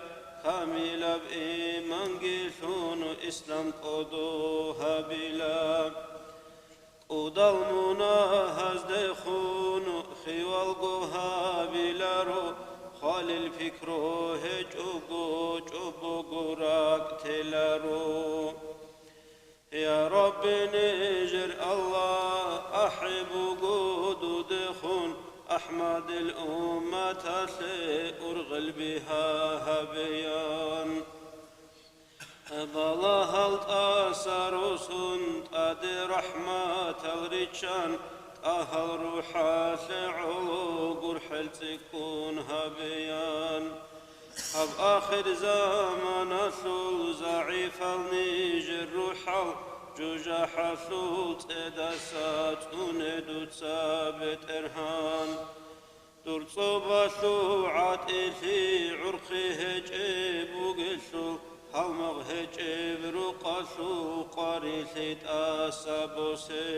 камилаб иманги лъун, ислам кӀодо гьабила. КӀудал мунагьаздехун хивалго гьабиларо, хъвалил пикру гьечӀого чӀобого ракӀ теларо. Я Рабби, нижер Аллагь, ахӀи буго дудехун АхӀмадил умматалъе ургъел бигьа гьабеян. Балагьал тӀаса росун тӀаде рахӀматал риччан, ТӀагьал РухӀалъе гӀоло гурхӀел цӀикӀкӀун гьабеян. Гьаб ахир заманалъул загӀипал нижер рухӀал, жужахӀалъул цӀедаса цӀуне дуца, БетӀергьан. Дур цӀобалъул гӀатӀилъи гӀурхъи гьечӀеб бугелъул, гьалмагъ гьечӀеб рукъалъул къварилъи тӀаса босе.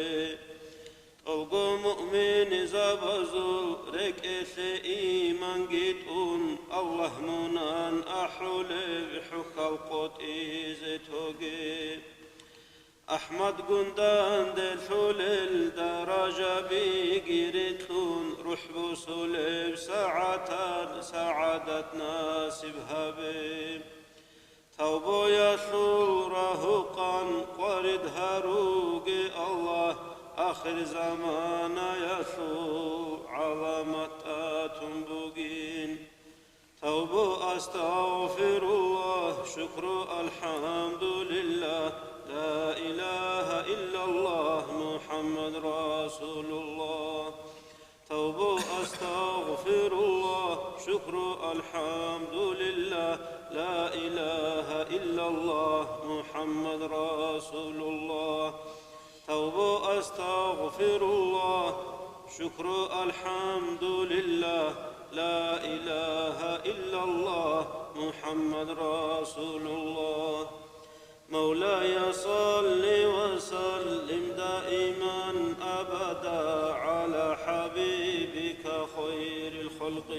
ТӀолго муъминзабазул рекӀелъе иманги тӀун, Аллагь мунан ахӀулеб хӀухьал къотӀизе тоге. АхӀмадгун данделъулел даражабиги рикьун, рухӀ бусулеб сагӀатал сагӀадат насиб гьабе. Тавбуялъул рагьукъан къварид гьаруге, Аллагь, ахир заманаялъул гӀаламат тӀатун бугин. Тавбу, астагъфируллагь, шукру, алхӀамдулиллагь, ла илагьа иллаллагь, МухӀаммад расулуллагь. Тавбу, астагъфируллагь, шукру, алхӀамдулиллагь, ла илагьа иллаллагь, МухӀаммад расулуллагь. Тавбу, астагъфируллагь, шукру, алхӀамдулиллагь, ла илагьа иллаллагь, МухӀаммад расулуллагь. مولاي صل وسلم دائما أبدا على حبيبك خير الخلق